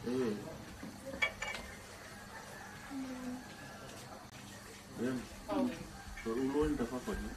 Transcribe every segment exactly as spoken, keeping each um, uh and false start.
Ē. Ē. Ko ulo ni ta fafani.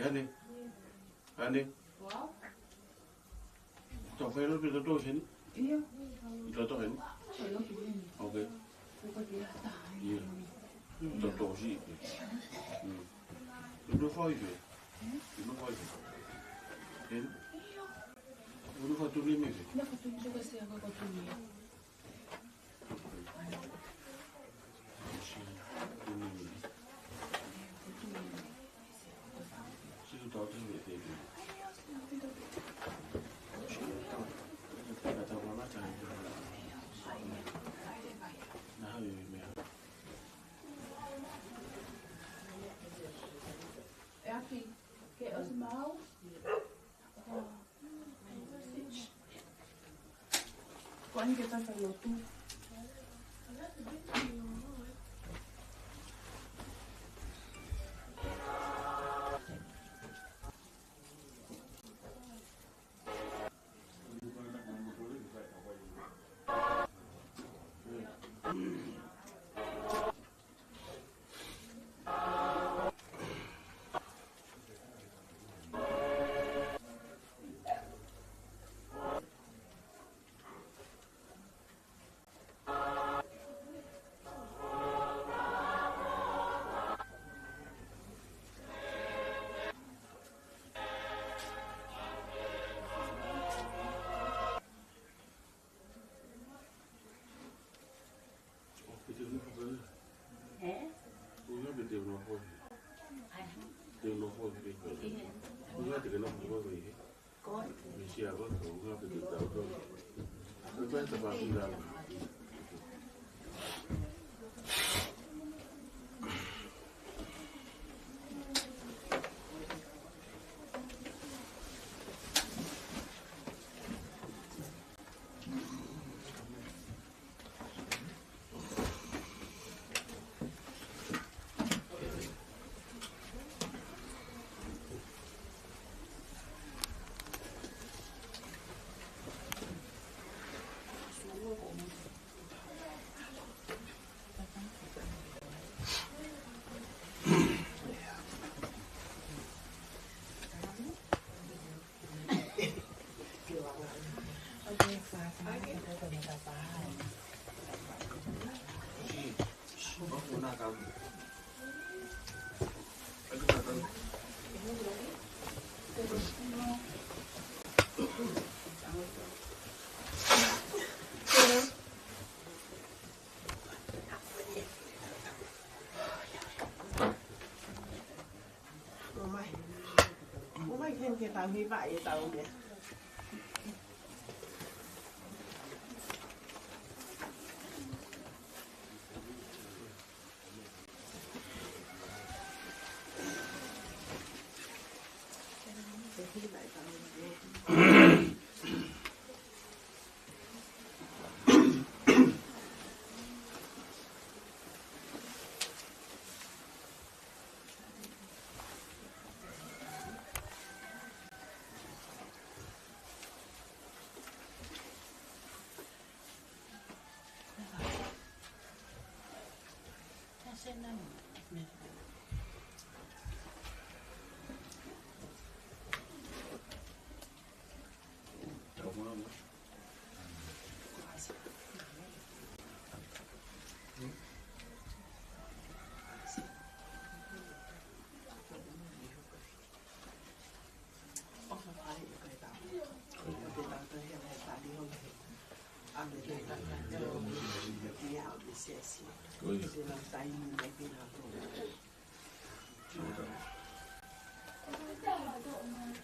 Hane. Hane. Tau fai lotu pē tau tō heni. ʻIo. ʻI tau tō heni. Tau lotu heni. Ok. Ko ka ke ata. ʻIo. Tau tō si. Mm. Tau fai pē. Tau fai pē. Heni. Tau fai tu ni me pē. Na ka tu ni ka se ka ka tu ni. Ko eni ke tau fai lotu.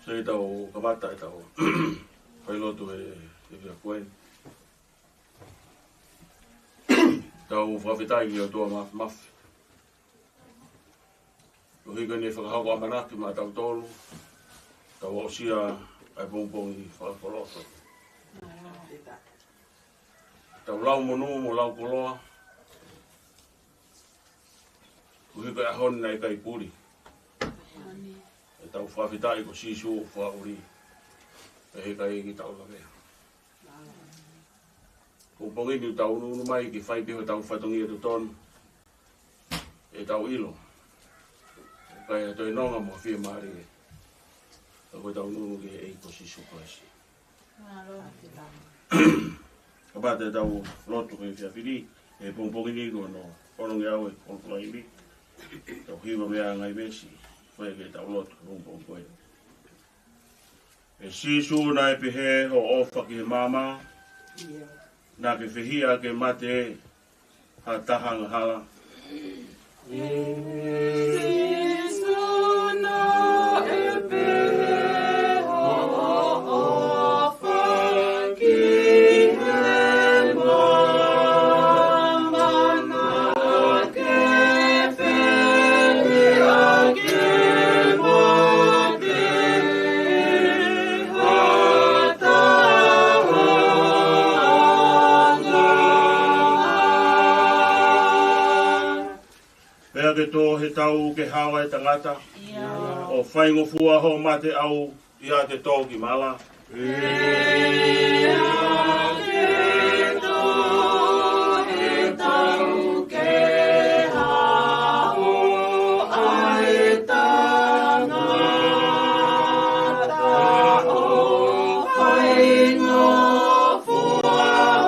Sai tau kamata ʻetau fai lotu he, he kia koe. Tau fakafetaʻi ki he ʻOtua Māfimafi. Koeʻuhi ko ʻene fakahoko ʻamanaki maʻatautolu, tau aʻusia ʻa e pongipongi fakakoloa. Tau lau monū mo lau koloa, koeʻuhi ko e ʻaho ni naʻe ʻikai puli. ʻE tau fakafetaʻi ko Sīsū ʻoku fakaʻuli, ʻe ʻikai ke tau lavea. Pongipongi ni tau ʻunu mai ke fai pē hotau fatongia totonu, ʻetau ʻilo ʻoku ʻikai ha toe nonga mo ha fiemālie. Ko ʻetau nunu ki he ʻEiki ko Sīsū Kalaisi. Kapau te tau lotu ki he efiafi ni, he pongipongi ni ko hono, ko hono ngeau ʻe kolu fulaʻi ni. Tau hiva mei ai e ngaahi veesi, fai ke tau lotu ki he pongipongi ko eni. ʻE Sīsū, naʻe pehē hoʻo ʻofa ki he maama, naʻa ke fehiʻa ke mate ha taha angahala. Sīsū, naʻe pehē hoʻo ʻofa ki he maama, naʻa ke fehiʻa ke mate ha taha angahala. Pea ke tō he tau ke hao ʻa e tangata, ʻio, ʻo faingofua hoʻo mate ʻau ʻiate tō ki mala. Pea ke tō he tau ke hao ʻa e tangata, ʻo faingofua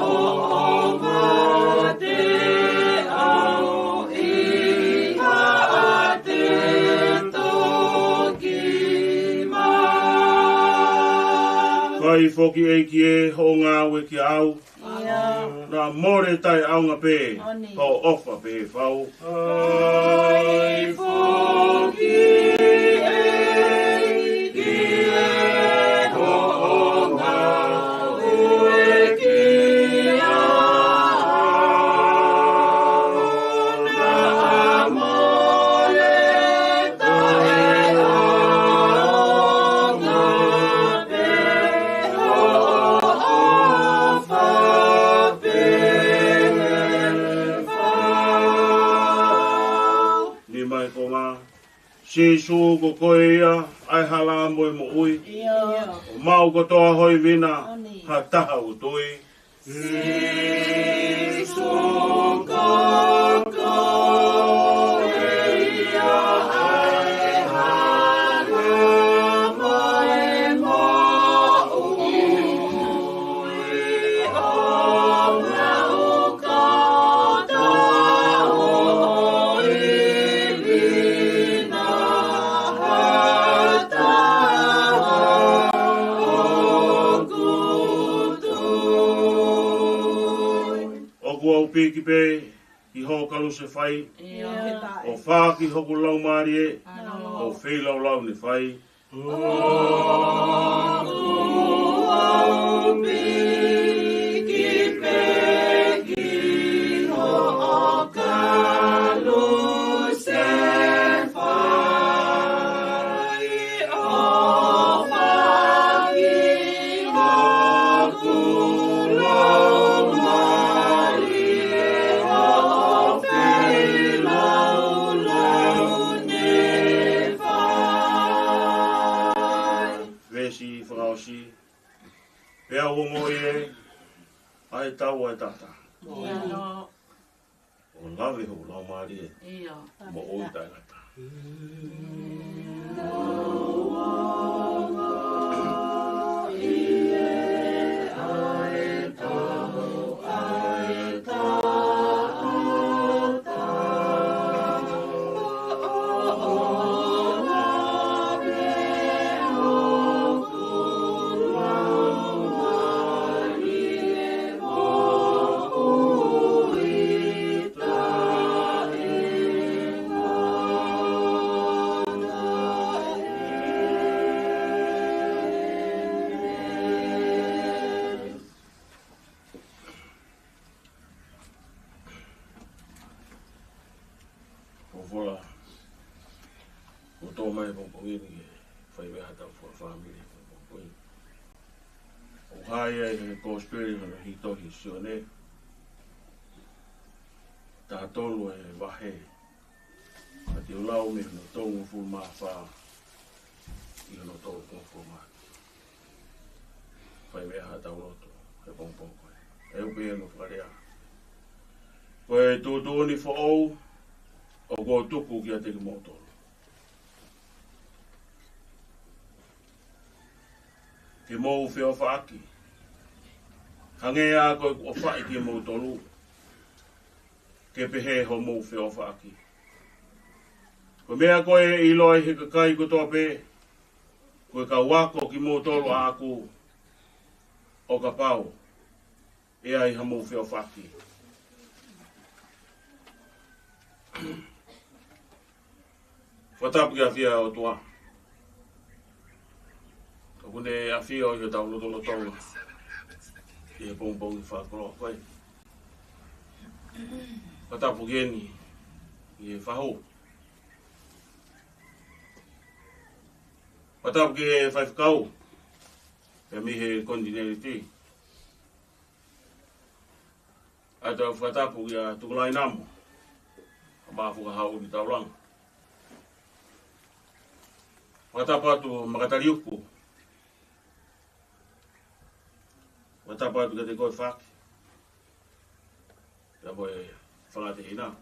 hoʻo mate ʻau ʻiate tō ki mala. Fai foki, ʻEiki ē, hoʻo ngāue kiate au. ʻIo. Naʻa mole taʻeʻaonga pē, ʻoni, hoʻo ʻofa pehē fau. Fai foki, ʻEiki ē, hoʻo ngāue kiate au. Naʻa mole taʻeʻaonga pē, hoʻo ʻofa pehē fau. Nima ʻe konga. Sīsū, ko koe ia ʻa e hala mo e moʻui. ʻIo. ʻOku mau kotoa hoivina, ʻoni, ha taha ʻoku tui. Sīsū, ko koe ia ʻa e hala mo e moʻui. ʻOku mau kotoa hoivina, ha taha ʻoku tui. ʻOku ou piki pē ki ho kalusefai. ʻIo. ʻOfa ki hoku laumālie, ʻo feilaulau ne fai. ʻOku ou piki pē ki ho kalusefai. ʻOfa ki hoku laumālie, ʻo feilaulau ne fai. Veesi fakaʻosi. Pea u ongoʻi ē, ʻa e tau ʻa e tangata. ʻIo. ʻO lave hoku laumālie, ʻio, moʻui taʻengata. Ko e folofola kuo tō mai he pongipongi ni ke fai mei ai haʻatau fakafāmili he pongipongi ni. ʻOku hā ia ʻi he Kosipeli hono hiki tohi ʻe Sione, taha tolu e vahe, ka te u lau mei hono tolungofulu mā fā ki hono tolungofulu mā nima. Fai mei ai haʻatau lotu he pongipongi ko eni. ʻOku pehē hono fakalea: Ko e tuʻutuʻuni foʻou ʻoku ou tuku kiate kimoutolu. ke mou feʻofaʻaki. Hangē ʻa ko ʻeku ʻofaʻi kimoutolu, ke pehē hoʻomou feʻofaʻaki. Ko e meʻa ko ē ʻe ʻiloʻi ʻe he kakai kotoa pē, ko e kau ako kimoutolu ʻaʻaku, ʻo kapau ʻe ʻi ai haʻamou feʻofaʻaki. Fakatapu ki he ʻafio ʻa e ʻOtua. ʻOku ne ʻafio ʻi hotau lotolotonga ʻi he pongipongi fakakoloa ko ē. Fakatapu ki heni, ki he fahu. Fakatapu ki he faifekau, pea mei he konitinēniti. ʻOatu ʻeku fakatapu kia Tukulai Namo, ʻa Maʻafu Kahaʻu ni Taulanga. Fakatapu atu Makataliuku. Fakatapu atu kiate koe Faki, pea mo e fanga tehina,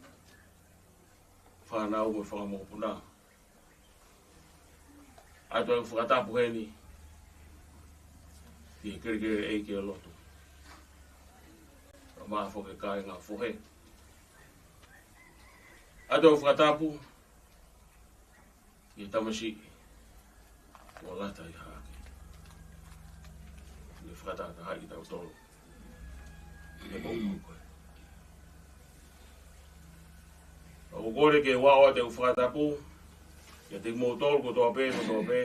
fānau mo e fanga mokopuna. ʻOatu ʻeku fakatapu heni ki he kelekele ʻeiki ʻo e lotu, ʻa Maʻafu ki he kāinga fohe. ʻOatu ʻeku fakatapu ki he tamasiʻi kuo lata ʻi Haʻake. Ne fakatahatahaʻi kitautolu ʻi he pongipongi ko ē. ʻOku ou kole ke u ʻoatu ʻeku fakatapu kiate kimoutolu kotoa pē, kotoa pē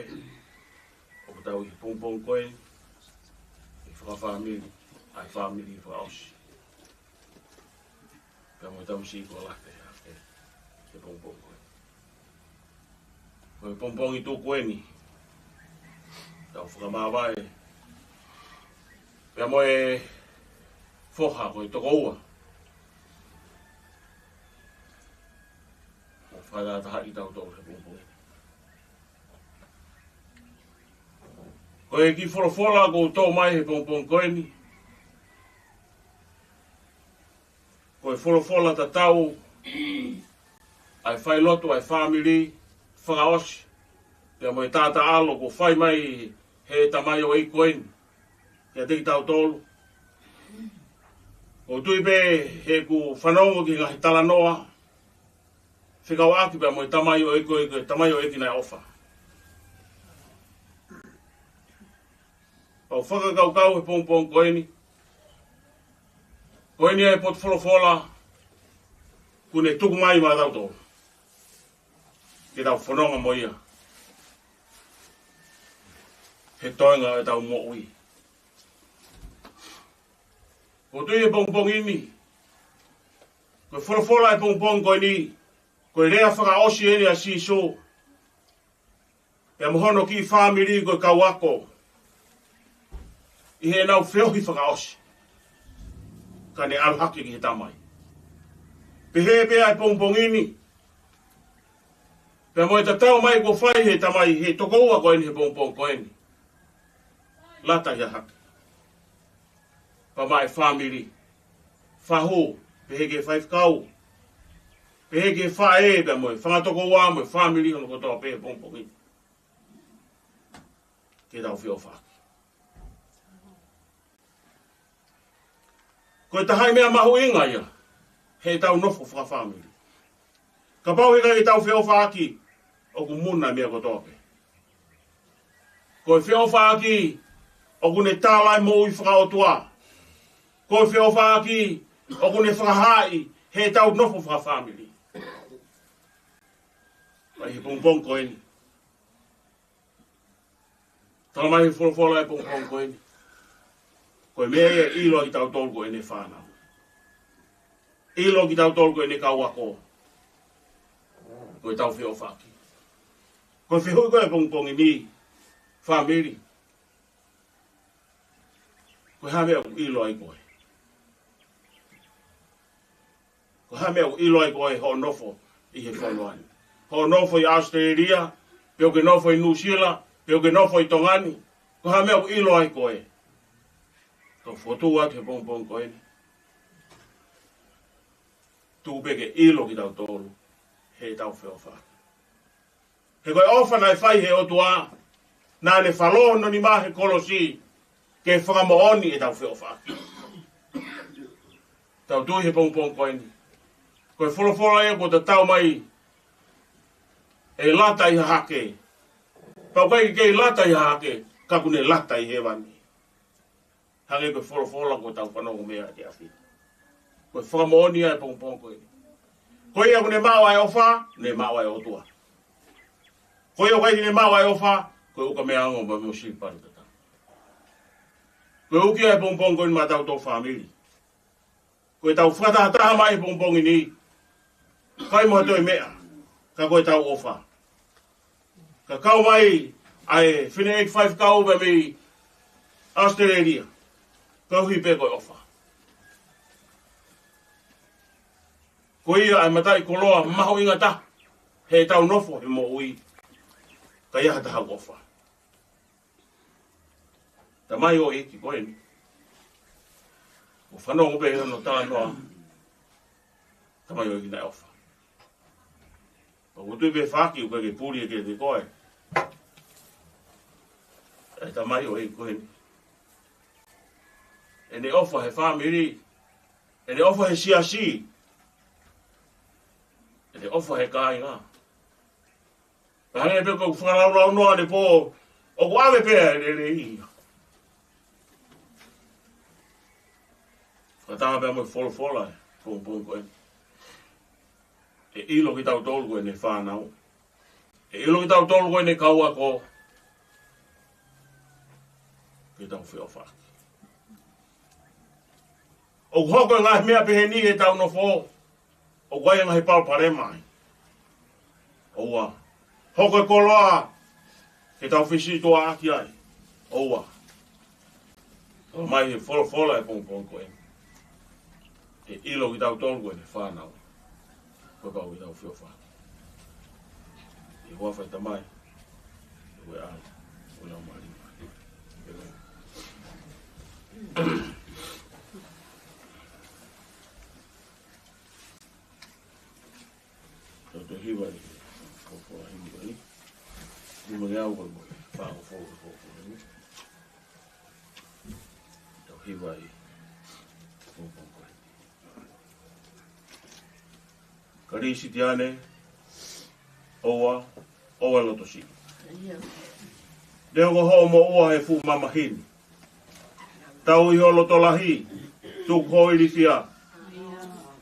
ʻoku tau ʻi he pongipongi ko ē, ʻi he fakafāmili, ʻa e fāmili fakaʻosi, pea mo e tamasiʻi kuo lata ʻi Haʻake, ʻi he pongipongi ko ē. Ko e pongipongi tuku eni ʻetau fakamāvae, pea mo e foha ko e tokoua, ʻo fakatahatahaʻi kitautolu he pongipongi. Ko e kiʻi folofola kuo tō mai he pongipongi ko eni, ko e folofola tatau ʻa e failotu ʻa e fāmili fakaʻosi, pea mo e taʻataʻalo kuo fai mai he tamaioʻeiki ko eni kiate kitautolu. ʻOku ou tui pē heʻeku fanongo ki he ngaahi talanoa fekauʻaki pea mo e tamaioʻeiki ko ē, ko e tamaioʻeiki naʻe ʻofa. Pea u fakakaukau he pongipongi ko eni, ko eni ʻa e potu folofola kuo ne tuku mai maʻatautolu ke tau fononga mo ia he toenga ʻo ʻetau moʻui. ʻOku ou tui he pongipongi ni, ko e folofola he pongipongi ko eni, ko e lea fakaʻosi eni ʻa Sīsū pea mo hono kiʻi fāmili ko e kau ako ʻi heʻenau feohi fakaʻosi, ka ne ʻalu hake ki he Tamai. Pehē pē ʻa e pongipongi ni, pea mo e tatau mai kuo fai he tamai, he tokoua ko eni he pongipongi ko eni, lata ʻi Haʻake. Pea maʻa e fāmili, fahu, pehē ki he faifekau, pehē ki he faʻē, pea mo e fanga tokoua mo e fāmili hono kotoa pē he pongipongi ni, ke tau feʻofaʻaki. Ko e taha e meʻa mahuʻinga ia heʻetau nofo fakafāmili. Kapau heʻikai ke tau feʻofaʻaki, ʻoku muna e meʻa kotoa pē. Ko e feʻofaʻaki ʻoku ne tala e moʻui fakaʻotua. Ko e feʻofaʻaki ʻoku ne fakahaaʻi heʻetau nofo fakafāmili. Pea ʻi he pongipongi ko eni, tala mai he folofola he pongipongi ko eni, ko e meʻa ia ʻe ʻilo ai kitautolu ko ʻene fānau. ʻIlo kitautolu ko ʻene kau ako, ko ʻetau feʻofaʻaki. Ko e fehuʻi ko ē he pongipongi ni, fāmili, ko e hā e meʻa ʻoku ʻilo ai koe? Ko e hā e meʻa ʻoku ʻilo ai koe hoʻo nofo ʻi he fonua ni? Hoʻo nofo ʻi ʻAositelēlia, pe ʻoku ke nofo ʻi Nuʻusila, pe ʻoku ke nofo ʻi Tonga ni, ko e hā e meʻa ʻoku ʻilo ai koe? Kau fokotuʻu atu he pongipongi ko eni, tuku pē ke ʻilo kitautolu heʻetau feʻofaʻaki. He ko e ʻofa naʻe fai he ʻOtua, Naʻa ne falō hono nima he kolosi ke fakamoʻoni ʻetau feʻofaʻaki. Tau tui he pongipongi ko eni, ko e folofola ia kuo tatau mai ʻe lata ʻi Hahake. Pau ʻikai ke kei lata ʻi Hahake, ka kuo ne lata ʻi hēvani. Hangē ko e folofola kuo tau fanongo mei ai ʻi he efiafi ni. Ko e fakamoʻoni ia he pongipongi ko eni. Ko ia kuo ne maʻu ʻa e ʻofa, ne maʻu ʻa e ʻOtua. Ko ia ʻoku ʻikai ke ne maʻu ʻa e ʻofa, ko e ukamea ongo mo e sili pali tatau. Ko e uki ia he pongipongi ko eni maʻatautolu fāmili. Ko ʻetau fakatahataha mai he pongipongi ni, ʻikai mo ha toe meʻa, ka ko ʻetau ʻofa. Ka kau mai ʻa e fineʻeiki faifekau pē mei Australia, koeʻuhi pē ko e ʻofa. Ko ia ʻa e mataʻikoloa mahuʻinga taha heʻetau nofo he moʻui, ka ʻi ai ha taha ʻoku ʻofa. Tamaioʻeiki ko eni. ʻOku fanongo pē hono talanoa. Tamaioʻeiki naʻe ʻofa. ʻOku tui pē faki ʻoku ke puli ʻe ke te koe. ʻE tamaioʻeiki ko eni. ʻEne ʻofa he fāmili. ʻEne ʻofa he siasi. ʻEne ʻofa he kāinga. Ka hangē pē ko e fakalaulaunoa ʻanepō, ʻoku ʻave pē ʻa e lelei ia. Fakataha pē mo e folofola he pongipongi ko eni. ʻE ʻilo kitautolu ko ʻene fānau. ʻE ʻilo kitautolu ko ʻene kau ako. Ke tau feʻofaʻaki. ʻOku hoko e ngaahi meʻa pehē ni heʻetau nofo, ʻoku ʻi ai e ngaahi palopalema ai. ʻOua. Hoko e koloa ke tau fesituʻaʻaki ai. ʻOua. Tala mai he folofola he pongipongi ko eni, ʻe ʻilo kitautolu ko ʻene fānau. Ko e pau ke tau feʻofaʻaki. ʻI he huafa ʻo e Tamai, ʻo e ʻAlo, ʻo e Laumālie Māʻoniʻoni. ʻĒmeni. Tau toe hiva ʻi he folofola hiva ʻi he nimangeau ko e fā ko e folofola hiva. Tau hiva ʻi he folofola hiva. Kalisitiane, ʻoua, ʻoua ʻe loto siʻi. Neongo hoʻo moʻua he fuʻu mamahi ni, tauhi ho loto lahi, tuku ho ilifia.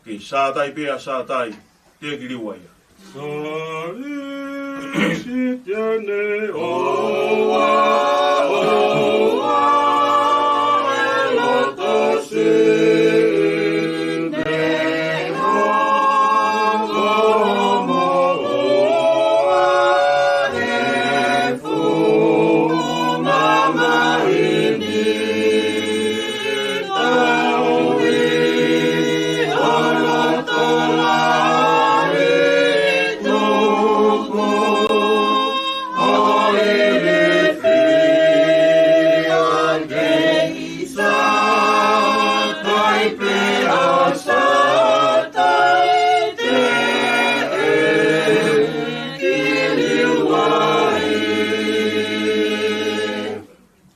Kei Sātai pē ʻa Sātai, teʻeki liua ia. Kalisitiane, ʻoua, ʻoua ʻe loto siʻi.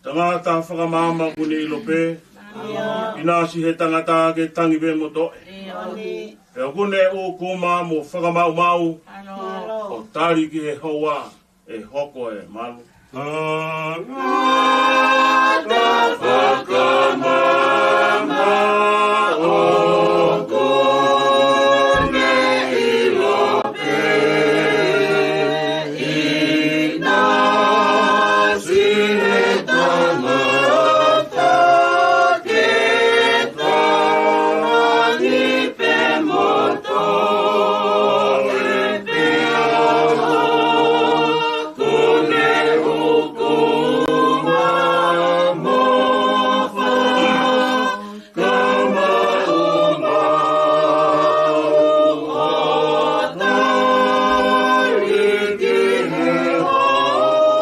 Tangata fakamaama ʻoku ne ʻilo pē, ʻinasi he tangata ke tangi pē mo toʻe. Pea ʻoku ne ʻūkuma mo fakamaumau, ʻo tali ki he houa ʻe hoko e malu. Tangata fakamaama ʻoku ne ʻilo pē, ʻinasi he tangata ke tangi pē mo toʻe, pea ʻoku ne ʻūkuma mo fakamaumau, ʻo tali ki he houa ʻe hoko ai e malu.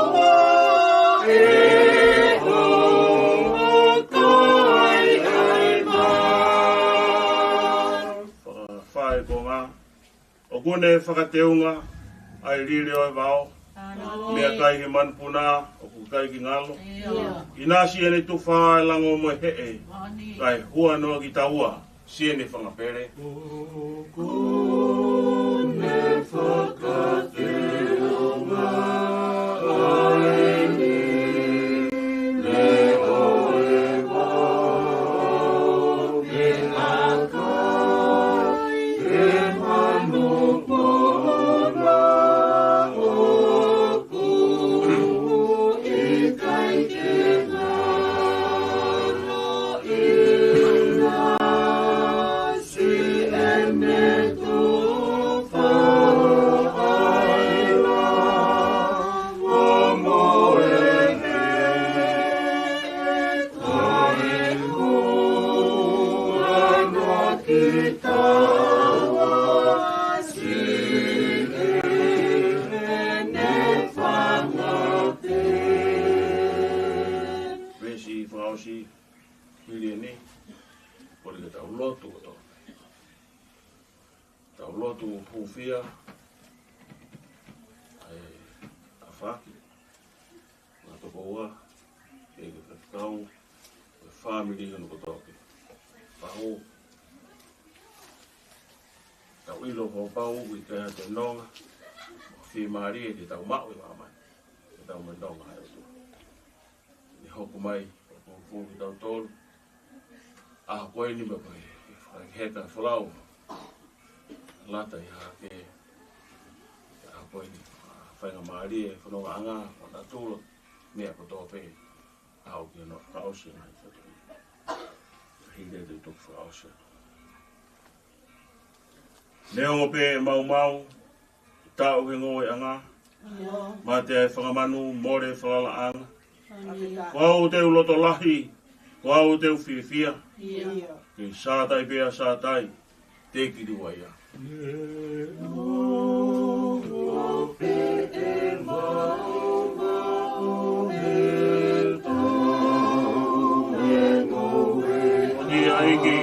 Fakafaʻahinga, ʻoku ne fakateunga ʻa e lile ʻo e vao, Meʻakai he manupuna, ʻoku ʻikai ke ngalo. ʻInasi ʻene tufa ʻa e lango mo e heʻe, kae huanoa kitaua siʻene fanga pele. Veesi fakaʻosi, hili eni, kole ke tau lotu kotoa. Tau lotu hūfia, ʻa e tafaʻaki, ngaahi tokoua, ke ke fekau, ko e fāmili hono kotoa pē. Pau, tau ʻilo kuo pau ʻi he ʻa e nonga, fiemālie ke tau maʻu ʻi māmani, ke tau mai nonga ai ʻOtua. Ne hoko mai, ʻo pōpō kitautolu. ʻAho ko eni mo e ko e, fakaheka folau. Lata ʻi hake, ʻaho ko eni, faingamālie, fonongaʻanga, ʻo natula, meʻa kotoa pē, ʻaho ki hono fakaʻosi ʻa e ngaahi fatongia. Hili ʻetau toki fakaʻosi. Neongo pē maumau, taʻu he ngoueʻanga, mate ʻa e fanga manu, mole falalaʻanga. Ko au te u loto lahi, ko au te u fiefia. Ke sātai pea sātai, te kiri uaia. ʻOku ʻikai ke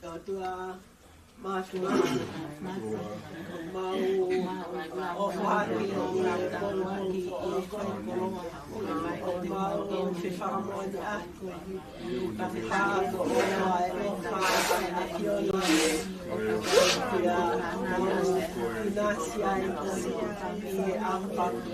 ʻOtua māfimafi, mau ʻofa atu ʻi he ʻaho ni, ʻo mau fefakamoʻoni atu, ka fekau ʻofa e ʻofa ʻa e ʻAfiona, ʻia mau ʻinasi ai ʻi he ʻaho ni.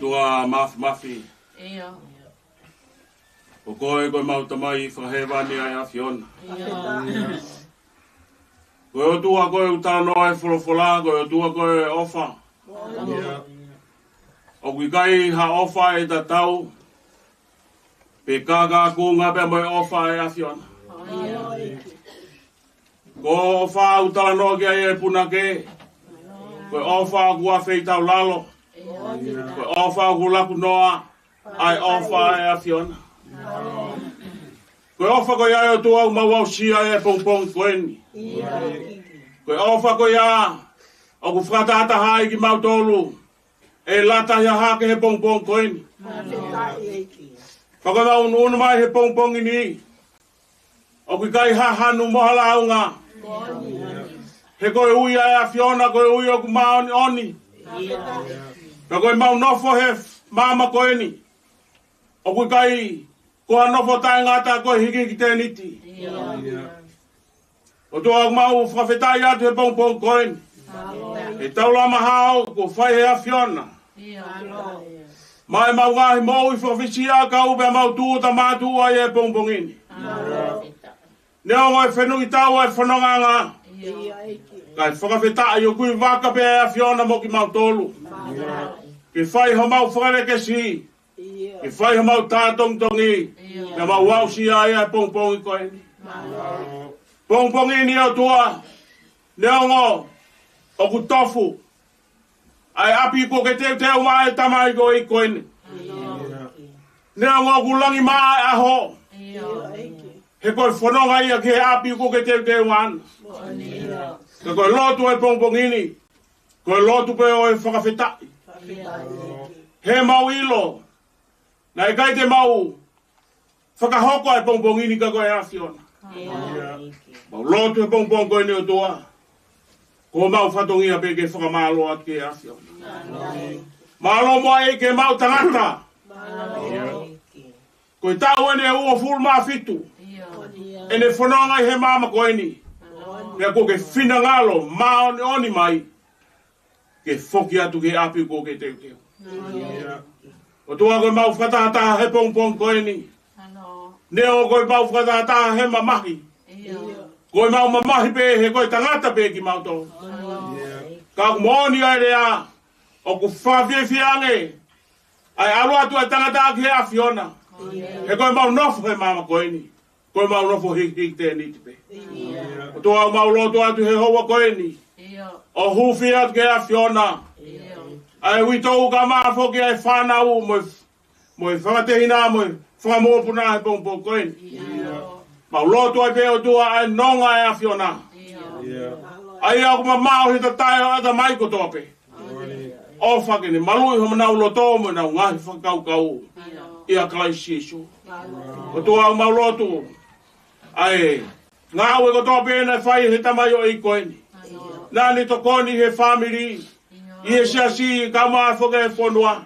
ʻOtua Māfimafi. ʻOku ʻikai ko ʻemau Tamai fakahēvani ʻa e ʻAfiona. Ko e ʻOtua ko ē ʻoku talanoa he folofola, ko e ʻOtua ko ē ʻofa. ʻIo. ʻOku ʻikai ha ʻofa ʻe tatau, pe kākākunga pea mo e ʻofa ʻa e ʻAfiona. ʻIo. Ko e ʻofa ʻoku talanoa ki ai e punake, ko e ʻofa ʻoku ʻafeitaulalo, ko e ʻofa ʻoku lakunoa, ʻa e ʻofa ʻa e ʻAfiona. Ko e ʻofa ko ia ʻa e ʻOtua ʻoku mau aʻusia he pongipongi ko eni. Ko e ʻofa ko ia ʻoku fakatahataha ai kimautolu ʻe lata ia hake he pongipongi ko eni. Pea ko ʻemau ʻunuʻunu mai he pongipongi ni, ʻoku ʻikai ha hanu mo ha lāunga. He ko e ui ʻa e ʻAfiona, ko e ui ʻoku māʻoniʻoni. Pea ko ʻemau nofo he māmani ko eni, ʻoku ʻikai ko ha nofo taʻengata, ko e hikihiki tēniti. ʻOtua, ʻoku mau fakafetaʻi atu he pongipongi ko eni he taulama hao kuo fai he ʻAfiona maʻa ʻemau ngaahi moʻui fakafisiʻi ʻakau pea mau tūʻuta mātuʻa ʻi he pongipongi ni. Neongo e fenuʻi tau ʻa e fonongaʻanga, kae fakafetaʻi ʻoku ʻi vaka pē ʻa e ʻAfiona mo kimautolu ke fai homau fakalekesi, ke fai homau tātongitongi, pea mau aʻusia ai ʻa e pongipongi ko eni. Pongipongi ni, ʻOtua, neongo ʻoku tofu ʻa e ʻapi kuo ke teuteu maʻa e tamaioʻeiki ko eni, neongo ʻoku langi maʻa e ʻaho, he ko e fononga ia ki he ʻapi kuo ke teuteu maʻana. Ka ko e lotu he pongipongi ni, ko e lotu pē ʻo e fakafetaʻi. He mau ʻilo naʻe ʻikai te mau fakahoko ʻa e pongipongi ni ka ko e ʻAfiona. Mau lotu he pongipongi ko eni, ʻOtua, ko homau fatongia pē ke fakamālō atu ki he ʻAfiona. Mālō muʻa ʻEiki, mau tangata. Ko e taʻu eni ʻe uofulu mā fitu ʻene fononga ʻi he māmani ko eni, pea kuo ke finangalo māʻoniʻoni mai ke foki atu ki he ʻapi kuo ke teuteu. ʻOtua, ko ʻemau fakatahataha he pongipongi ko eni, neongo ko ʻemau fakatahataha he mamahi, ko ʻemau mamahi pē he ko e tangata pē kimautolu. Ka ʻoku moʻoni ʻa e lea, ʻoku fakafiefia ange ʻa e ʻalu atu ʻa e tangata ki he ʻAfiona. He ko ʻemau nofo he māmani ko eni, ko ʻemau nofo hikihiki tēniti pē. ʻOtua, ʻoku mau lotu atu he houa ko eni, ʻo hūfia atu ki he ʻAfiona ʻa e uitou, kae ʻumaʻā foki ʻa e fānau mo e, mo e fakatehina mo e fakamokopuna he pongipongi ko eni. Mau lotu ai pē, ʻOtua, ʻa e nonga ʻa e ʻAfiona, ʻa ia ʻoku mamaʻo he tatae ʻo e ʻatamai kotoa pē, ʻofa ke ne maluʻi honau loto mo ʻenau ngaahi fakakaukau ʻia Kalaisi Sīsū. ʻOtua, ʻoku mau lotu ʻa e ngāue kotoa pē naʻe fai he tamaioʻeiki ko eni, naʻa ne tokoni he fāmili, ʻi he siasi, kae ʻumaʻā foki e fonua.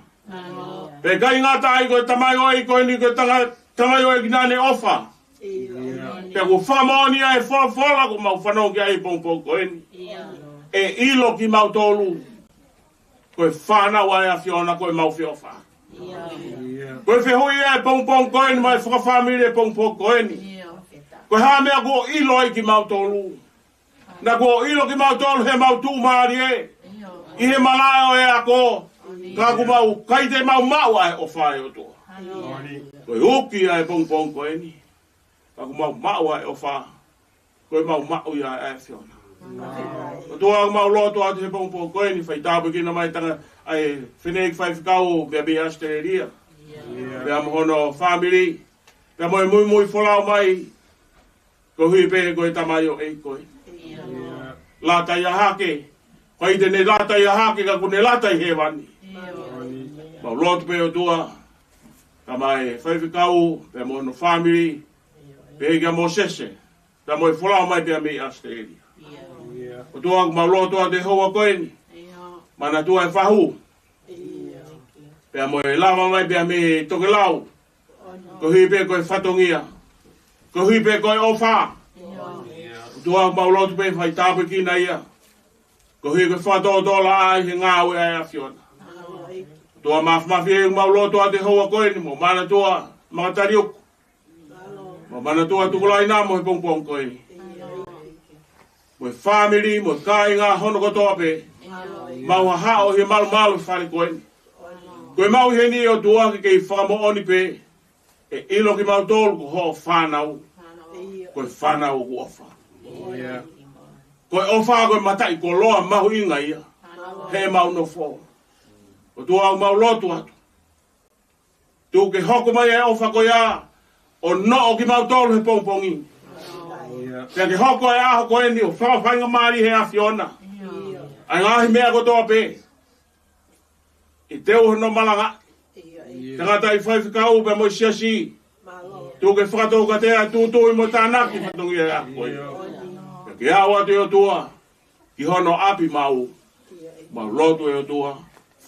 Pea ʻikai ngata ai, ko e tamaioʻeiki ko eni ko e tanga-, tamaioʻeiki naʻa ne ʻofa. Pea kuo fakamoʻoni ʻa e folofola kuo mau fanongo ki ai he pongipongi ko eni, ʻe ʻilo kimautolu ko e fānau ʻa e ʻAfiona, ko ʻemau feʻofaʻaki. Ko e fehuʻi ʻa e pongipongi ko eni maʻa e fakafāmili he pongipongi ko eni, ko e hā e meʻa kuo ʻilo ai kimautolu? Naʻa kuo ʻilo kimautolu heʻemau tuʻumālie ʻi he malaʻe ʻo e ako, ka ʻoku mau ʻikai te mau maʻu ʻa e ʻofa, ʻe ʻOtua. Ko e uki ʻa e pongipongi ko eni, ka ʻoku mau maʻu ʻa e ʻofa, ko ʻemau maʻu ia ʻa e ʻAfiona. ʻOtua, ʻoku mau lotu atu he pongipongi ko eni, fai tāpuekina mai e tangataʻeiki faifekau mei ʻAositelēlia, pea mo hono fāmili, pea mo e muimui folau mai, koeʻuhi pē ko e tamaioʻeiki ko ē. Lata ia hake, ʻikai te ne lata ia hake ka kuo ne lata ʻi hēvani. Mau lotu pē, ʻOtua, kae ʻumaʻā e faifekau pea mo hono fāmili, pea kia Mōsese, pea mo e folau mai pea mei ʻAositelēlia. ʻOtua, ʻoku mau lotu atu he houa ko eni, manatua e fahu, pea mo e lava mai pea mei tokelau, koeʻuhi pē ko e fatongia, koeʻuhi pē ko e ʻofa. ʻOtua, ʻoku mau lotu pē fai tāpuekina ia, koeʻuhi ko e fakatōtōlaʻā ʻi he ngāue ʻa e ʻAfiona. ʻOtua Māfimafi, ʻoku mau lotu atu he houa ko eni mo manatua Makataliuku, mo manatua Tukulāina mo he pongipongi ko eni. mo e fāmili, mo e kāinga hono kotoa pē. Mau haʻo ʻi he malumalu fale ko eni. Ko e mau ʻi heni ʻOtua ke kei fakamoʻoni pē ʻe ʻilo kimautolu ko hoʻo fānau. Ko e fānau ʻoku ʻofa. Ko e ʻofa ko e mataʻikoloa mahuʻinga ia heʻemau nofo. ʻOtua, ʻoku mau lotu atu, tuku ke hoko mai e ʻofa ko ia ʻo noʻo kimautolu he pongipongi. Pea ke hoko e ʻaho ko eni ʻo fakafaingamālie he ʻAfiona ʻa e ngaahi meʻa kotoa pē. ʻI he teu hono malanga, tangataʻi faifekau pea mo e siasi, tuku ke fakatoukatea e tūtuuʻi mo e tānaki fatongia e ʻaho ko eni. Pea ke aʻu atu ʻe ʻOtua ki hono ʻapi mau, mau lotu ʻe ʻOtua,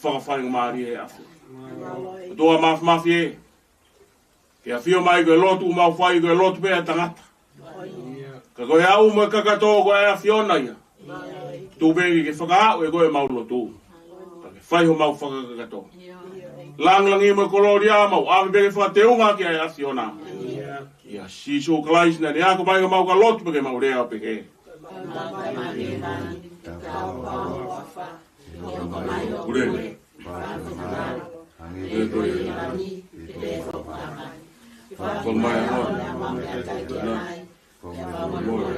fakafaingamālie he ʻAfiona. ʻOtua Māfimafi ē, ke ʻafio mai, ko e lotu ʻoku mau fai ko e lotu pē ʻa e tangata. Ka ko e aʻu mo e kakato ko e ʻAfiona ia. Tuku pē ke fakaaʻu ʻe koe ʻemau lotu, ka ke fai homau fakakakato. Langilangi mo e kolōlia mau ʻave pē ke fakateunga ki ai ʻAfiona. ʻIa Sīsū Kalaisi naʻa ne ako mai ka mau ka lotu pē ke mau lea pē ke. Pule, pātona, hangē ko e ʻi langi, ʻi he fakaʻaho. Fakamolemole, fakamolemole,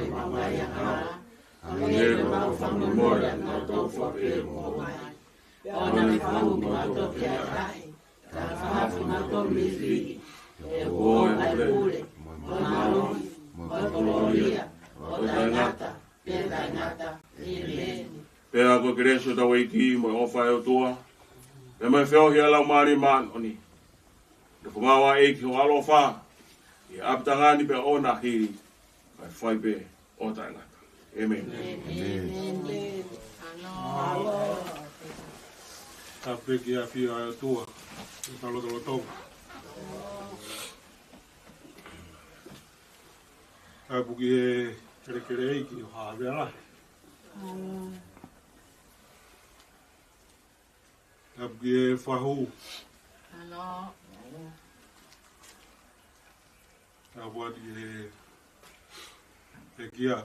hangē ko e fakamolemole, ʻa e tau fakamolemole. Pea ʻoua naʻa fakamolemole, pea ʻai, ka fakamolemole, ʻe ʻoua ʻe pule, mo e mālohi, mo e kolōlia, ʻo taʻengata, pea taʻengata. ʻĒmeni. Pea ko e kelesi ʻa hotau ʻEiki mo e ʻofa ʻa e ʻOtua, pea mo e feohi ʻa e Laumālie Māʻoniʻoni, nofo maʻu ʻa e ʻEiki ko ho ʻaloʻofa, ʻi he ʻapitanga ni pea ʻo e ʻaho ni, kae fai pē ʻo taʻengata. ʻĒmeni. ʻĒmeni. Tapu ki he ʻafio ʻa e ʻOtua, ʻi he lotolotonga. Tapu ki he kelekele ʻEiki ʻo Havea lahi. Tapu ki he fahu. Tapu atu ki he pekia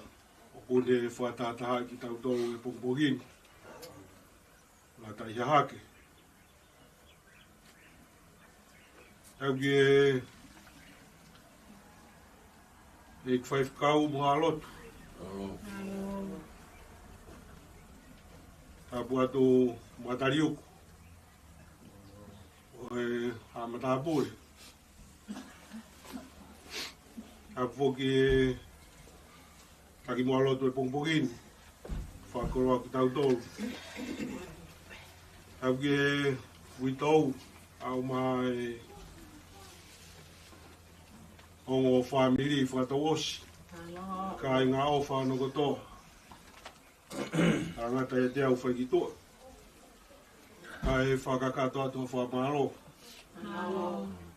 ʻoku ne fakatahatahaʻi kitautolu he pongipongi ni. Ngata ʻi hahake. Tapu ki he ʻEiki faifekau mo haʻa lotu. Tapu atu Mataliuku ʻo e haʻa matāpule. Tapu foki ki he taki mo haʻa lotu he pongipongi ni. Fakakoloa kitautolu. Tapu ki he uitou, ʻa e ʻomai ongo fāmili fakatouʻosi. Kāinga ʻofa hono kotoa. Tangata ʻiate au fai ki tuʻa. Kae fakakakato atu ha fakamālō.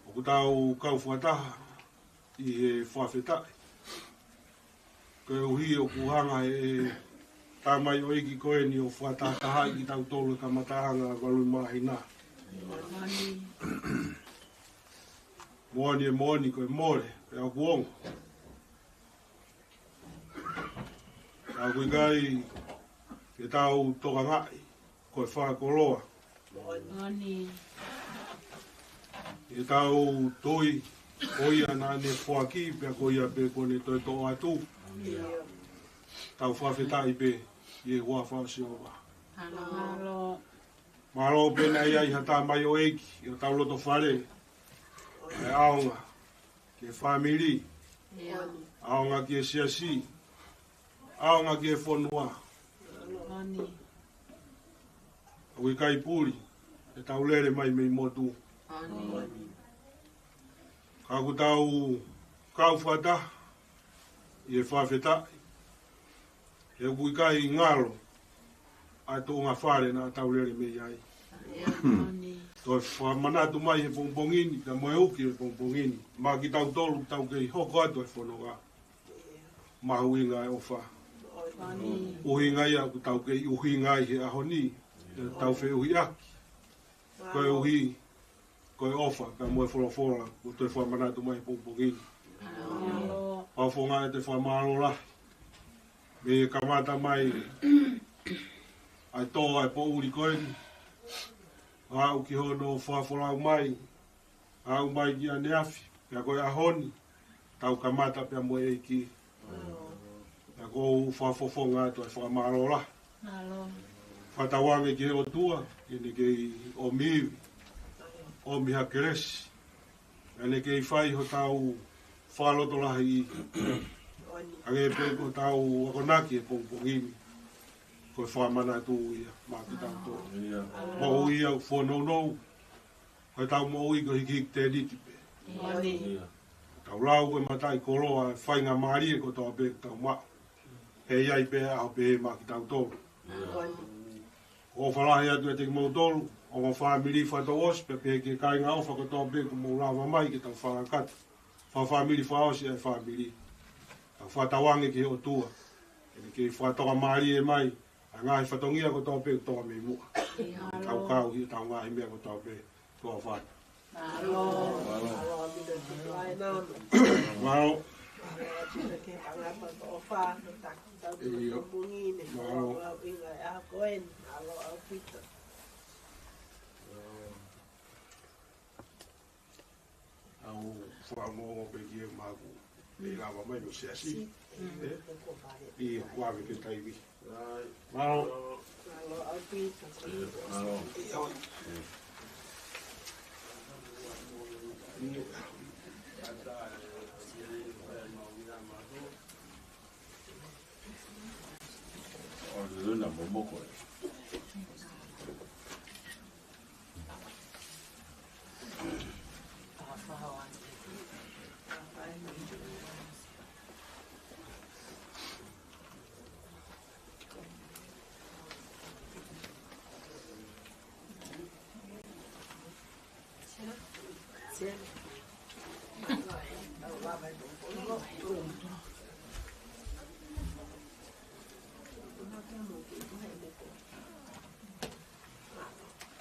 ʻOku tau kau fakataha ʻi he fakafetaʻi. Koeʻuhi ʻoku hanga ʻe he tamaioʻeiki ko eni ʻo fakatahatahaʻi kitautolu he kamataʻanga ʻo e valu māhina. Moʻoni e moʻoni ko e mole, pea ʻoku ongo. Ka ʻoku ʻikai ke tau tokangaʻi ko e fakakoloa. Moʻoni. ʻE tau tui ko ia naʻa ne foaki, pea ko ia pē kuo ne toe toʻo atu. Tau fakafetaʻi pē ʻi he huafa ʻo Sihova. Mālō. Mālō pē naʻe ʻi ai ha tamaioʻeiki ʻi hotau loto fale, ʻe ʻaonga ki he fāmili, ʻaonga ki he siasi, ʻaonga ki he fonua. ʻOku ʻikai puli ʻetau lele mai mei motu. Ka ʻoku tau kau fakataha ʻi he fakafetaʻi. He ʻoku ʻikai ngalo ʻa e tuʻunga fale naʻa tau lele mei ai. Toe fakamanatu mai he pongipongi ni, ka mo e uki he pongipongi ni, maʻa kitautolu tau kei hoko atu he fononga. Mahuʻinga e ʻofa. ʻUhinga ia ʻoku tau kei ʻuhinga ai he ʻaho ni, ʻetau feʻuhiʻaki. Koeʻuhi ko e ʻofa, ka mo e folofola, ʻoku toe fakamanatu mai he pongipongi ni. Pau fonga e te fakamālō lahi. Mei he kamata mai ʻa e tō ʻa e poʻuli ko eni, aʻu ki hono fakafolau mai, aʻu mai ki ʻaneafi, pea ko e ʻaho ni, tau kamata pea mo e ʻEiki. Pea ʻoku ou fakafofonga atu ʻa e fakamālō lahi. Fakatauange ki he ʻOtua, ke ne kei ʻomi ivi, ʻomi ha kelesi, ʻa ʻene kei fai hotau fakalotolahiʻi. Hangē pē ko ʻetau akonaki he pongipongi ni, ko e fakamanatu ia maʻa kitautolu. Moʻui ʻoku fonounou, ko ʻetau moʻui ko e hikihiki tēniti pē. Tau lau ko e mataʻikoloa ʻa e faingamālie kotoa pē ʻoku tau maʻu. He ʻe ʻi ai pē ʻaho pehē maʻa kitautolu. ʻOfa lahi atu ʻiate kimoutolu, ongo fāmili fakatouʻosi, pea pehē ki he kāinga ʻofa kotoa pē kuo mou lava mai ke tau fakakakato fakafāmili fakaʻosi ʻa e fāmili. Tau fakatauange ki he ʻOtua, ke ne kei fakatokamālie mai ʻa e ngaahi fatongia kotoa pē ʻoku toka mei muʻa. Kau kau ʻi heʻetau ngaahi meʻa kotoa pē. Tuʻa ʻofa atu. Mālō. Mālō. Mālō ʻaupito ki he ʻOtua ē nā. Mālō. Mālō ʻaupito ki he tangata ko ʻOfa, no taki tau ki he pongipongi ni, mālō. Mālō ʻi he ngaahi ʻaho ko eni, mālō ʻaupito. Au fakaongoongo pē ki he maku. ʻE lava mai no siasi. ʻE? ʻIo, ʻoku ʻave ke taimi. Mālō. Mālō ʻaupito. Mālō. ʻO luna momoko ē.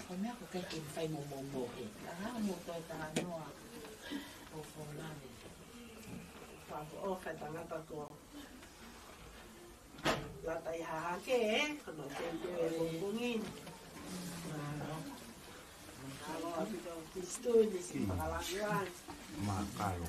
Ko e meʻa ko e kei fai mo mo mo he. Ka ha mo toe talanoa ʻo fōlane. Fakaʻofa e tangata ko Lata ʻi Hahake, ē? Ko hono teu teu e pongipongi ni. Mālō. Mālō ʻaupito Kristo ni si fakalangilangi. Mālō.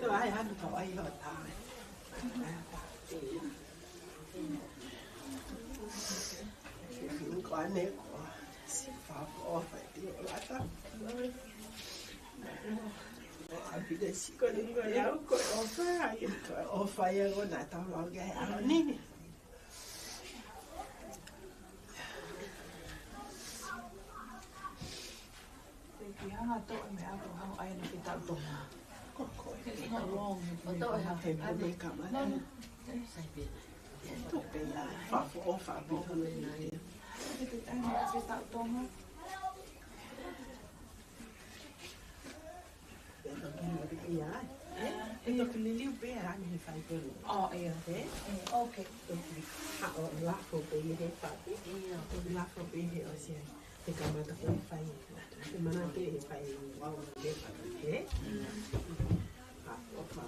Tō ai anu tau ai o tā. Ko ane ko si fa ko fa ti o lata. A pide si ko ni ko ya ko o fa ai ko o fa ya ko na tau lau ke a ni. Te ki hanga toʻo e meʻa ko hau ai na ki tau tonga. Ko ko e. It's not wrong if we don't have to. He mo me kama. No, no. Sai pē. Tō pē ia. Fa fo o fa pē. Te tau ʻai ha taʻu Tonga. Ia, ʻe toki liliu pē ʻa e langi he fai pē. Oh, ia. Ē? Mm, okay. Toki haʻo lafo pē he fai. Ia. Toki lafo pē he ʻosi ai. Te kamata ko e fai. Te manatu he fai. Wow, he fai. Ē? Mm. Haʻo fai.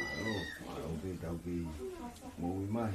Mālō, mālō pē tau kei moʻui mai.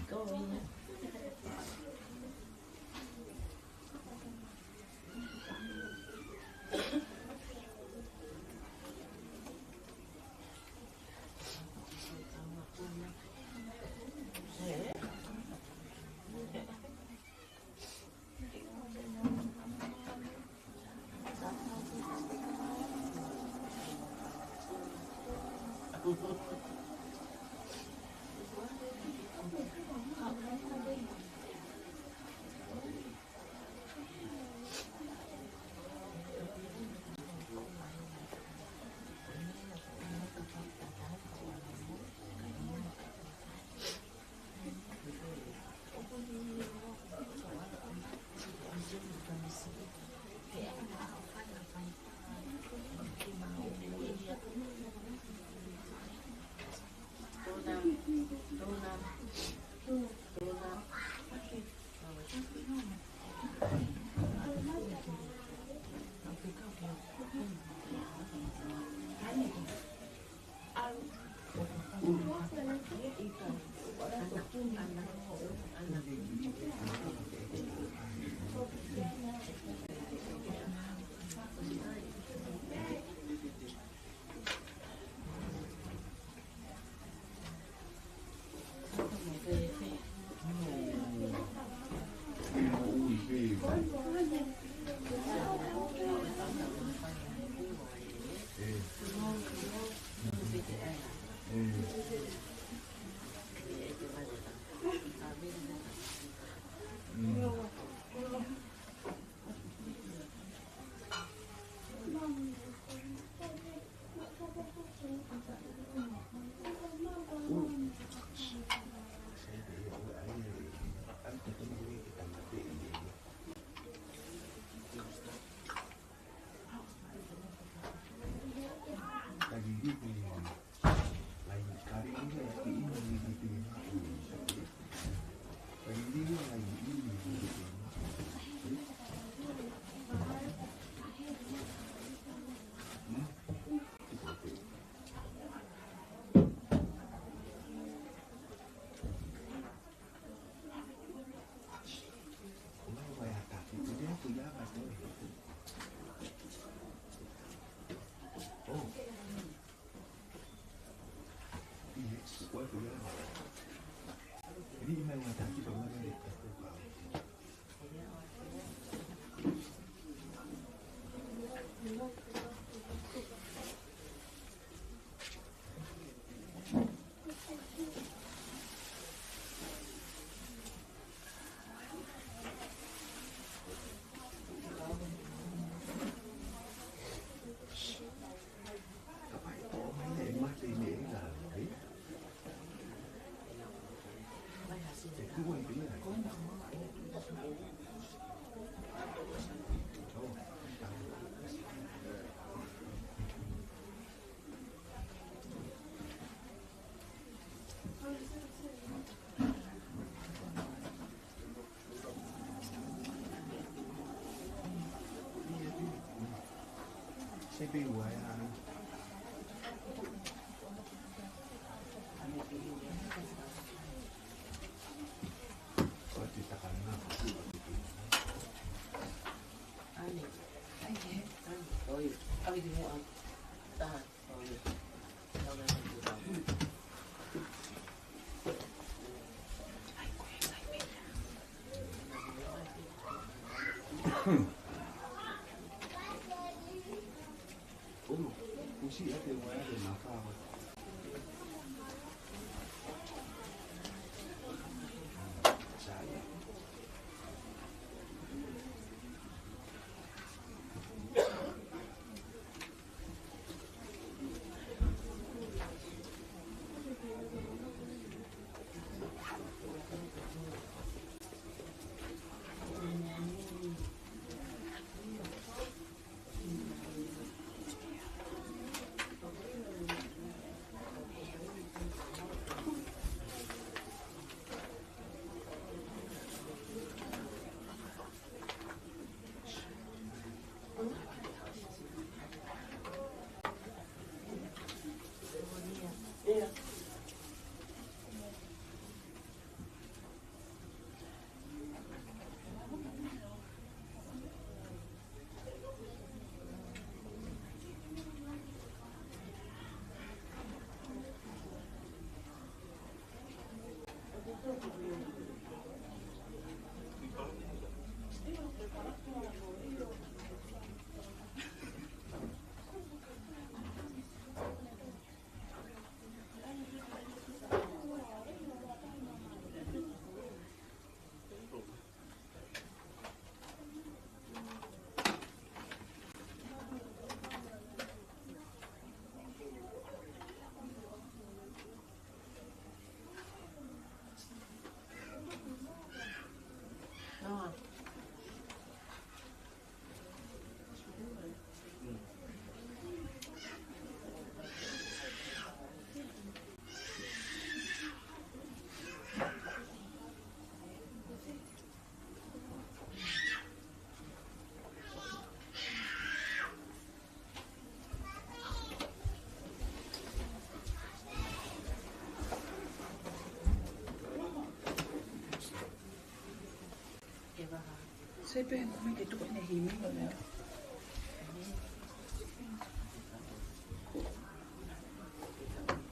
Se pē ko e meʻa ke tuku ʻene himi no lea.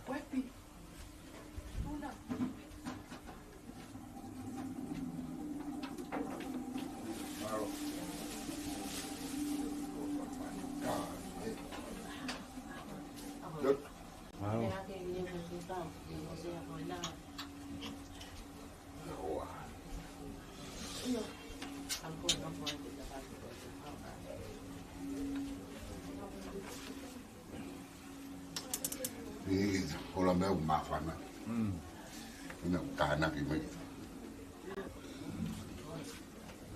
Wepi. Puna. Wow. Ni, ʻoku ʻi ai e meʻa ʻoku māfana. Mm. ʻIna ʻoku tānaki mai.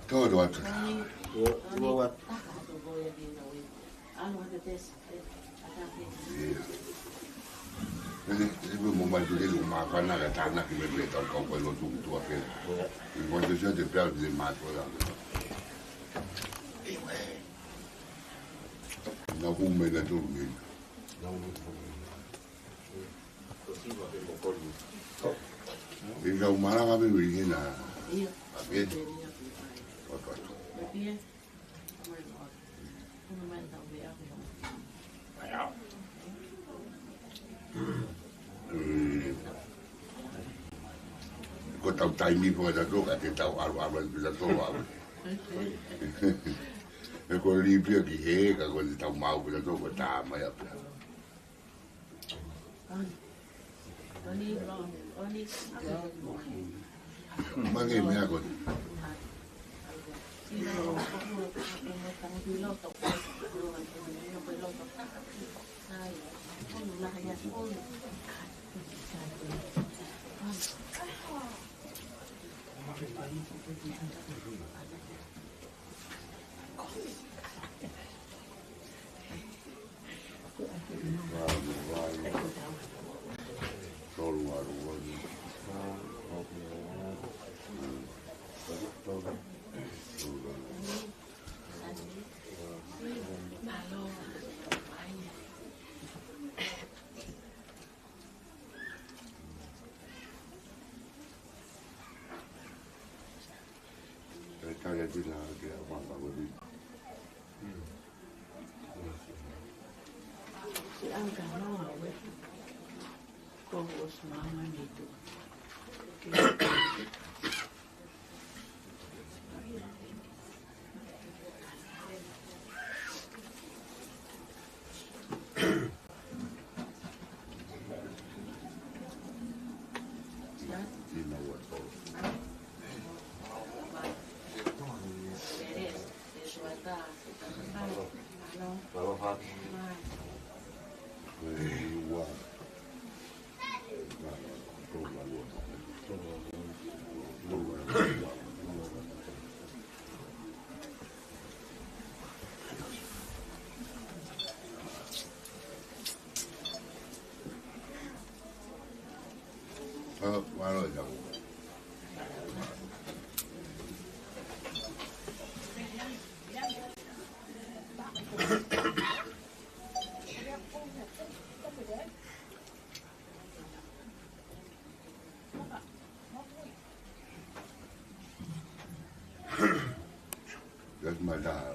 Tō tō atu. Tō, tō atu. ʻIa. ʻIa, ʻikai ke mo mai tu ke lu ma kana ka tānaki mai pē tau kau kai lotu ki tuʻa ke. ʻI ko te sia te pea te mātua la. Nau ku me na tu me. ʻI kau malanga me me hina. ʻIa. Ake. Atu atu. Ko tau taimi ko e tatou ka te tau ʻalu ʻalu ʻi tatou ʻalu. ʻE ko lī pia ki he ka ko te tau mau ki tatou ko tā mai ʻapē. Mage meʻa ko ē. That's my dad.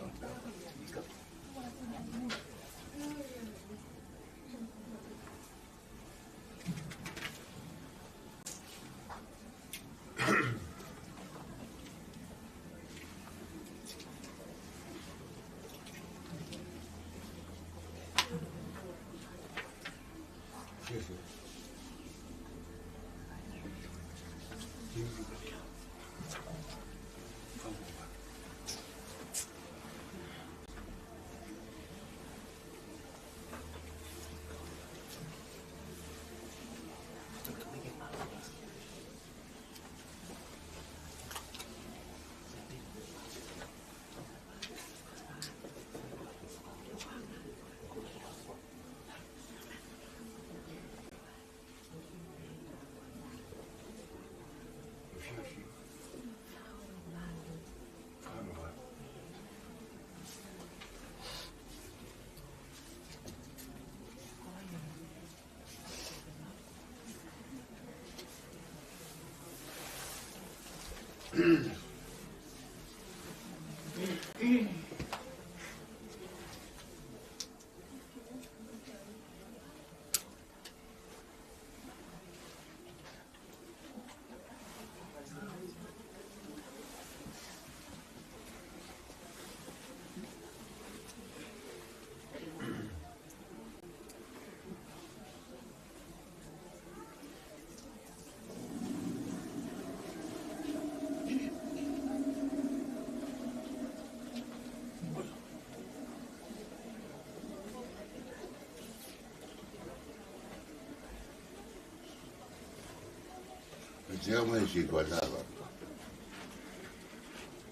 Tia mai si kua tava.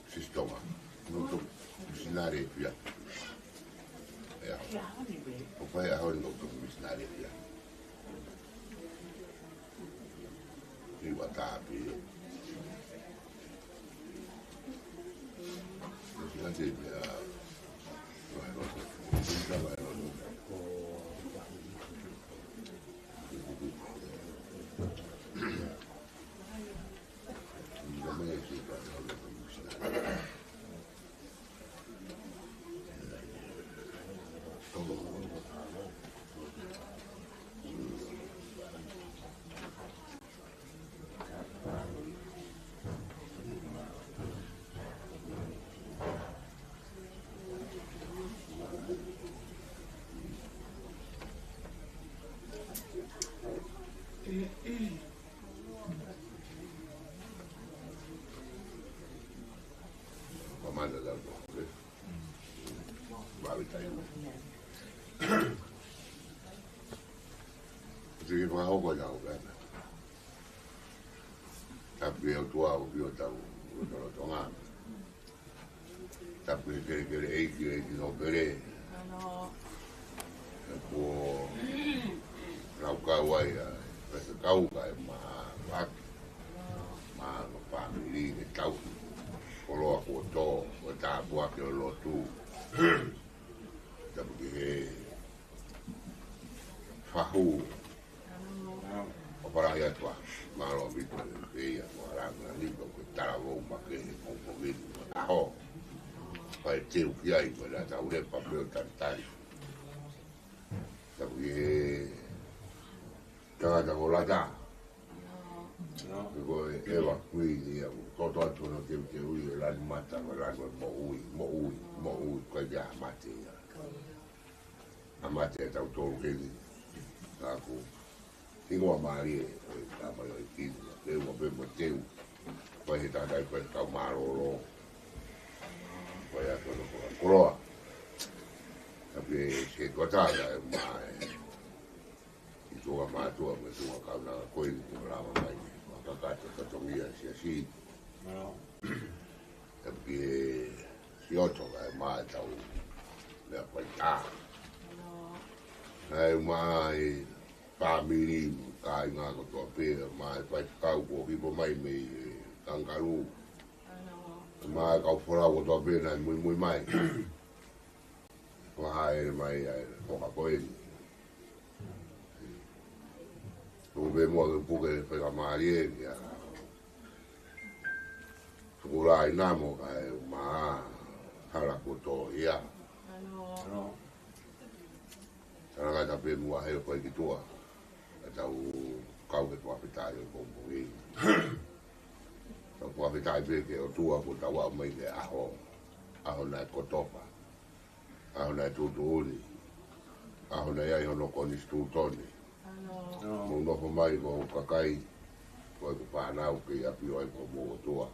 Sisi Tonga. Nō to misinale pia. ʻIa. ʻO fai ʻaho nō to misinale pia. Ni wa tapi. Misinale pia. Wa lo. Misinale wa lo. Siki fakahoko ʻa e lau pena. Tapu ki he ʻOtua ʻoku ʻi hotau lotolotonga. Tapu ki he kelekele ʻeiki, ʻeiki nōpele. ʻE kuo laukau ai ʻa e faifekau kae ʻumaʻā ʻa e fāmili ke tauhi. Koloa kuo tō, ko e tāpuaki ʻo e lotu. Tapu ki he fahu. ʻOku ou fakaʻapaʻapa atu ā, mālō ʻaupito e ia mo e langa ni ko e talavou makehe ko e kovi ko e ʻaho. Fai teu ki ai ko e la tau lepa pē ʻo talitali. Tapu ki he Ka ko Lata. Ko e Eva Kuini ia, ko e toto atu hono teuteuʻi ʻe Lanumata, ko Lanu ʻe moʻui, moʻui, moʻui, ko e pea mate ia. ʻA mate ʻe tautolu keni. Ka ko hingoa mālie, ʻo e tama ʻo e kini, pea ua pē mo teu. Ko e he tātai ko e kau mālōlō. Ko e atu hono koloa. Ka pea se kotaka e mae. ʻI tuʻa mātuʻa mo e tuʻa kaunanga ko eni kuo lava mai. Makakato tatongia siasi. Tapi ki he sioto kae mai tau mea paita. Kae mai pāmili, kāinga kotoa pē, mai paita kau kuo hipo mai mei he Kangaroo. Mai kau folau kotoa pē naʻe muimui mai. Ko hae mai ai, ko ka ko eni. Tuku pē muʻa ke puke faingamālie eni, ʻa. Tuku laʻi namo kae uma hala koto ia. Talangata pē muʻa he ko e ki tuʻa. Ka tau kau ke fakafetaʻi ʻo pongipongi. Tau fakafetaʻi pē ki he ʻOtua kuo tau aʻu mai ki he ʻaho. ʻAho naʻe kotofa. ʻAho naʻe tuʻutuʻuni. ʻAho naʻe ʻi ai hono konisitūtone. Mou nofo mai ko e kakai, ko e ku fānau kei ʻapi ʻo e ko mou ʻOtua.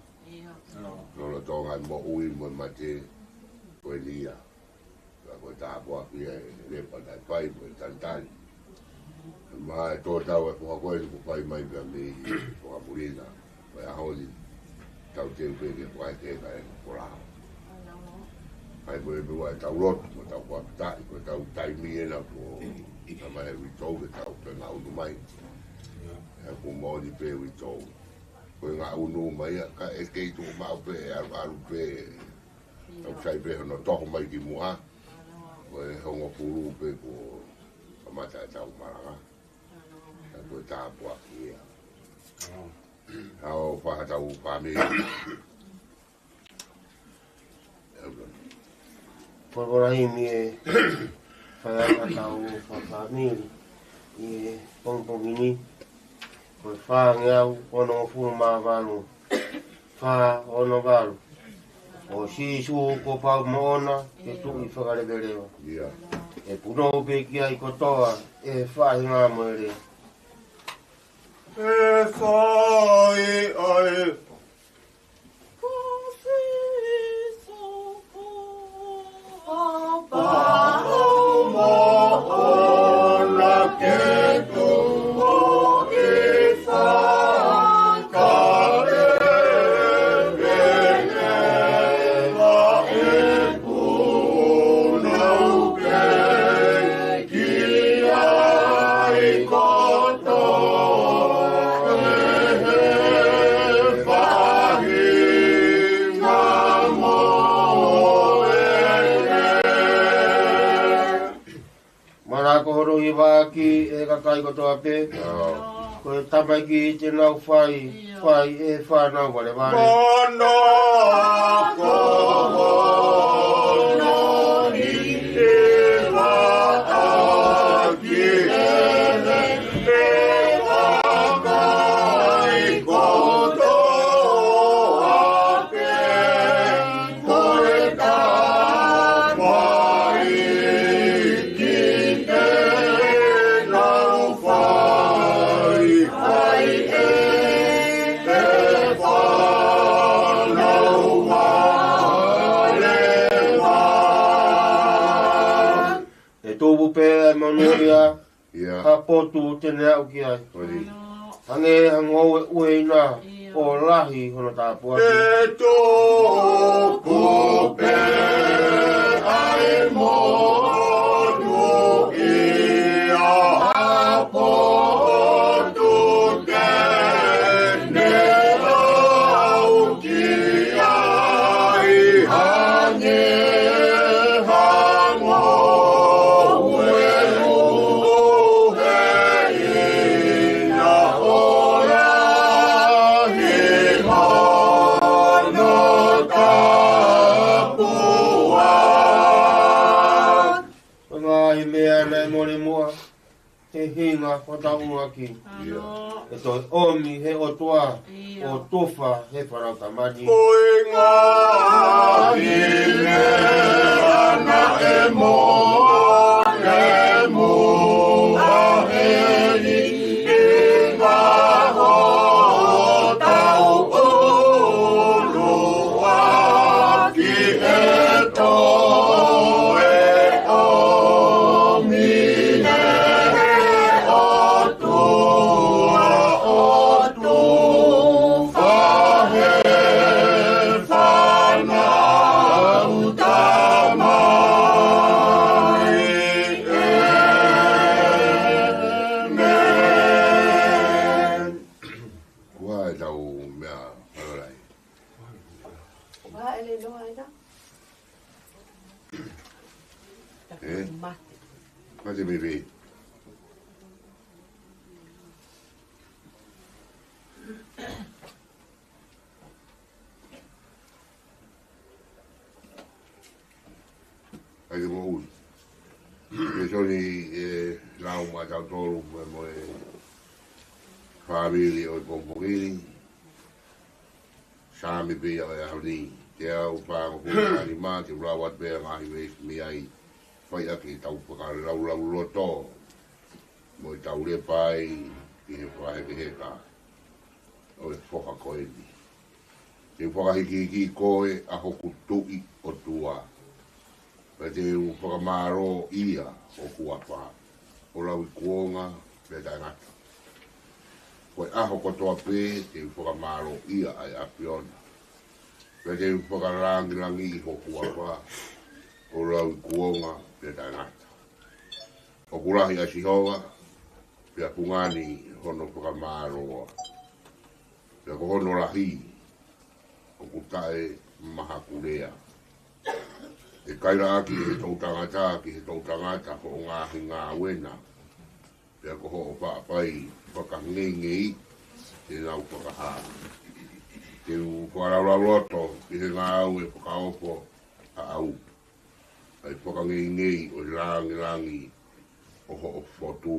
Lolotonga e moʻui mo e mate, ko eni ia. Ka ko e tāpuaki ia e lepa naʻe fai mo e talitali. Mai tō tau e poha ko eni kuo fai mai pea mei Fakamulinga. Ko e ʻaho ni, tau teu pē ke fai ke ka e ko la. Kai mo e meʻa ʻe tau lotu, mo tau fakafetaʻi, ko e tau taimi ena ko, ka mai e uitou ke tau pē ngā unu mai. E kuo moʻoni pē uitou. Ko e ngā unu mai, ka e kei tuʻu maʻu pē, e alu, alu pē, tau sai pē hono toho mai ki muʻa. Ko e hongofulu pē kuo kamata e tau malanga. Ka ko e tāpuaki ia. ʻA ʻo fakatau pāmili. Ko e kola himi e fai ʻa tau fakapāmili ʻi he pongipongi ni. Ko e fāngeau onongofulu mā valu. Fā ono valu. ʻO Sīsū kuo pau moʻona ke tuʻi fakaleveleva. Ia. ʻE punou pē ki ai kotoa ʻe he faʻahinga mo e lea. ʻE fai ai. Ko Sīsū ko Papa moʻona ke tuʻi fakaleveleva ʻe punou pē ki ai kotoa ʻe he faʻahinga mo e lea. Manako hono hivaʻaki ʻe he kakai kotoa pē. Ko e tamaiki te nau fai, fai ʻe he fānau valevale. Manako hono hivaʻaki ʻe he kakai kotoa pē. Ko e tamaiki te nau fai, fai ʻe he fānau valevale. ʻE tupu pē ʻa e monūʻia, ia, ha potu te ne aʻu ki ai. Hangē ha ngoue ʻueʻueina, ʻo lahi hono tāpuaki. ʻE tupu pē ʻa e monūʻia, ha potu te ne aʻu ki ai, hangē ha ngoue ʻueʻueina, ʻo lahi hono tāpuaki. Ko e ngaahi meʻa naʻe mole muʻa, he hinga hotau ʻuluaki. ʻIo. Ke toe ʻomi he ʻOtua, ʻio, ʻo tufa he fanau tamani. Ko e ngaahi meʻa naʻe mole muʻa heni, ʻi he ngaahi ʻuluaki ʻe toe ʻomi ʻe he ʻOtua ʻo tufa he fanau tamai. ʻĒmeni. Ko e hā ʻetau meʻa, Palolai? Ua ele loa ina. Eh? Mate. Mate mei fē? ʻAi ke mou ui. Ke soni e lau maʻatautolu mo e, mo e fāmili ʻo e pongipongi ni. Saame pē ia ʻo e ʻaho ni, teau fāngofulu mā nima, te u lau atu pē ʻa e ngaahi veesi mei ai, fai ʻaki ʻetau fakalaulauloto mo ʻetau lepa ai ʻi he fakahekeheka ʻo e foha ko eni. Te u fakahikihiki koe ʻa hoku Tuʻi ʻOtua. Pea te u fakamālōʻia ho huafa ʻo lauikuonga pea taʻengata. Ko e ʻaho kotoa pē te u fakamālōʻia ʻa e ʻAfiona. Pea te u fakalāngilangiʻi ho huafa ʻo lauikuonga pea taʻengata. ʻOku lahi ʻa Sihova, pea fungani hono fakamālō. Pea ko hono lahi ʻoku taʻemahakulea. ʻE kailaʻaki ʻe he toʻutangata ki he toʻutangata hoʻo ngaahi ngāue na, pea ko hoʻo faʻa fai fakangeingei te nau fakahā. Te u fakalaulauloto ki he ngāue fakaofo ʻaʻau, ʻa e fakangeingei ʻo e lāngilangi ʻo hoʻo fotu.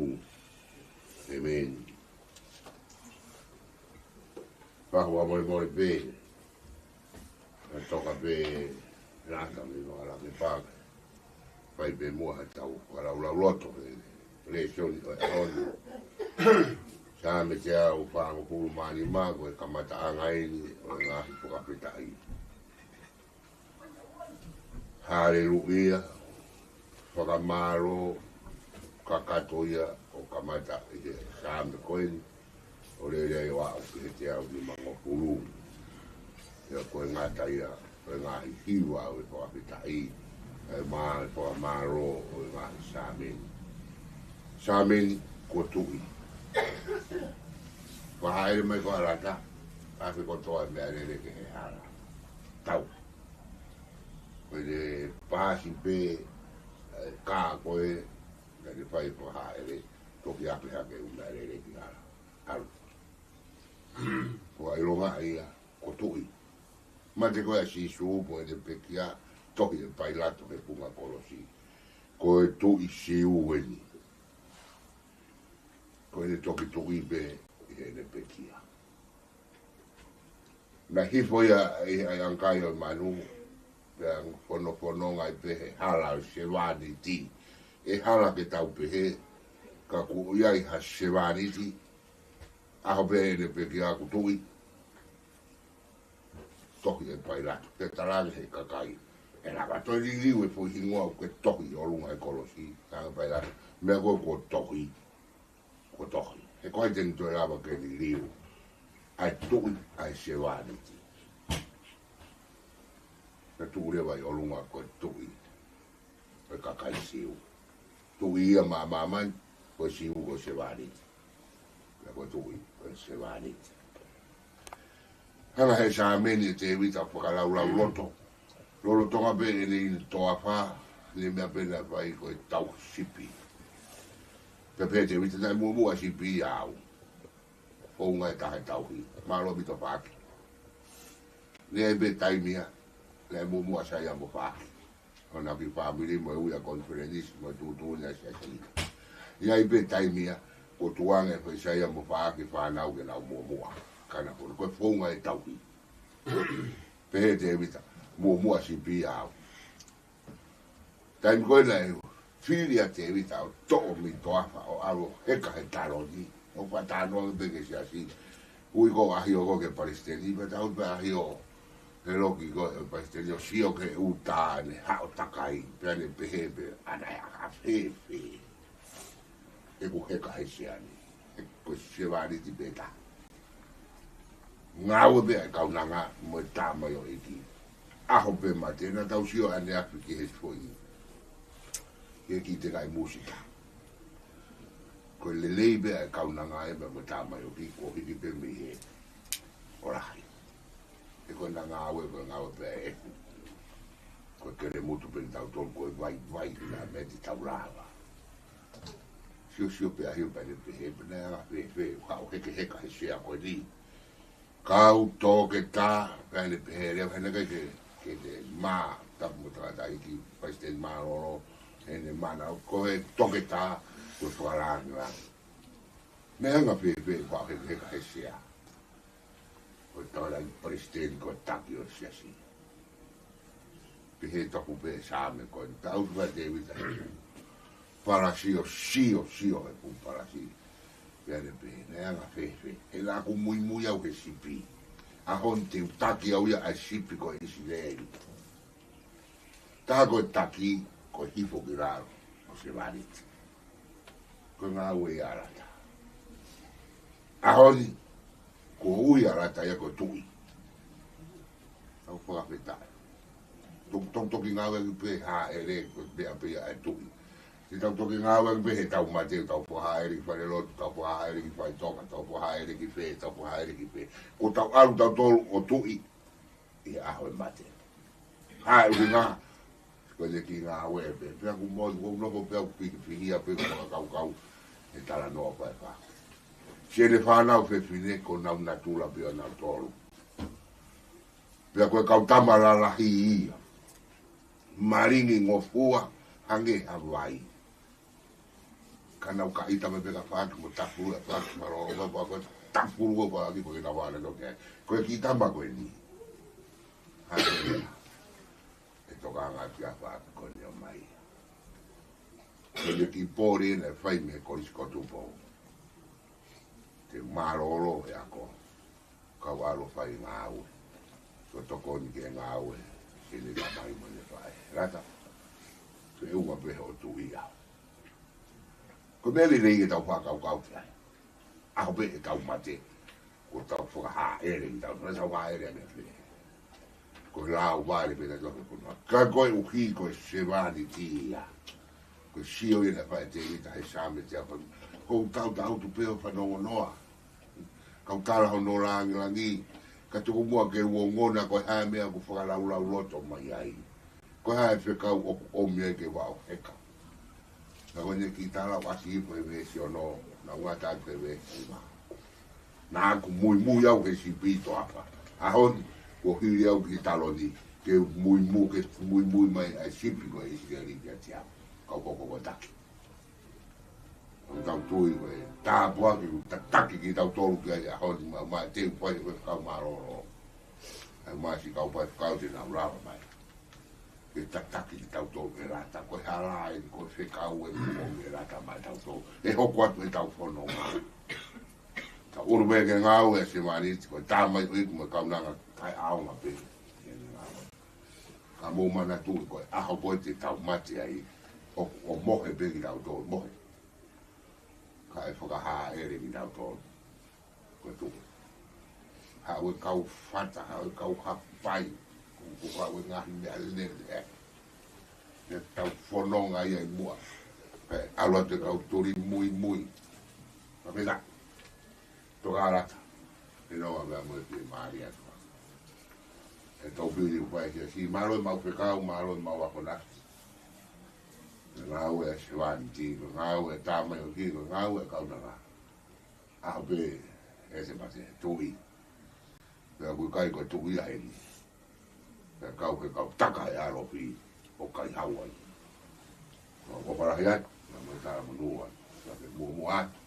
ʻĒmeni. Fakamolemole pē, ʻe toka pē lata mei Loʻalake Pāke. Fai pē muʻa haʻatau fakalaulauloto he lēsoni ʻo e ʻaho ni. Saame teau fāngofulu mā nima, ko e kamataʻanga eni ʻo e ngaahi fakafetaʻi. Haleluia. Fakamālō kakato ia ʻo kamata ʻi he Saame ko eni, ʻo lele ai ʻo aʻu ki he teau nimangofulu. ʻIo, ko e ngata ia, ko e ngaahi hiva ʻo e fakafetaʻi, ʻa e mā-, fakamālō ʻo e ngaahi Saame ni. Saame ni, ko Tuʻi. Fakahāʻele mai ko Alata, ʻa e fē kotoa e meʻalele ki he hala. Tau. Ko e paasi pē, ʻe, ka ko e, naʻe fai fakahāʻele, toki ʻapē hake ʻū meʻalele ki hala. ʻAlu. Ko e ʻilonga ia, ko Tuʻi. Mate ko ē ʻa Sīsū mo ʻene pekia, tohi ʻe Pailato he funga kolosi. Ko e Tuʻi Siu eni. Ko ʻene toki tuʻi pē ʻi heʻene pekia. Naʻe hifo ia ʻi he ʻaiʻangakai ʻo e manu, pea fonofononga ai pē he hala ʻo e sevāniti. ʻE hala ke tau pehē, ka kuo ʻi ai ha sevāniti, ʻaho pē ʻene pekia kuo tuʻi, tohi ʻe Pailato, pea talaange he kakai, ʻe lava toe liliu e foʻi hingoa ʻoku ke tohi ʻi ʻolunga he kolosi, talaange Pailato, meʻa ko ē kuo tohi, kuo tohi. He ko hai te ne toe lava ke liliu ʻa e tuʻi ʻa e sevāniti? Naʻe tuʻu leva ʻi ʻolunga ko e tuʻi ʻo e kakai Siu. Tuʻi ia maʻa māmani, ko e Siu ko e sevāniti. Pea ko e tuʻi ko e sevāniti. Hanga he Saame ni ʻe Tēvita ʻo fakalaulauloto. Lolotonga pē ʻene inu toafa, ʻene meʻa pē naʻe fai ko e tauhi sipi. Pea pehē ʻe Tēvita, naʻe muʻomuʻa sipi ia au. Founga e taha e tauhi. Mālō ʻaupito Faaki. Naʻe ʻi ai pē taimi ia, naʻe muʻomuʻa Saia mo Faaki. ʻO na ki fāmili mo e ui ʻa e konifelenisi mo e tuʻutuʻuni ʻa e siasi. ʻI ai pē taimi ia, ko tuanga e faisaia mo faʻaki fānau ke nau muʻomuʻa. Kana kono, ko e founga e tauhi. Pehē Tēvita, muʻomuʻa sipi au. Taimi ko ē naʻe fili ʻa Tēvita ʻo toʻo mei toafa ʻo ʻalu ʻo heka he taloni, ʻo faʻa talanoa pē ki he siasi. Ui ko ʻahi ʻo ko ke palesiteni, pea tau pē ʻahi ʻo he loki ko e palesiteni ʻo sio ki he ʻuta ne haʻo takai, pea ne pehē pē, ʻa naʻe ʻaka fēfē ʻeku heka he sea ni, he ko e sevāniti pē taha. Ngāue pē ʻa e kaunanga mo e tamaioʻeiki. ʻAho pē mate, naʻa tau sio ʻaneafi ki he foʻi, ki he kiʻi teka ʻi Musita. Ko e lelei pē ʻa e kaunanga ē mo e tamaioʻeiki, ko e hiki pē mei he ʻo lahi. He ko e ngāue, ko e ngāue pē ē. Ko e kelemutu pē tautolu, ko e vaivai pē naʻa mei te tau lava. Siosio pē ʻahi ʻo pehē pē, he pē naʻe anga fēfē, haʻo hekeheka he sea ko eni. Kau toketā, pea ne pehē leva, he naʻe ʻikai ke, ke te mā, tapu mo tangataʻeiki, palesiteni mālōlō, he ne mana, ko e toketā, ko e fakalāngilangi. Naʻe anga fēfē, haʻo hekeheka he sea. Ko e tangataʻeiki palesiteni, ko e taki ʻo e siasi. Pehē toku pē Saame ko eni, tau tuka Tēvita he palasi ʻo sio, sio he fuʻu palasi. Pea ne pehē, naʻe anga fēfē, he naʻa ku muimui au he sipi. ʻAho ni te u taki au ia ʻa e sipi ko ʻIsileli. Taha ko e taki, ko e hifo ki lalo, ko e sevāniti. Ko e ngāue ia ʻa Lata. ʻAho ni, kuo ui ʻa Lata ia ko e tuʻi. Tau fakafetaʻi. Tau, tau toki ngāueʻaki pē haʻele, ko e meʻa pē ia ʻa e tuʻi. Te tau toki ngāueʻaki pē he tau mate, tau fakahaʻele ki falelotu, tau fakahaʻele ki faʻitoka, tau fakahaʻele ki fē, tau fakahaʻele ki fē. Ko ʻetau ʻalu tautolu ʻo tuʻi ʻi he ʻaho e mate. ʻA e ʻuhinga, ko e kiʻi ngāue pē, pea ʻoku mou, ʻoku nofo pē ʻoku fihia pē ʻoku fakakaukau he talanoa pē ʻa e fā. Siʻene fānau fefine ko honau natula pē ʻonautolu. Pea ko e kau tama lalahi ia. Malingi ngofua hangē ha vai. Ka nau ka ʻita mai pē ka faki mo tafulu e faki malolo, ka faki tafulu ko faki ko ke na vale no ke. Ko e kiʻi tama ko eni. Hangē ia. ʻE tokanga atu kia faki ko eni ʻo mai. Ko e kiʻi pole naʻe fai mei he Kolisi ko Tupou. Te mālōlō he ako. Kau ʻalu ʻo fai ngāue. Ko e tokoni ki he ngāue. Ke ne tamai mo ne faʻē. Lata. Ke uma pē hoʻo tuʻi ia. Ko e meʻa lelei ke tau fakakaukau ki ai. ʻAho pē ʻe tau mate. Ko ʻetau fakahaʻele, ʻetau, ʻetau haʻele ʻa meʻa pē. Ko e lau vale pē ʻetau fakapunua. Ka koeʻuhi ko e sevāniti ia. Ko e sio ia naʻe fai ʻe Tēvita he Saame teau fā. Ko ʻetau tautu pē ʻo fanongonoa. Kau tala hono langilangi. Ka tuku muʻa ke u ongona ko e hā e meʻa ʻoku fakalaulauloto mai ai. Ko e hā e fekau ʻoku ʻomi ai ke vao heka. Ka ko ʻene kiʻi tala ʻoku ʻasi hifo he veesi ono, naʻa ku ngata atu he veesi nima. Naʻa ku muimui au he sipi ʻi toafa. ʻAho ni, kuo hili au ki he taloni, ke muimui, ke muimui mai ʻa e sipi ko ʻIsileli kiate au. Kau koko ko taki. ʻOku tau tui ko e tāpuaki ʻoku tataki kitautolu ki ai ʻaho ni, ma, ma te u fai ko e kau mālōlō. ʻAi mai siʻi kau faifekau te nau lava mai. Ke tataki kitautolu ʻe Lata, ko e hala eni, ko e fekau eni ʻoku ʻomi ʻe Lata maʻa tautolu. ʻE hoko atu ʻetau fononga. Tau ʻulu pē ke ngāue ʻa e sevāniti, ko e tamaioʻeiki mo e kaunanga kae ʻaonga pē. Ka mou manatuʻi ko e ʻaho ko ē te tau mate ai, ʻo, ʻo mohe pē kitautolu, mohe. Kae fakahaʻele kitautolu. Ko e tuʻi. Haʻu e kau fata, haʻu e kau hapai, ko, ko haʻu e ngaahi meʻa lelei. Ke tau fononga ia ʻi muʻa. Kae ʻalu atu e kau tuli muimui. Ka pena. Toka Lata. Pena ʻo meʻa mo e fiemālie atu. ʻE tau pili ʻoku fai siasi. Mālō e mau fekau, mālō e mau akonaki. Ngāue ʻa e sevāniti, ngāue ʻa e tamaioʻeiki, ngāue ʻa e kaunanga. ʻAho pē ʻe te mate, tuʻi. Pea ʻoku ʻikai ko e tuʻi ia eni. Pea kau ke kau taka e ʻalofi ʻo kai hau ai. Ko, ko falahi atu, na mo e tala monū atu. Muʻomuʻa atu.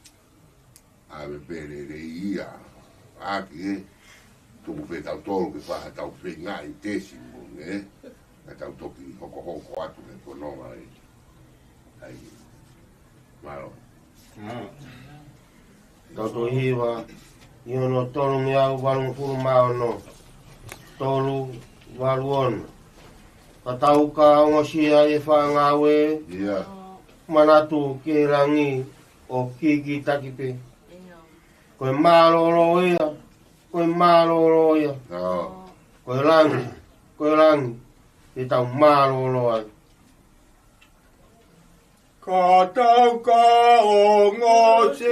ʻAve pē lelei ia. ʻAki ē. Tuku pē tautolu ke fai haʻatau feingaʻi tesi mo ne. Ka tau toki hokohoko atu he pononga ē. ʻAi. Mālō. Tau tohi hiva, ʻi hono tolungeau valungofulu mā ono, tolu valu ono. Ka tau ka ongosia ʻi he faʻa ngāue, ʻIa. manatu ki he langi ʻo kikitaki pē. Ko e mālōlō ia, ko e mālōlō ia. ʻIa. Ko e langi, ko e langi, te tau mālōlō ai. Ka tau ka ongosia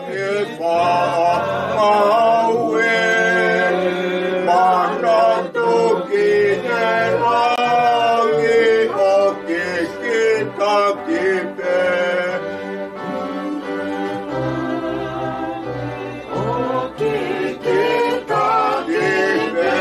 ʻi he faʻa ngāue, manatu ki he langi ʻo kikitaki pē. ʻO kikitaki pē.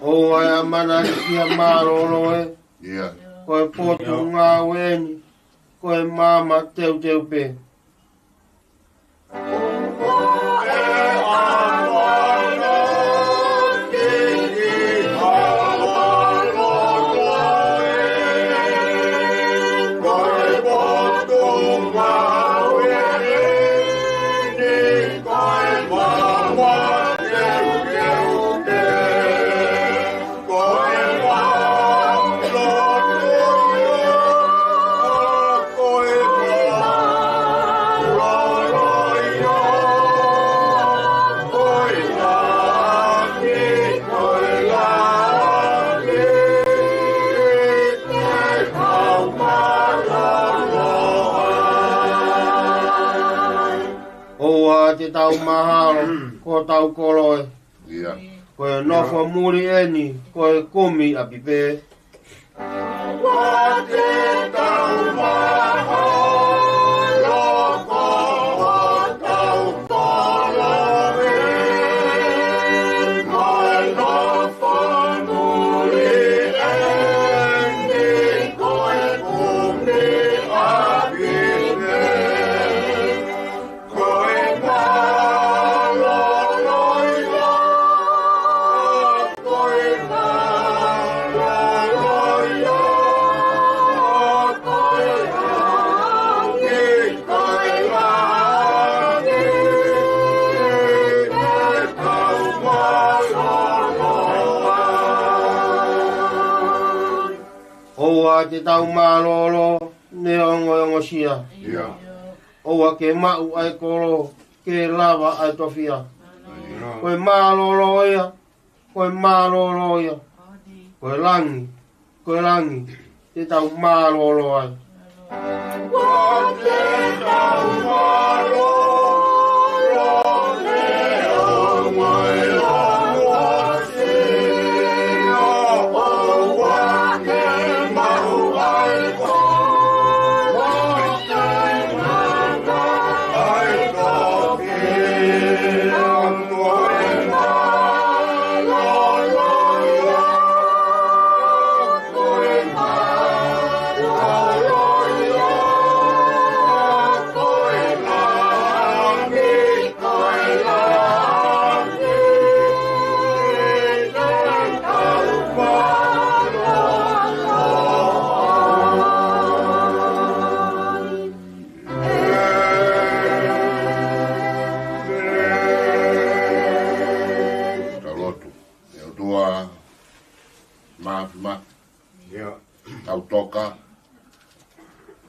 ʻOua ʻe ʻamanaki ki ha mālōlō ē. ʻIa. Ko e potungāue eni, ko e maama teuteu pē. ʻOua te tau mahalo ko hotau kolo ē. ʻIa. Ko e nofo muli eni, ko e kumi ʻapi pē. ʻOua te tau mahalo ko hotau kolo ē. Ko e nofo muli eni, ko e kumi ʻapi pē. Ko e mālōlō ia, ko e mālōlō ia, ko e langi, ko e langi, te tau mālōlō ai. ʻOua te tau mālōlō neongo e ongosia. ʻIa. ʻOua ke maʻu ʻa e kolo, ke lava ʻa e tofiʻa. ʻIa. Ko e mālōlō ia, ko e mālōlō ia. Ko e langi, ko e langi, te tau mālōlō ai. ʻOua te tau mālōlō neongo e ongosia. ʻOua ke maʻu ʻa e kolo, Tau lotu. ʻE ʻOtua Māfimafi. ʻIa. Tau toka.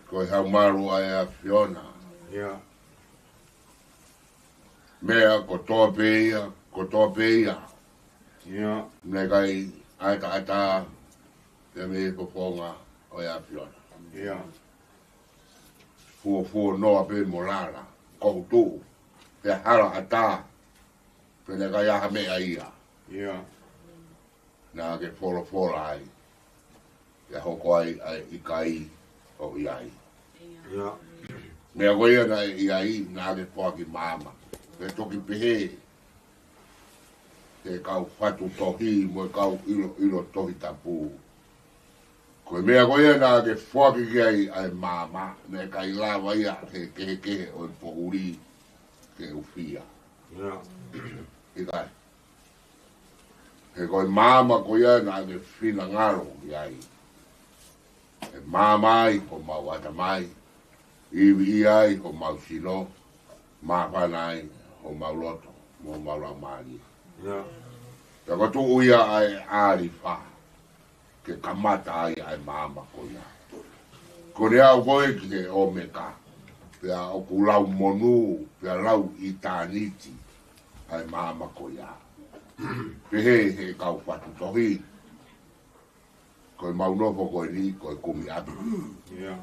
Ko e haʻu malu ʻa e ʻAfiona. ʻIa. Meʻa kotoa pē ia, kotoa pē ia. ʻIa. Naʻe ʻikai ʻataʻatā pea mei he fofonga ʻo e ʻAfiona. ʻIa. Fuofuo noa pē mo lala, ko utu, pea hala ʻatā. Pea naʻe ʻikai ha meʻa ia. Ia. Naʻa ke folofola ai. Pea hoko ai ʻa e ʻikai ʻo ʻi ai. Ia. Meʻa ko ia naʻe ʻi ai, naʻa ke foaki maama. Pea toki pehē ʻe he kau fatu tohi mo e kau ʻiloʻilo Tohi Tapu. Ko e meʻa ko ia naʻa ke foaki ki ai ʻa e maama, naʻe ʻikai lava ia ʻe he kehekehe ʻo e poʻuli ke ʻufia. Ia. ʻIkai. He ko e maama ko ia naʻa ke finangalo ʻi ai. ʻE maama ai homau ʻatamai, ivi ai homau sino, māfana ai homau loto, mo homau laumālie. Ia. Pea ko e tuʻu ia ʻa e ʻAlifa, ke kamata ai ʻa e maama ko ia. Ko e aʻu ko ē ki he ʻOmeka, pea ʻoku lau monū, pea lau ʻitāniti ʻa e maama ko ia. Pehē ʻe he kau fatu tohi, ko e mau nofo ko eni, ko e kumi ʻapi. Ia.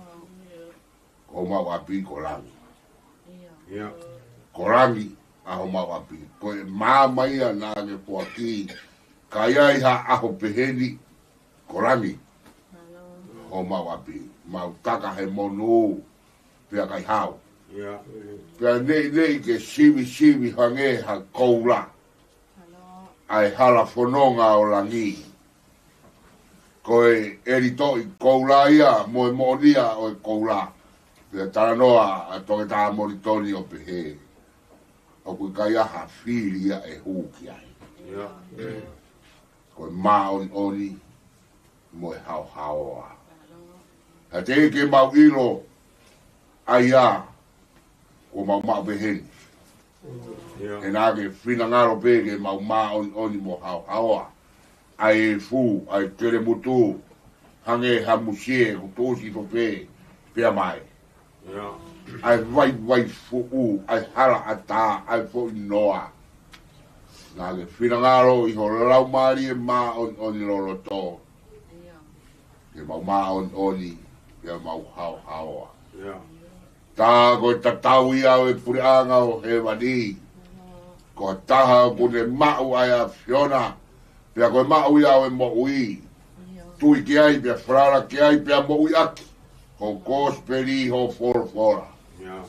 Ko homau ʻapi ko langi. Ia. Ko langi ʻa homau ʻapi. Ko e maama ia naʻa ke foaki, ka ʻi ai ha ʻaho peheni, ko langi homau ʻapi. Mau taka he monū, pea ʻikai hao. Ia. Pea neʻineʻi ke sivisivi hangē ha koula ʻa e hala fononga ʻo langi. Ko e ʻelitoʻi koula ia mo e moʻonia ʻo e koula. Pea talanoa ʻa Toketā Molitoni ʻo pehē, ʻoku ʻikai ha fili ia ʻe hū ki ai. Ia. Ko e māʻoniʻoni mo e haohaoa. Ka teʻeki ke mau ʻilo ʻa ia, kuo mau maʻu peheni. Ia. He naʻa ke finangalo pē ke mau māʻoniʻoni mo haohaoa. ʻA e fū, ʻa e kelemutu, hangē ha musie, kuo tuʻusi pē, pea mai. Ia. ʻA e vaivai fuʻu, ʻa e hala ʻatā, ʻa e foʻi noa. Naʻa ke finangalo ʻi ho laumālie māʻoniʻoni loloto. Ia. Ke mau māʻoniʻoni, ke mau haohaoa. Ia. Tā ko e tatau ia ʻo e puleʻanga ʻo hēvani. Ko e taha ʻoku ne maʻu ʻa e ʻAfiona, pea ko e maʻu ia ʻo e moʻui. Ia. Tui ki ai, pea falala ki ai, pea moʻui ʻaki ho kosipeli, ho folofola. Ia.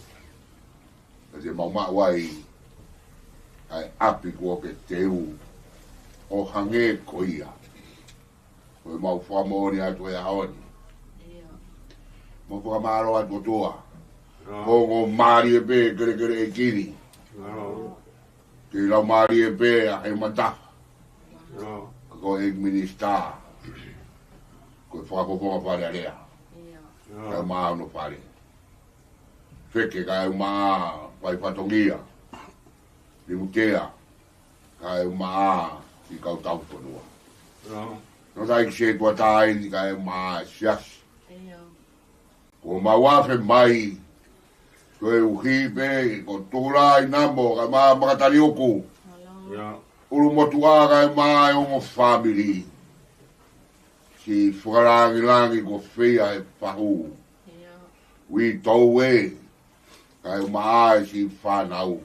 Pea te mau maʻu ai ʻa e ʻapi kuo ke teu ʻo hangē ko ia. Ko e mau fakamoʻoni atu he ʻaho ni. Ia. Mau fakamālō atu ʻOtua. Ia. Ko e ongo mālie pē kelekele ʻeiki ni. Ia. Ke lau mālie pē ʻa e mata. Ia. Ko e minisitā. Ko e fakafofonga Fale Alea. Ia. Ia. Kae ʻumaʻā hono fale. Feke kae ʻumaʻā fai fatongia. Limutea. Kae ʻumaʻā ʻi kau tauhi fonua. Ia. Nō tai ki se tua tai ni kae ʻumaʻā siasi. Ia. Ko mau afe mai, ko e uhi pē, ko Tūlai Namo, kae ʻumaʻā Makataliuku. Ia. ʻUlumotuʻa kae ʻumaʻā e ongo fāmili. Siʻi Fakalangilangi ko Feia he fahu. Ia. Uitou ē, kae ʻumaʻā e siʻi fānau.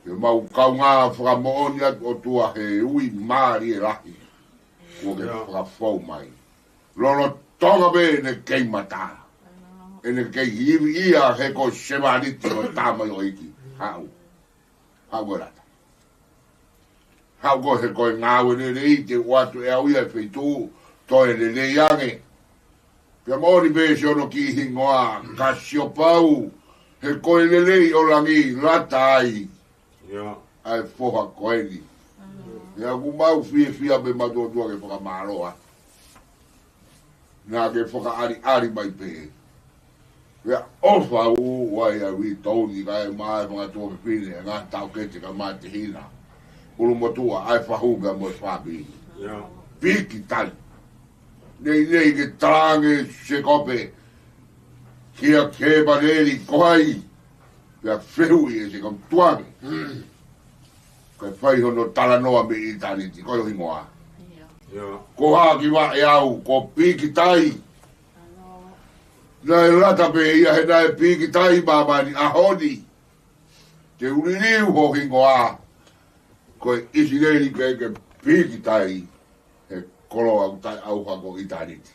Ke mau kaungā fakamoʻoni atu ʻOtua he ui mālie lahi. Kuo ke Ia. fakafou mai. Lolotonga pē ʻene kei mata. ʻEne kei ivi ia he ko e sevāniti ʻo e tamaioʻeiki. Haʻu. Haʻu ʻo lata. Haʻu koe he ko e ngāue lelei te u ʻoatu ʻe au ia ʻi he feituʻu, toe lelei ange. Pea moʻoni pē siʻono kiʻi hingoa, ka sio pau, he ko e lelei ʻo langi lata ai. Ia. ʻA e foha ko eni. Ia ʻoku mau fiefia pē mātuʻa ke fakamālō atu. Naʻa ke fakaʻaliʻali mai pē. Pea ʻofa ʻa e ui tau ni kae ʻumaʻā e fanga tuofefine, ngaahi taʻokete kae ʻumaʻā e tehina. ʻUlumotuʻa, ʻa e fahu pea mo e fāmili. Ia. Pīkitai. Neʻineʻi ke talaange Sēkope kia Kēpaleli ko hai. Pea fehuʻi ʻe Sēkope tuange. Kae fai hono talanoa mei ʻitāniti, ko e hingoa. Ia. Ko ha ki vaʻe au, ko Pīkitai. Naʻe lata pē ia he naʻe pīkitai māmani ʻaho ni. Te u liliu ho hingoa. Ko e ʻIsileli ke ke pīkitai he koloa ʻoku taʻeʻauha ko ʻitāniti.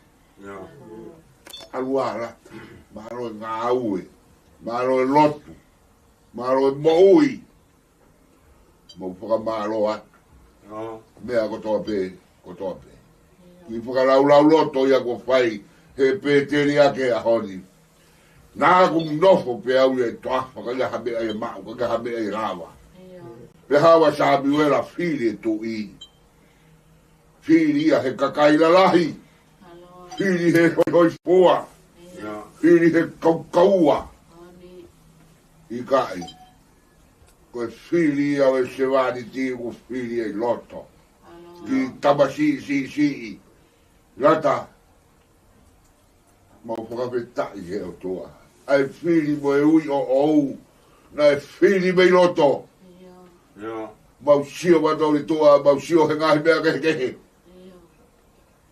ʻAlu ā lata, mālō e ngāue, mālō e lotu, mālō e moʻui. Mau fakamālō atu. Meʻa kotoa pē, kotoa pē. Kiʻi fakalaulauloto ia kuo fai he Pēteli ʻa e ʻaho ni. Naʻa ku nofo pē au ia ʻi he toafa, ʻikai ha meʻa ia maʻu, ʻikai ha meʻa ia lava. Pea hanga ʻe Samiuela fili e tuʻi. Fili ia he kakai lalahi. Fili he hoihoifua. Fili he kaukaua. ʻIkai. Ko e fili ia ʻo e sevāniti ʻoku fili ʻi loto. Kiʻi tamasiʻi siʻisiʻi. Lata. Mau fakafetaʻi he ʻOtua. ʻA e fili mo e ui ʻoʻou. Naʻe fili mei loto. Mau sio mautolu ʻi tuʻa, mau sio he ngaahi meʻa kehekehe.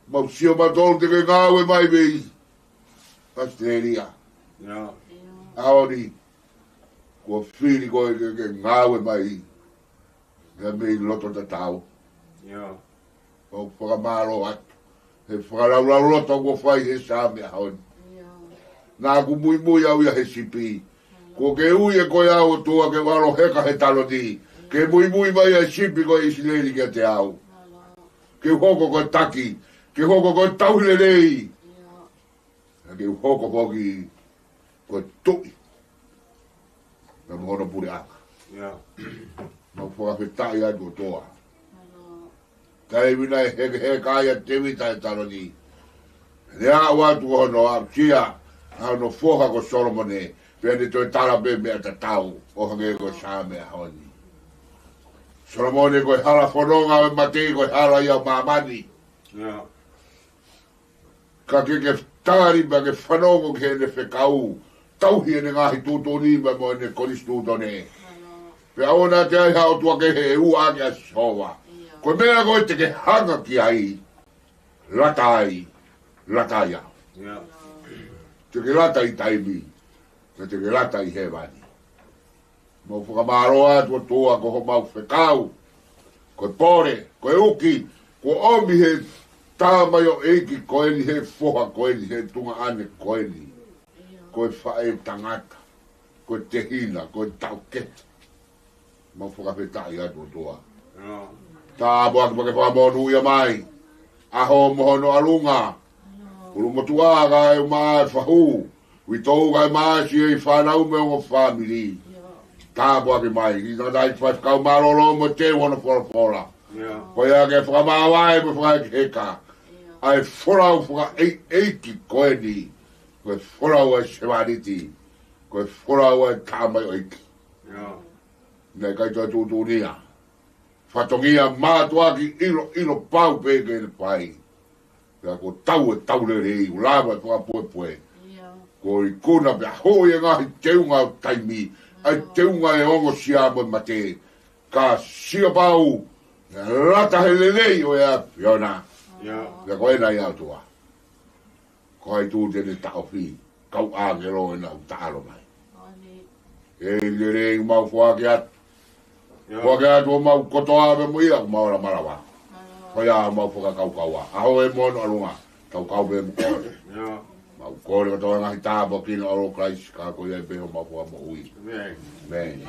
Mau sio mautolu te ke ngāue mai mei ʻAositelēlia. ʻAho ni, kuo fili koe ke ke ngāue mai. Ia mei loto tatau. Mau fakamālō atu he fakalaulauloto kuo fai he Saame ʻaho ni. Naʻa ku muimui au ia he sipi. Kuo ke ui ʻe koe au ʻOtua ke u ʻalu heka he taloni. Ke muimui mai ʻa e sipi ko ʻIsileli kiate au. Ke u hoko ko e taki. Ke u hoko ko e tauhi lelei. Ka ke u hoko foki ko e tuʻi. Pea mo hono puleʻanga. Mau fakafetaʻi atu ʻOtua. Taimi naʻe hekeheka ai ʻa Tēvita he taloni. Ne aʻu atu ko hono aʻusia ʻa hono foha ko Solomone. Pea ne toe tala pē meʻa tatau ʻo hangē ko e Saame ʻaho ni. Solomone, ko e hala fononga ʻo e mate, ko e hala ia ʻo māmani. Ka ke ke tali pea ke fanongo ki heʻene fekau, tauhi ʻene ngaahi tuʻutuʻuni pea mo ʻene konisitūtone. Pea ʻoua naʻa toe ʻi ai ha ʻotua kehe ʻe ua ʻaki ʻa Sihova. Ko e meʻa ko ē te ke hanga ki ai, lata ai, lata ai au. Te ke lata ʻi taimi, ka te ke lata ʻi hēvani. Mau fakamālō atu ʻOtua ko homau fekau, ko e pole, ko e uki, kuo ʻomi he tamaioʻeiki ko eni, he foha ko eni, he tuongaʻane ko eni, ko e faʻē tangata, ko e tehina, ko e taʻokete. Mau fakafetaʻi atu ʻOtua. Tāpuaki pea ke fakamonūʻia mai ʻa hoʻo mo hono ʻalunga. ʻUlumotuʻa kae ʻumaʻā e fahu. Uitou kae ʻumaʻā siʻi fānau mo e ongo fāmili. Tāpuaki mai ki he tangataʻeiki faifekau mālōlō mo teu hono folofola. Ko ia ke fakamāvae mo fakahekeheka ʻa e folau fakaʻeiʻeiki ko eni. Ko e folau ʻa e sevāniti. Ko e folau ʻa e tamaioʻeiki. Naʻe ʻikai toe tuʻutuʻuni ia. Fatongia mātuʻaki ʻiloʻilo pau pē ke ne fai. Pea kuo tau e tau lelei, ʻo lava e fakapuepue. Kuo ikuna pea hoi e ngaahi teunga ʻo taimi, ʻa e teunga e ongosia mo e mate. Ka sio pau, lata he lelei ʻo e ʻAfiona. Pea ko ena ia ʻOtua. Ko hai tuʻu te ne taʻofi, kau ʻāngelo ena ʻoku taʻalo mai. ʻEiki lelei, mau foaki atu. Foaki atu ʻo mau kotoa pē mo ia ʻoku mau ala malava. Ko ia mau fakakaukaua. ʻAho ē mo hono ʻalunga, tau kau pē mo koe. Mau kole kotoa ngaahi tāpuaki ʻo e ʻAlo ʻo Kalaisi, ka ko ia pē homau fakamoʻui. ʻĒmeni.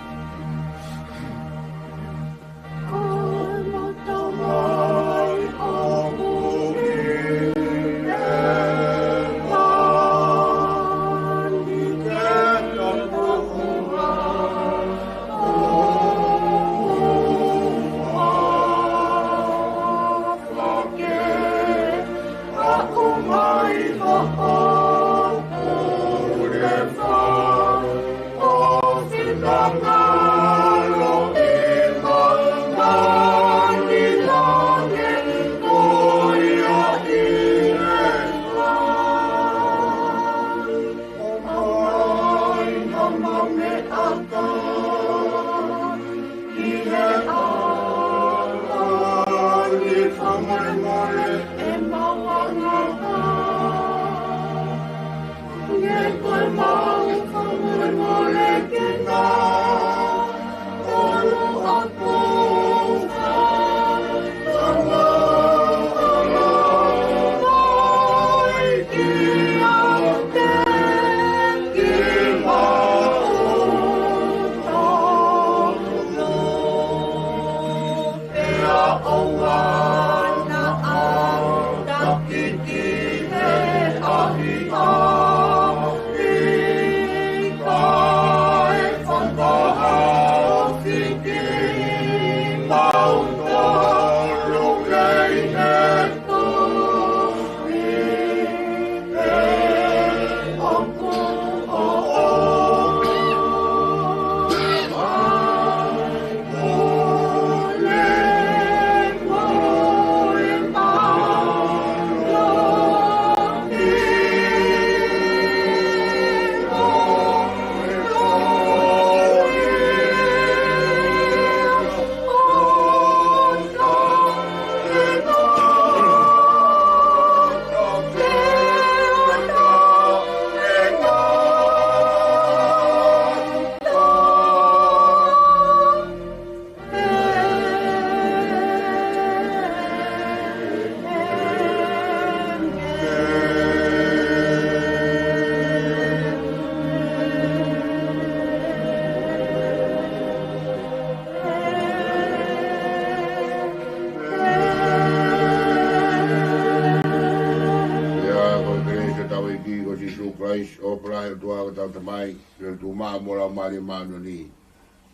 Tamai, ʻi he tuʻu maʻa mo e Laumālie Māʻoniʻoni,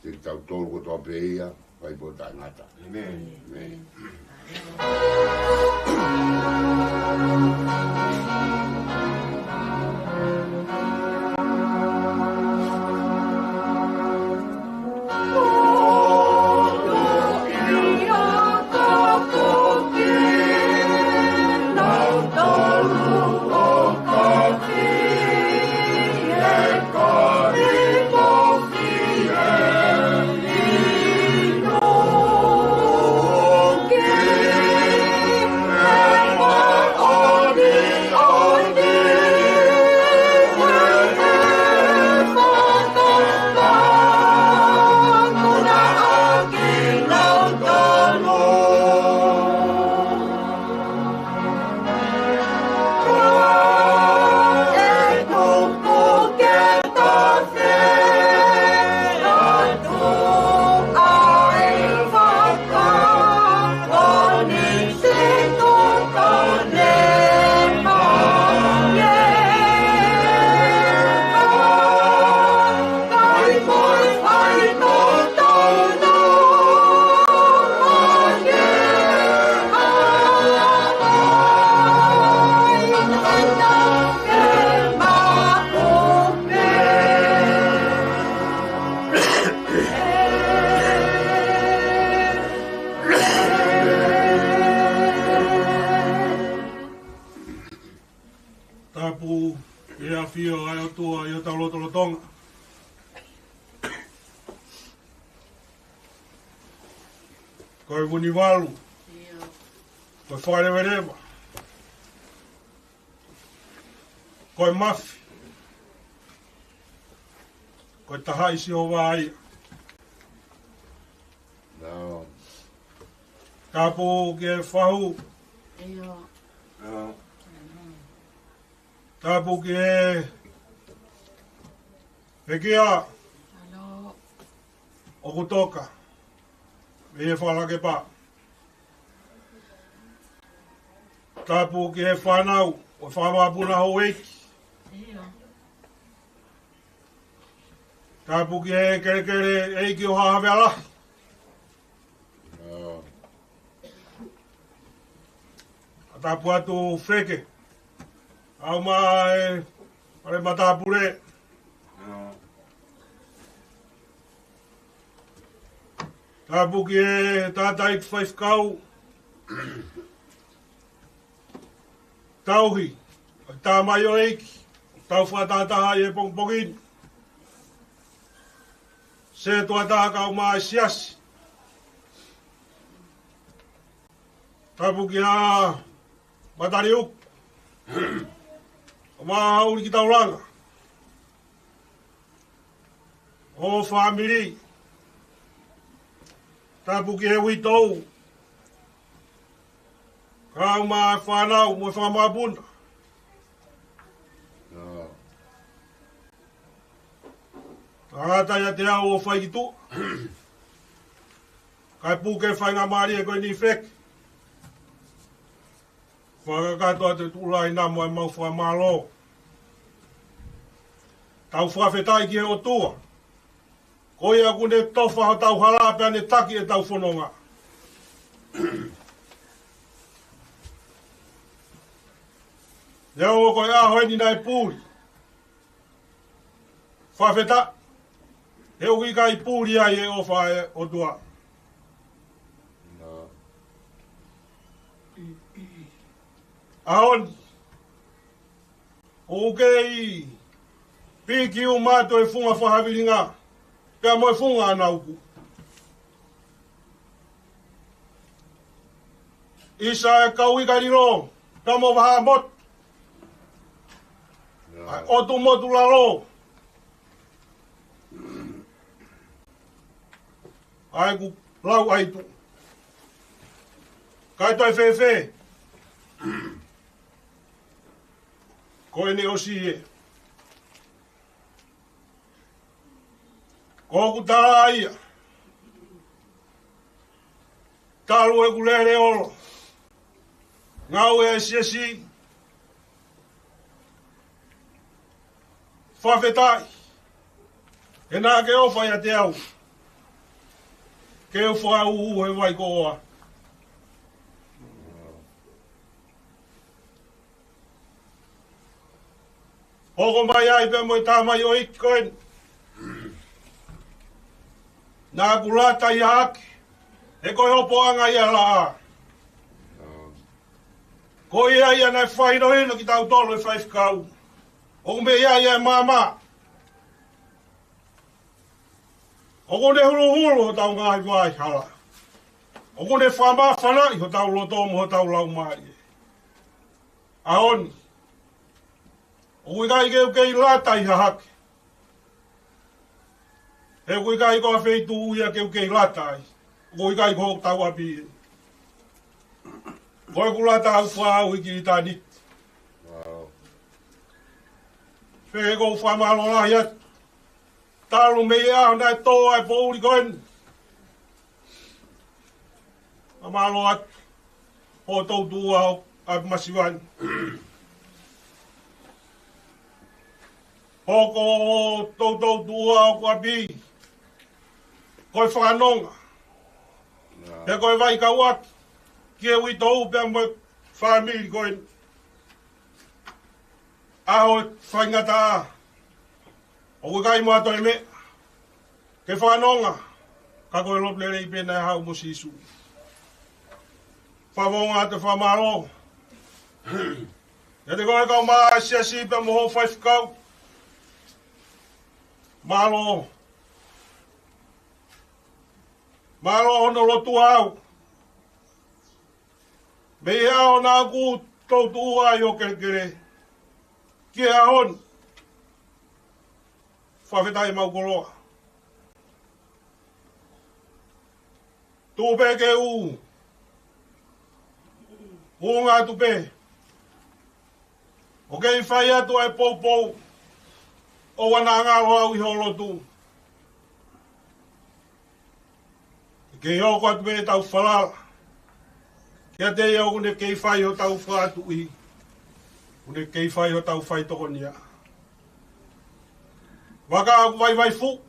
ʻiate kitautolu kotoa pē ia, fai pē ʻo taʻengata. ʻĒmeni. ʻĒmeni. Tapu ʻa e ʻafio ʻa e ʻOtua ʻi hotau lotolotonga. Ko e Vunivalu. Ko e Fakaleveleva. Ko e Mafi. Ko e Tahaʻi Sihova ia. Tapu ki he Fahu. Tapu ki he Pekia ʻoku toka mei he Fakalakepa. Tapu ki he fānau ʻo e Fakamakapuna Houʻeiki. Tapu ki he kelekele ʻeiki ʻo Haʻa Havea Lahi. Tapu atu Feke. ʻAu mai e fale matāpule. Tapu ki he tangataʻeiki faifekau. Tauhi ʻa e tamaioʻeiki, tau fakatahataha ʻi he pongipongi ni. Sētuata kae ʻumaʻā e siasi. Tapu ki he mataliuku, ʻumaʻā e ʻuli ki taulanga ʻo e fāmili. Tapu ki he uitou, kae ʻumaʻā e fānau mo e fanga makapuna. Tangata ʻiate au ʻo fai ki tuʻa, kae puke faingamālie ko eni Feke. Fakakakato atu e tuʻu lahi na mo ʻemau fakamālō. Tau fakafetaʻi ki he ʻOtua, ko ia ʻoku ne tofa hotau hala pea ne taki ʻetau fononga. Neongo ko e ʻaho eni naʻe puli, fakafetaʻi, he ʻoku ʻikai puli ai e ʻofa ʻa e ʻOtua. ʻAho ni ʻoku kei piki uma atu e funga fakahavilinga pea mo e funga ʻa e uku. ʻIsa e kau ika lilo pea mo vahaʻa motu, ʻa e ʻotu motu lalo, ʻa ʻeku lau ʻaitu. Kae toe fēfē? Ko ʻene ʻosi ē. Ko hoku tala ia, talu ʻeku lele ʻo ngāue ʻi he siasi, Fakafetaʻi. He naʻa ke ʻofa ʻiate au, ke u fakaū he vai ko ʻoa. Hoko mai ai pea mo e tamaioʻeiki ko eni. Naʻa ku lata ʻi hahake, he ko e hopoʻanga ia ʻa e laʻā. Ko ia ia naʻe fakahinohino kitautolu ʻe he faifekau, ʻoku mei ai ʻa e maama. ʻOku ne huluhulu hotau ngaahi vaʻa hala. ʻOku ne fakamāfanaʻi hotau loto mo hotau laumālie. ʻAho ni, ʻoku ʻikai ke u kei lata ʻi hahake, he ʻoku ʻikai ko ha feituʻu ia ke u kei lata ai. ʻOku ʻikai ko hotau ʻapi. Ko ʻeku lata ʻaʻaku ʻi he ʻitāniti. Pea ko e fakamālō lahi atu. Talu mei he ʻaho naʻe tō ai e poʻuli ko eni, fakamālō atu. Ko e toutou ʻa e masiva ni. Ko e toutou ʻa hoku ʻapi, ko e fakanonga, pea ko e vaikauʻaki ki he uitou pea mo e fāmili ko eni. ʻAho faingataʻa, ʻoku ʻikai mo ha toe meʻa ke fakanonga, ka ko e lotu lelei pē naʻe haʻu mo Sīsū. Fakafofonga atu e fakamālō ʻiate koe kau mā siasi pea mo hoʻo faifekau. Mālō. Mālō hono lotua au mei he ʻaho naʻa ku toutou ʻi ho kelekele ki he ʻaho ni. Fakafetaʻi, mau koloa. Tuku pē ke u hūfanga atu pē ʻo kei fai atu ʻa e poupou ʻoua naʻa ngalo au ʻi hoʻo lotu. Kei hoko atu pē ʻetau falala kiate ia ʻoku ne kei fai hotau fakatuʻi, ʻoku ne kei fai hotau faitokonia. Vaka ʻoku vaivai fuʻu,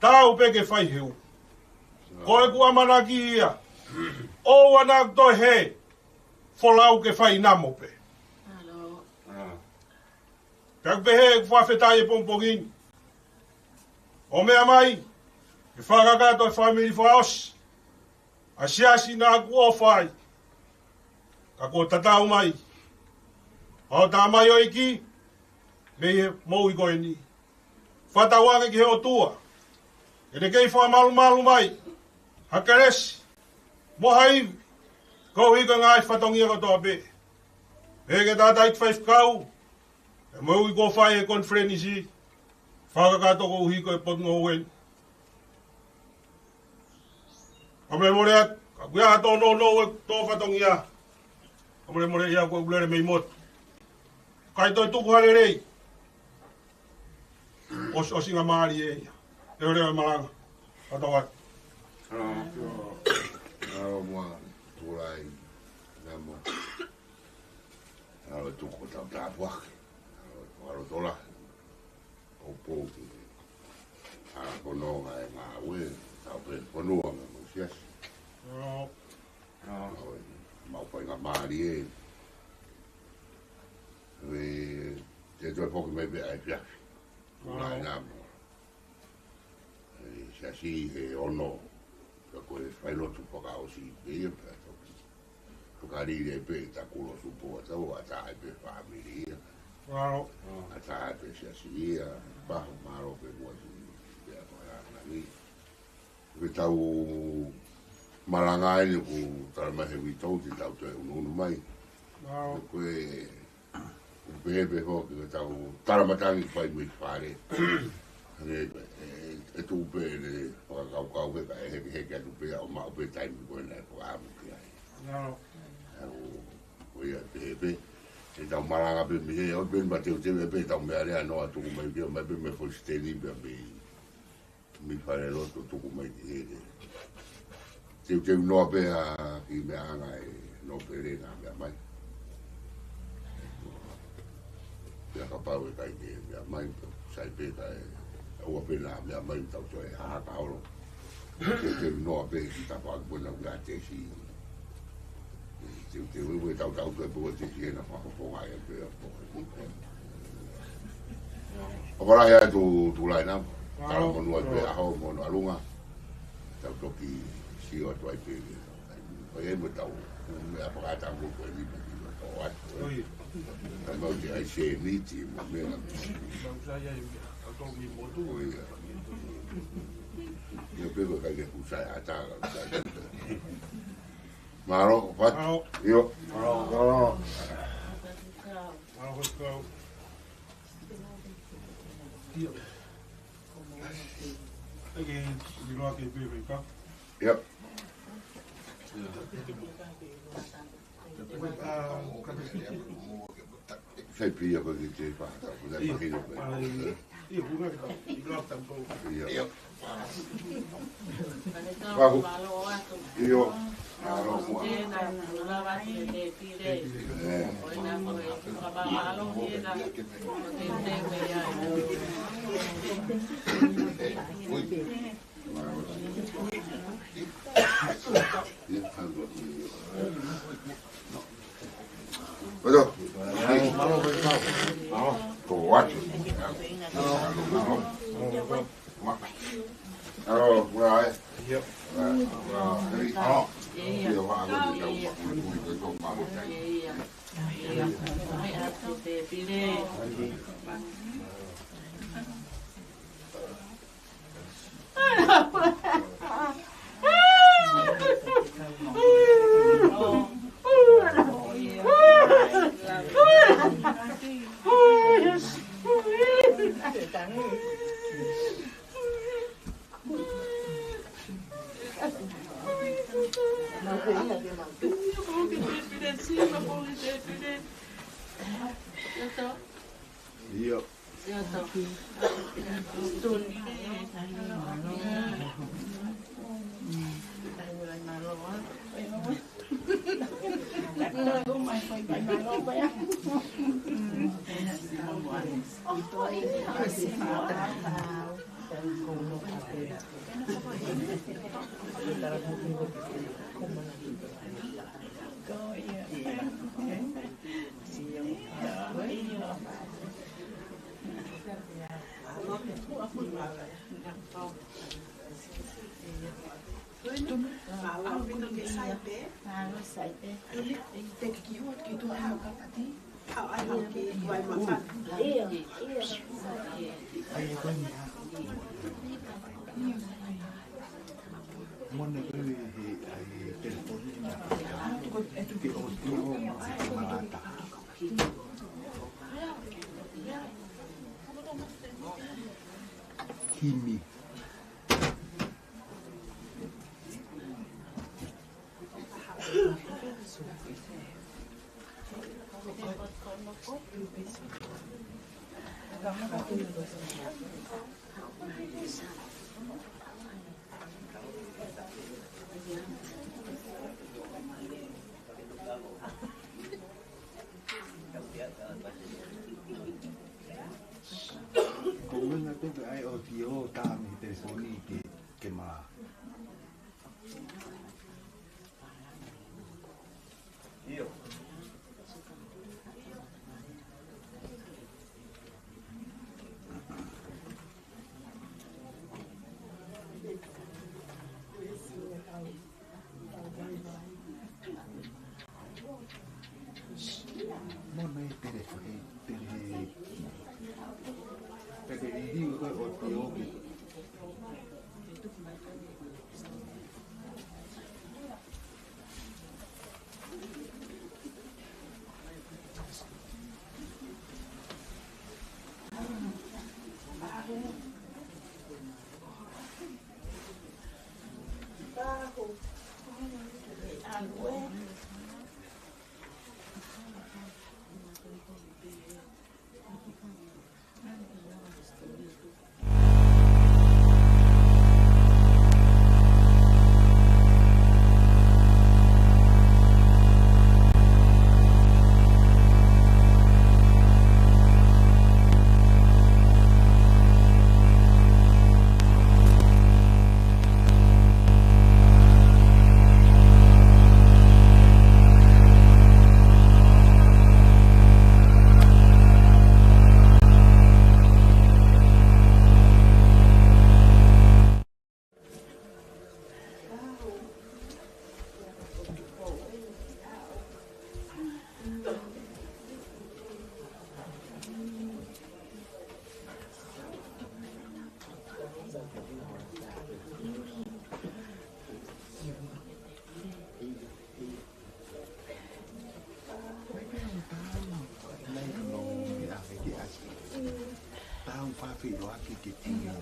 tau pē ke fai heu. Ko ʻeku ʻamanaki ia, ʻoua naʻa toe hē, folau ke fai namo pē. Pea ʻoku pehē ʻeku fakafetaʻi he pongipongi ni, ʻo meʻa mai ke fakakakato e fāmili fakaʻosi ʻa e siasi naʻa ku ʻofa ai. Ka kuo tatau mai ʻa hoʻo tamaioʻeiki mei he moʻui ko eni. Fakatauange ki he ʻOtua ke ne kei fakamalumalu mai ha kelesi mo ha ivi koeʻuhi ko e ngaahi fatongia kotoa pē. Pea ke taatai ki he faifekau, e moʻui kuo fai he konifelenisi fakakakato koeʻuhi ko e potungāue ni. Kamolemole atu, ka kuo ʻi ai ha tōnounou ʻi he tō fatongia, kamolemole ia ko e ʻulele mei motu. Kae toe tuku ha lelei. ʻOsi, ʻosi ngā mālie ia. Leveleva e malanga. Fakatauange. Alo, mua, tulai, namo. Alo, tuku tau tāpuaki. Alo, alo, tola. ʻO pou ki he ʻa e fononga e ngāue, tau pē fonua mo e siasi. ʻO, ʻo, mau fai ngā mālie. Ē, te toe foki mai pē ʻa e fiafi. Tulai namo. Ē, siasi he ono. Ka ko e failotu fakaʻosi pē ia pea toki. Ko e kalile pē ta kulo supo ʻa tau ʻatā ai pē fāmili ia. Mālō. ʻAtā ai pē siasi ia. Paho mālō pē muʻa si pea ko e ʻanani. Ko ʻetau malanga eni ʻoku tala mai he uitou te tau toe unuunu mai. Mālō. Ko e ʻOku pehē pē foki ko ʻetau talamatangi fai mei fale. Hangē ē, ē, ʻe tuʻu pē ʻene fakakaukau pē kae hekeheke atu pē ʻo maʻu pē taimi ko ē naʻe fakaʻamu ki ai. Mālō. ʻA ia ko ia pē pē ʻetau malanga pē mei he, ʻoku pē mateuteu ē pē ʻetau meʻalea noa tuku mai pē, mai pē mei he foʻi siteni pē mei mei falelotu tuku mai ki heni. Teuteu noa pē ʻa e kiʻi meʻaʻanga ʻe nōpele naʻa meʻa mai. Pea kapau ʻe ʻikai ke meʻa mai, Sai pē ka e, ʻoua pē naʻa meʻa mai tau toe hahaka holo. Ke te noa pē ki tapa ʻoku puna ʻoku ʻiate si. Te, te, te, ue, ue, tau, tau, te, ue, te, si, ena, fa, fa, fa, e, pe, po, e, ʻofa lahi atu, Tukulai na. Tala monū atu pē ʻaho, monū ʻalunga. Tau toki sio atu ai pē. ʻOi, e mo tau, meʻa fakatau ko e lima ki lo tau atu. ʻOi. Tau mau te ai se miti, mo meʻa. Mau sai ai, au tau mi motu. ʻOi, ia. Ia pē ko e kai ke kusai ata, kusai. Mālō, Fatu. Mālō. ʻIo. Mālō. Mālō. Mālō, Fatu. ʻIo. Ake, ʻi loa ke pē, pē, ka. ʻIo. Sai pē ia ko e te pa, ta, ko e mahino pē. ʻIo. Pahu. ʻIo. Mālō muʻa. ʻE. Ui. ʻIo. Kimi. Ko e ʻuhinga atu ke ʻai ʻo tio tā mei he telefoni ke, ke mala. Mo ne tere, tere, tere, tere, tere, tere, Filoaki ke tingia.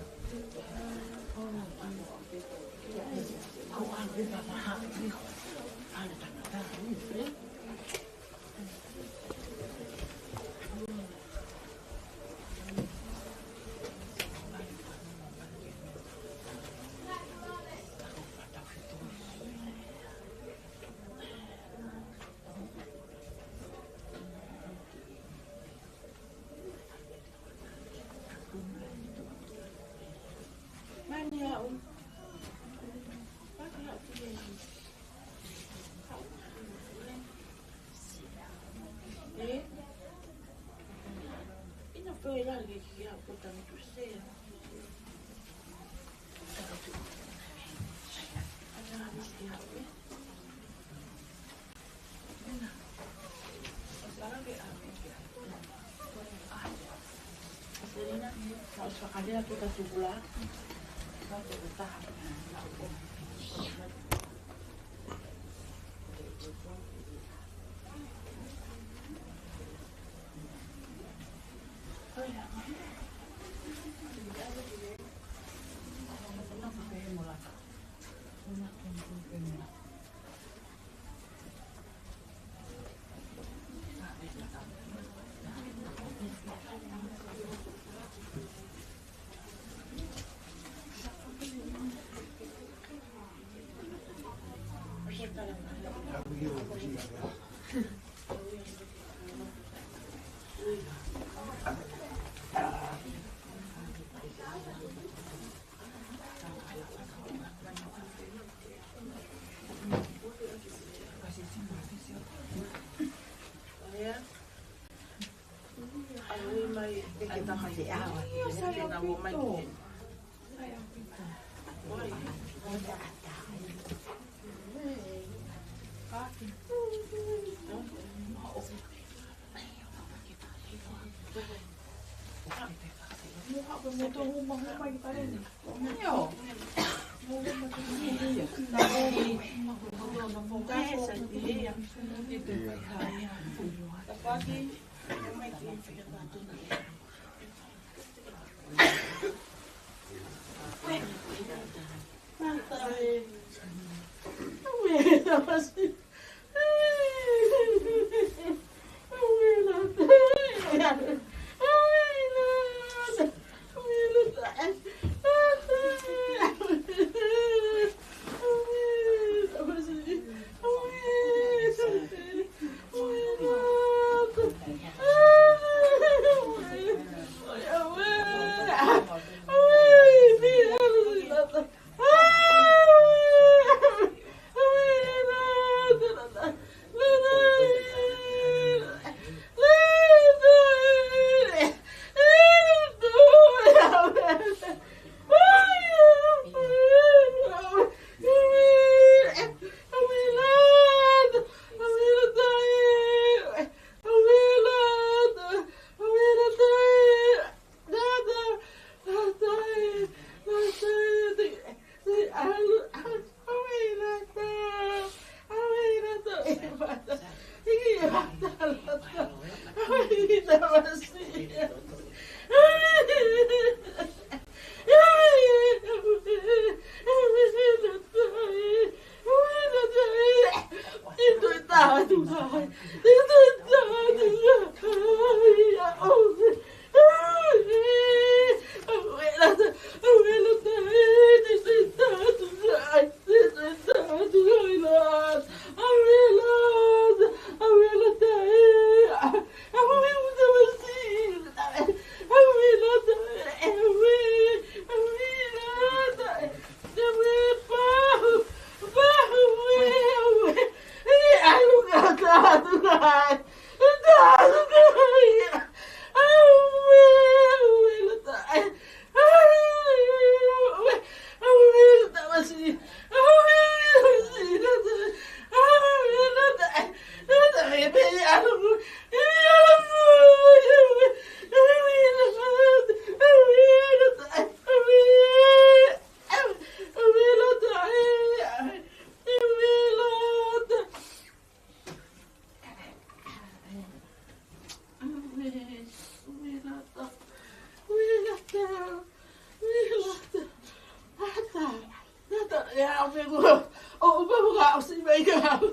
Ko e fuka ʻosi mai ka au.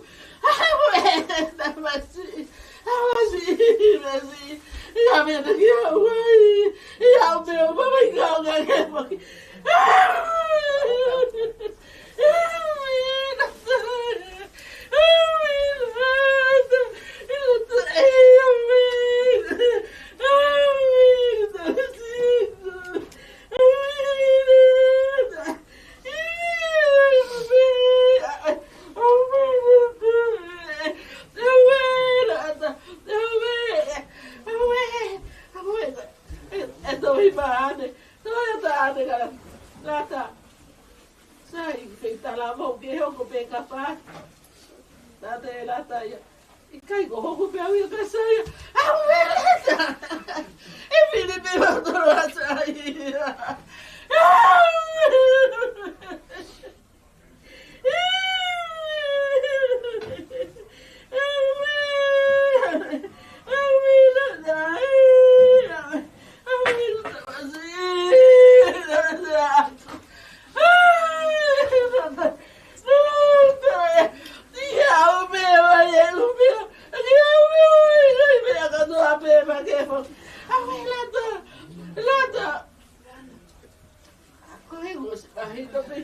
ʻAuē, tamasiʻi. ʻAuē, masiʻi, masiʻi. ʻIa mea na ki au ai. ʻIa au pē ʻo mamahi ka au ka ke maki. ʻAuē, ʻauē, ʻauē, ʻauē, ʻauē, tamasiʻi. Sai, ke tala mo ke hoko pē ka pā. Tata e lata ia. ʻIkai ko hoku pē au ia ka sai ia. ʻAuē lata. E pili pē mau toro a sai ia.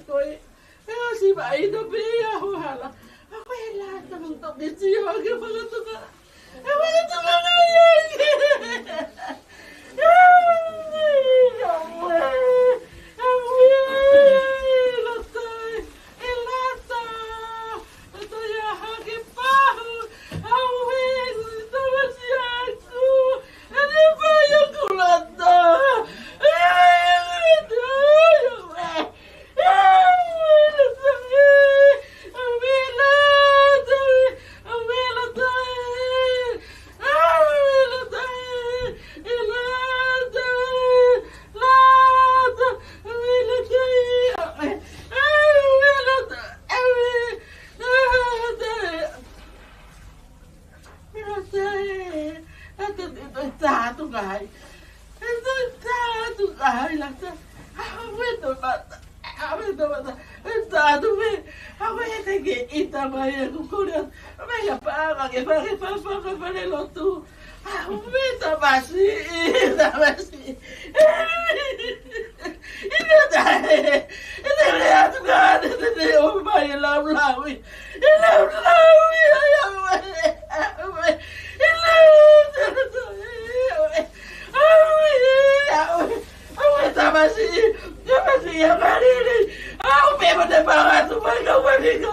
Ko e ʻosi ʻaho ʻaho pē ia ho hala. Ko e lata mo toki sio ke fakatuka. E fakatuka ngai ai. ʻAuē, ʻauē, lata, e lata. Lata ia hake pahu. ʻAuē, tamasiʻi ʻaku. ʻAuē, pai ʻaku lata. ʻAuē, ʻauē. Lata, e, e, e, tā atu ngai. E, e, tā atu ngai, lata. ʻAuē, tō mata. ʻAuē, tō mata. E, tā atu me. ʻAuē, te ke ʻita mai e kukuri atu. Mai a pā, ma ke pā, ke pā, pā, pā, pā, le lotu. ʻAuē, tamasiʻi, tamasiʻi. ʻIo tae, e te lea atu ka te te te o mai e laulauʻi. E laulauʻi, ai, ʻauē, ʻauē, e lau, ʻauē, ʻauē, ʻauē, tamasiʻi, tamasiʻi ʻa Kalili. ʻAuē, pea mo te panga tu mai ka ua ni ka,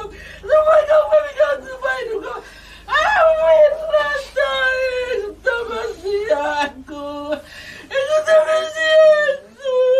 tu mai ka ua ni ka, tu mai nu ka. ʻAuē, lata, e tamasiʻi ʻaku. E tamasiʻi ʻaku.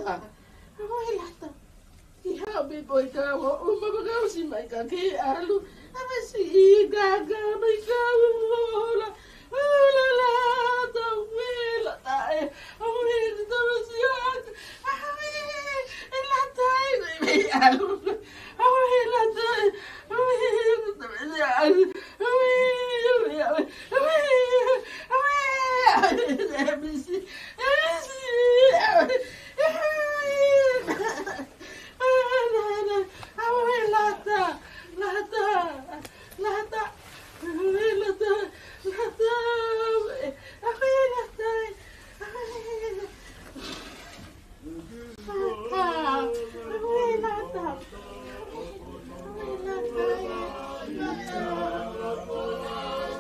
Lata. Aue Lata. Ki haʻu pē koe ka ua uma maka usi mai ka ke ʻalu. Tamasiʻi, kākā mai ka ua hola. Hola Lata, aue Lata ē. Aue, tamasiʻi atu. Aue, ʻe Lata ē, ʻe mei ʻalu. Aue, Lata ē. Aue, tamasiʻi atu. Aue, aue, aue. Aue, aue, aue. Tamasiʻi, tamasiʻi, aue. Aue. Aue, Lata, Lata, Lata, aue, Lata, Lata, aue, aue, Lata, aue, Lata, aue, Lata, aue, Lata,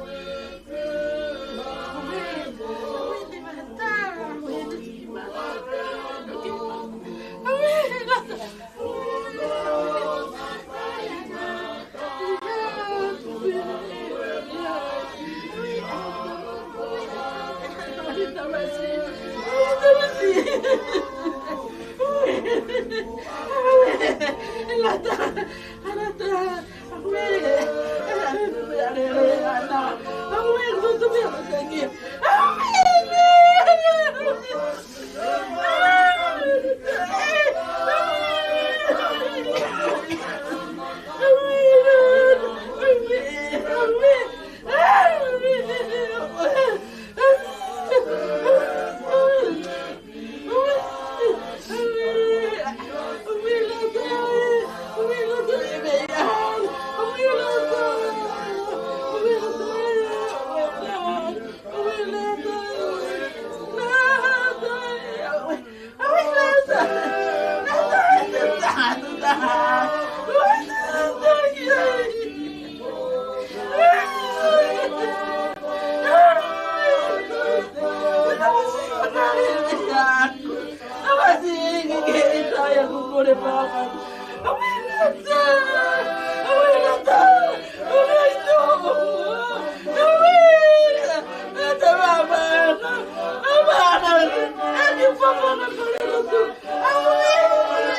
aue,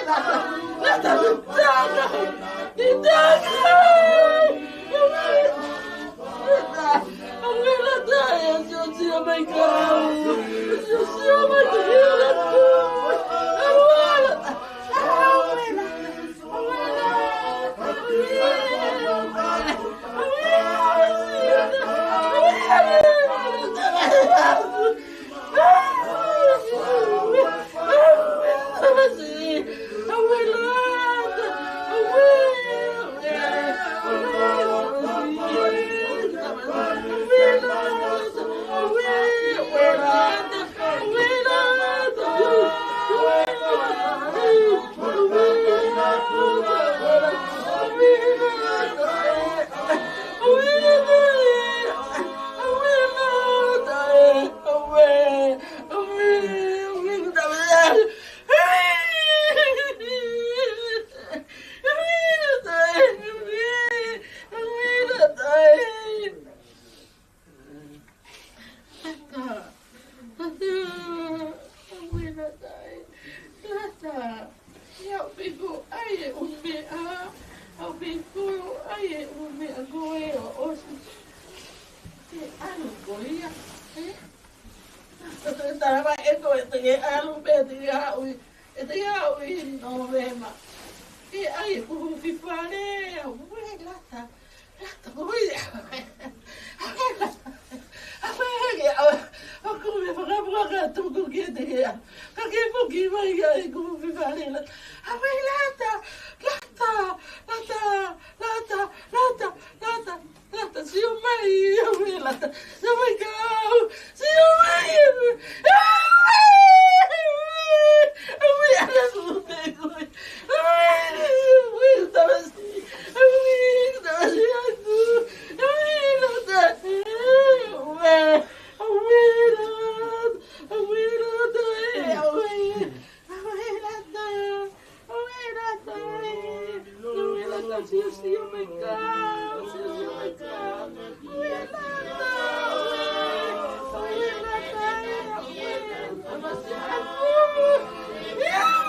Lata. Lata, Lata, aue Lata ē. Lata, ʻe aʻu pē koe ʻa e ʻū meʻa, aʻu pē koe ʻa e ʻū meʻa ko ē ʻo ʻosi. Ke ʻalu koe ia, ē? Tala mai ʻe koe te ke ʻalu pē te ke aʻu ʻi, ʻe te ke aʻu ʻi Nōvema. Ke ʻai e kupu fale, aue Lata. Lata, ko ia. Aue, aue, ʻoku me fakapuaka tuku kiate ia. Ka ke foki mai ia ʻi kupu fale Lata. Aue Lata, Lata, Lata, Lata, Lata, Lata, Lata, sio mai, aue Lata, sio mai kau, sio mai, aue, aue, aue, aue, aue, aue, tamasiʻi, aue, tamasiʻi atu, aue, Lata, aue, aue, Lata, aue, Lata, aue, aue, Lata, aue, Lata, aue, Lata, sio, sio mai kau, sio, sio mai kau, aue, Lata, aue, aue, Lata, aue, tamasiʻi atu, aue.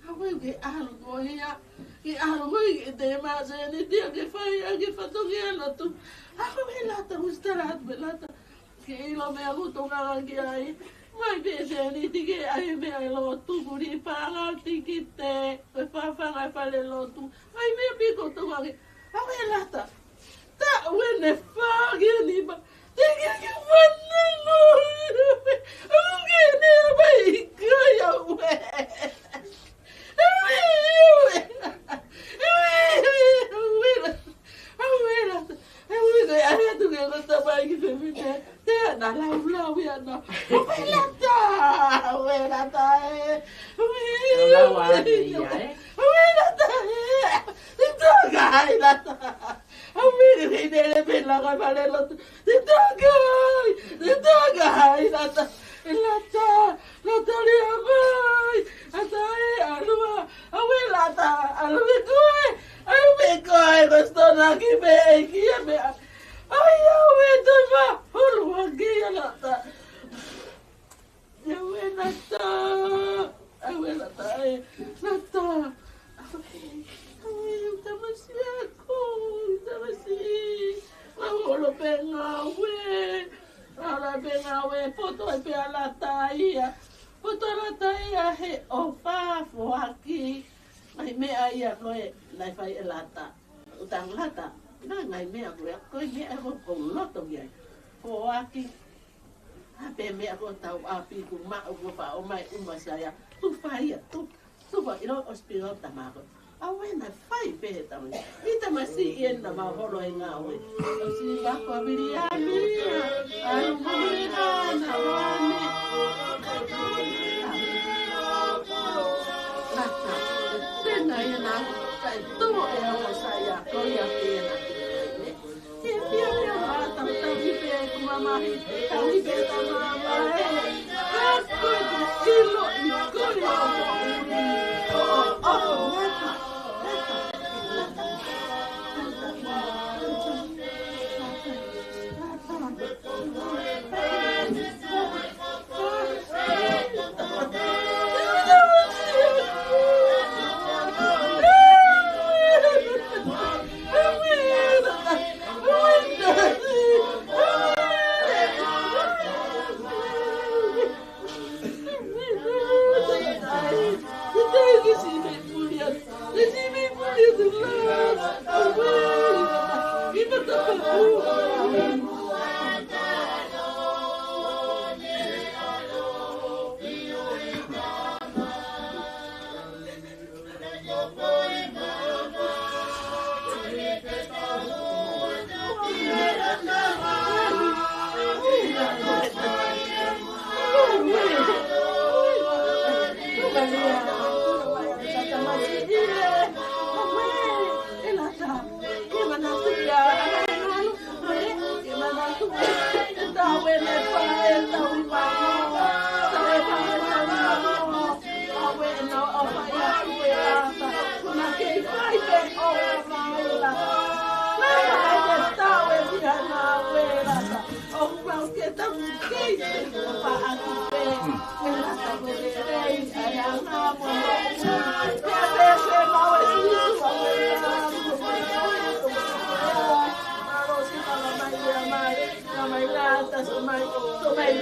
Awe ke ʻalu ko ia, ke ʻalu ko ia, ke te ma se ni tia ke fai, a ke fatongia lotu. Awe ke lata, usitara atu ke lata. Ke ʻilo meʻa ʻoku tokanga ki ai. Mai pē se ni ti ke ai meʻa ʻe lotu kuri panga tikite. Ko e fafanga e fale lotu. Ai meʻa pē ʻoku tokanga ki ai. Awe lata. Ta ue ne fa ke ni ba. Te ke ke fanango. Awe ke ne ba i kai awe. Awe, awe. Awe, awe. Awe lata. Awe ko e ʻai atu ke ko ta pai ki fefine. Te ana laulau ia na. Awe lata. Awe lata e. Awe. Laulau ʻa ia e. Awe lata e. Te toka ai lata. Awe ke ne le pe la ka fale lotu. Te toka ai. Te toka ai lata. E lata. Lata le amai. Lata e ʻalua. Awe lata. ʻAlu me koe. ʻAlu me koe. Ko stona ki me e ki a me a. Ai awe te ma. Holo a ki a lata. Awe lata. Awe lata e. Lata. Awe. Awe, tamasiʻi ako. Tamasiʻi. Maholo pe ngāue. Ala pe ngāue poto ai pē ʻa lata ia. Poto lata ia he ʻofa foaki. Ngai meʻa ia ko ē, nai fai e lata. Utang lata. Ngai, ngai meʻa ko ē, ko e meʻa ko, ko loto ia. Foaki. A pe meʻa ko tau ʻapi ku maʻu ko fa o mai uma saia. Tu fai ia, tu. Tufa ʻilo ʻosi pilo tamako. Awe na fai pē he tamai. I tamasiʻi ena maholo e ngāue. ʻOsi vako a Viliami. Alu mole na na vane. Lata. Tena ia na kai tō e awa saia. Ko ia pē na. Ke pia pia mata, tau ki pē ku mamahi, tau ki pē ta mamahi. Ka ko e ku ʻilo i ko e o ko ʻuli. O, o, o, ngata, ngata, ngata.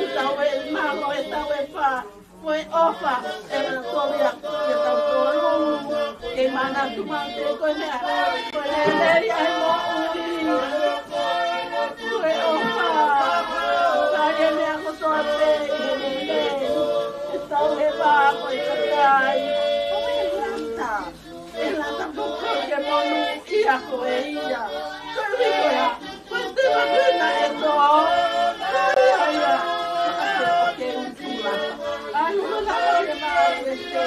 ʻetau ʻe mālō, ʻetau ʻe fā, ko e ʻofa ʻa e Laumālie ʻoku ʻiate kitautolu. Ke manatu maʻu pē ko e meʻa, ko e lelei ʻa e moʻui. Ko e ʻofa, fai e meʻa kotoa pē ʻi he lelei. ʻEtau ʻe fā ko e kakai. Ko e lata. ʻE lata poko ke monūʻia ko e ia. Ko e ui ko ia. Ko e tēvakina e tō. Ko ia ia. Ke utu lata. Alu lata ke maʻu e te.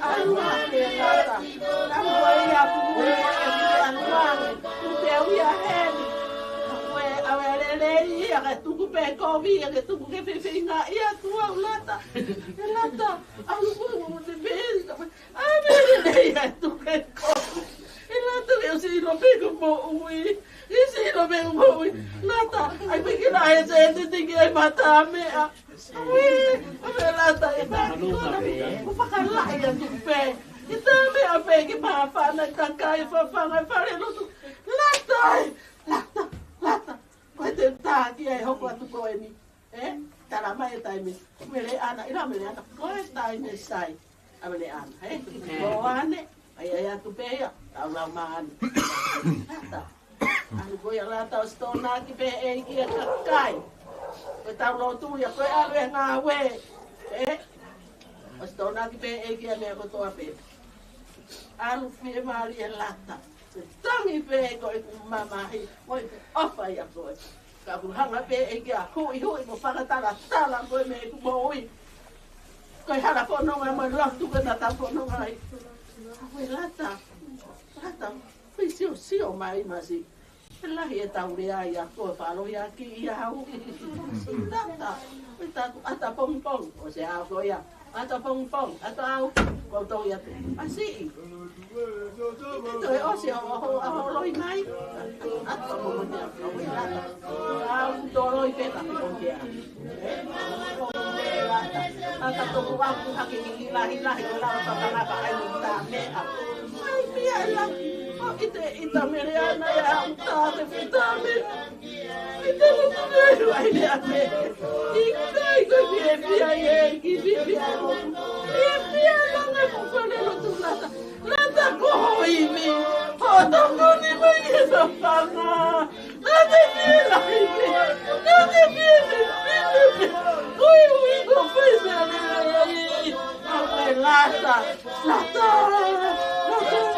Alu lata ke lata. Alu ko ia ku mui e ku alu ange. Ku te ui a heni. Ko e ʻave lelei ia ke tuku pē kovi ia ke tuku ke fefeinga ia tuʻa lata. E lata. Alu ko ia mo te pēri. ʻAve lelei atu ke ko. ʻE lata ke ʻosi ʻilo pē ko moʻui. ʻOsi ʻilo pē ko moʻui. Lata, ʻai pē ke la e se te te ke ai mata meʻa. ʻAve, ʻave lata e pā ki kona. Ko fakalaʻi atu pē. ʻI tā meʻa pē ke pāpana kakai fafanga fale lotu. Lata e, lata, lata. Ko e te tā ki ai hoko atu ko eni. ʻE, tala mai e taimi. Mele ana, ʻila Mele ana. Ko e taimi sai. ʻA Mele ana, ē? Ko ane, ai, ai atu pē ia. Tau lau mā ane. Lata. Alu ko ia lata ʻosi tōnaki pē ʻe ʻEiki ʻa e kakai. Ko e tau lotu ia, ko e ʻalu e ngāue. Ē? ʻOsi tōnaki pē ʻe ʻEiki ʻa e meʻa kotoa pē. Alu fiemālie lata. Tangi pē ko e ku mamahi, mo e ku ʻofa ia ko e. Ka ku hanga pē ʻe ʻEiki ʻa huʻi huʻi mo fakatalatala ko e meʻa ku moʻui. Ko e hala fononga mo e lotu ko e nata fononga ai. Ko e lata, lata, fai sio sio mai masi. Lahi e tau lea ia ko e falo ia ki ia hau. Lata, ko e taku ata pongpong, ʻo se au ko ia. Ata pongpong, ata au, ko tau ia te. Masi. Ito e ʻosi a ho, a ho loi mai. Ata mo mo te a ko ia. Au to loi pe ka ko ia. Ata to ko aku hake ki lahi lahi ko lau ta ta na pa ai mo ta meʻa. Ai pia la. O ite ita Mele ana ia au ta te fita meʻa. ʻIkai ko e fiefia ʻEiki, fiefia ʻEiki. Fiefia langa ko fale lotu lata. Lata ko ho imi. Ho tokoni mai ke fafanga. Lata fiefia ʻEiki. Lata fiefia ʻEiki. Ui, ui, ko fai meʻa lelei. ʻAve lata. Lata. Lata. Lata.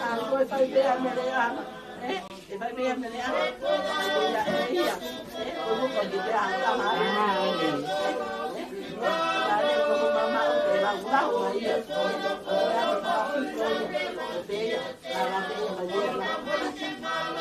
Alu ko e fai pē ʻa Mele ana. Ē? ʻE fai pē ʻa Mele ana. Ko ia ē ia. Ē? Ko hono ko ia ʻa Tamara. Ē? Ē? Ko ia ē ko hono mama o te lau lau ʻa ia. Ē? Ko ia ē ko ia. Ko ia ē. Lau pē ia ʻa Mele ana. Mele ana.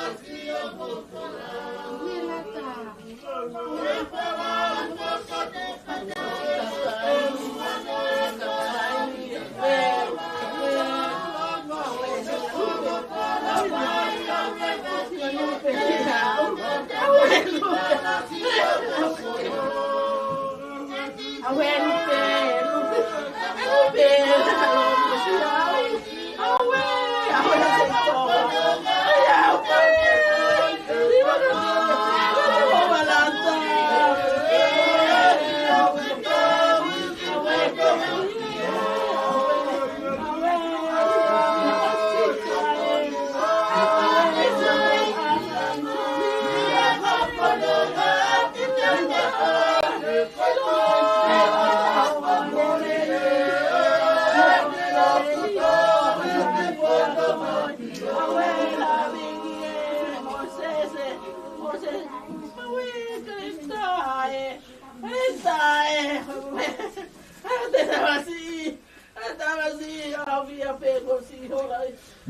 ʻE tamasiʻi, ʻe tamasiʻi, ʻa via pē ko si hola.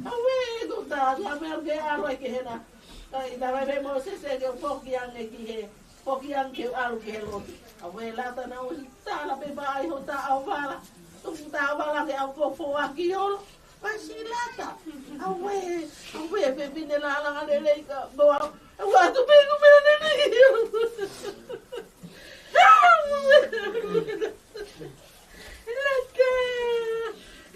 ʻAve, ko tā, tā meʻa ke ʻalu ai ke hena. Ka ʻi tā mai pē Mōsese ke u foki ange ki he, foki ange ke u ʻalu ki he lotu. ʻAve, lata naʻa u tala pē pā ai ho tā ʻaovala. Tuku tā ʻaovala ke ʻau fofoa ki holo. Masi lata. ʻAve, ʻave, pē pine lālanga lelei ka, mo au. ʻAve, atu pē ku meʻa lelei. Lata,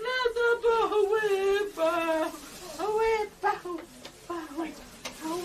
lata pahu e pahu, pahu e pahu, pahu, pahu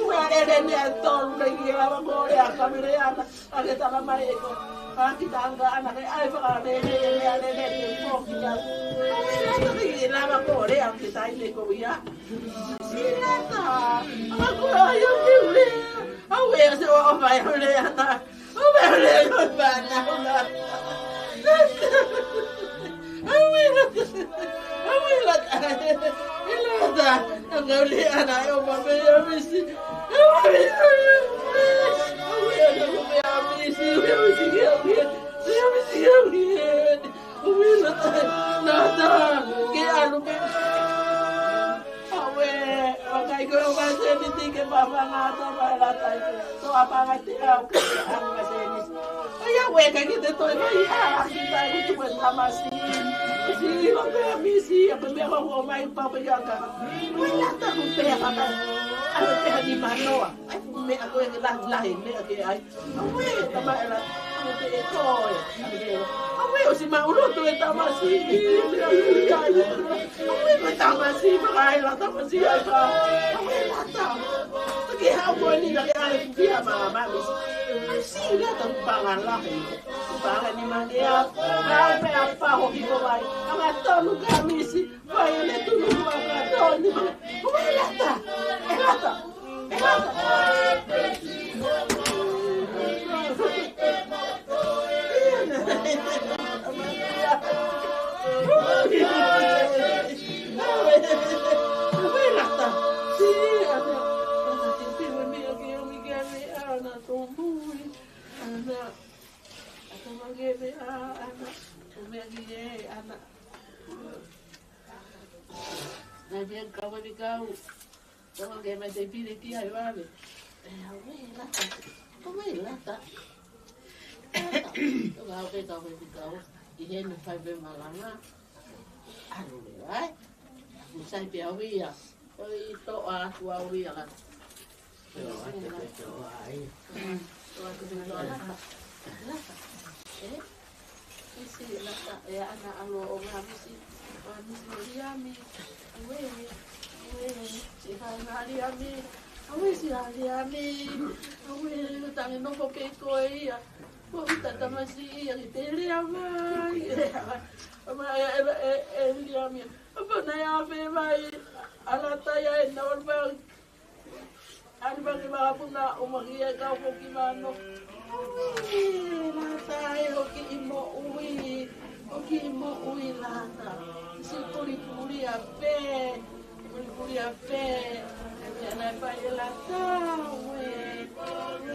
Ua lele ni a tolu, ne ki lava ko le a kamere ana. A ke tala mai ʻe ko. A ki tanga ana ke ai fakalele, lele, lele, ke foki a. A ke lata ki lava ko le a ke tai ne ko ia. Sila ta. A ko ai o ke ule. A ue se wa o mai ule ana. O mai ule o mai ana. A ue lata. A ue lata. E lata. A ka ule ana e o mai a misi. Ai, meʻa ko ē ke lahi, lahi, meʻa ke ai. Aue, tama ela, aue te e toe. Aue, ʻosi maʻuloto e tamasiʻi. Aue, ko e tamasiʻi, makaila tamasiʻi, ai ka. Aue, lata. Ke hau ko ni, la ke ale kupia ma, ma misi. Ai, si, lata, kupanga lahi. Kupanga ni mangea. Ai, pe apa, hoki ko vai. Anga tonu ka misi. Vai, le tunu, kupanga tonu. Aue, lata. E lata. Naʻe meʻa kau e kau. Tō ke mai te pili ki ai vave. E, aue, lata. Aue, lata. Lata. Tō ka aue, tō ke kau. ʻI heni fai pē malanga. Alu le ai. Usai pē au ia. ʻOi, tō atu au ia la. Tō atu pē tō ai. Tō atu pē tō ai. Lata. Lata. E? Misi, lata, e ana alo o ngā misi, ngā misi o Liami. Aue, aue, si ha ngā Liami. Aue, si ha Liami. Aue, tangi nofo ke koe ia. Ko hita tamasiʻi ia ki te lea mai. Ama e, e, e, e Liami. Apa na ia fe mai. Ala tai ai na ol mai. Ani pake mapuna o makia ka foki mano. Aue, lata e hoki i moʻui. Hoki i moʻui lata. Si puli puli a pe. Puli puli a pe. Ana pai e lata. Aue. Aue.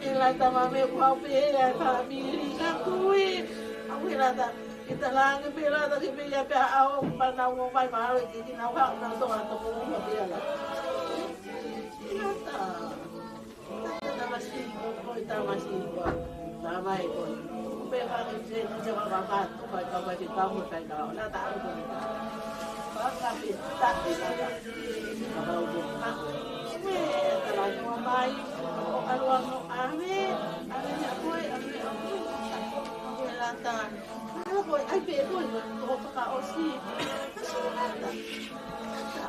E lata ma me kua pe e fāmili ka kui. Aue lata. Kita langi pe lata ki pe ia pe a au mana ua mai ma au ki kina ua na to a to ko ua pe ala. Lata. Lata ma si ko ko i tau Masi ua, na mai ko. Pe ka ke se ni se wa wa wa tu mai ka mai ke ka mo kai ka na ta au ko ni ka. Paka pe ta pe ka ka. Ka ka u ko ka. Me ta la no mai. O ka lo no a me. A me ni a ko e, a me a ko e. A me la ta. A lo ko e, ai pe ko e, ko ka o si. Ka si la ta. La ta.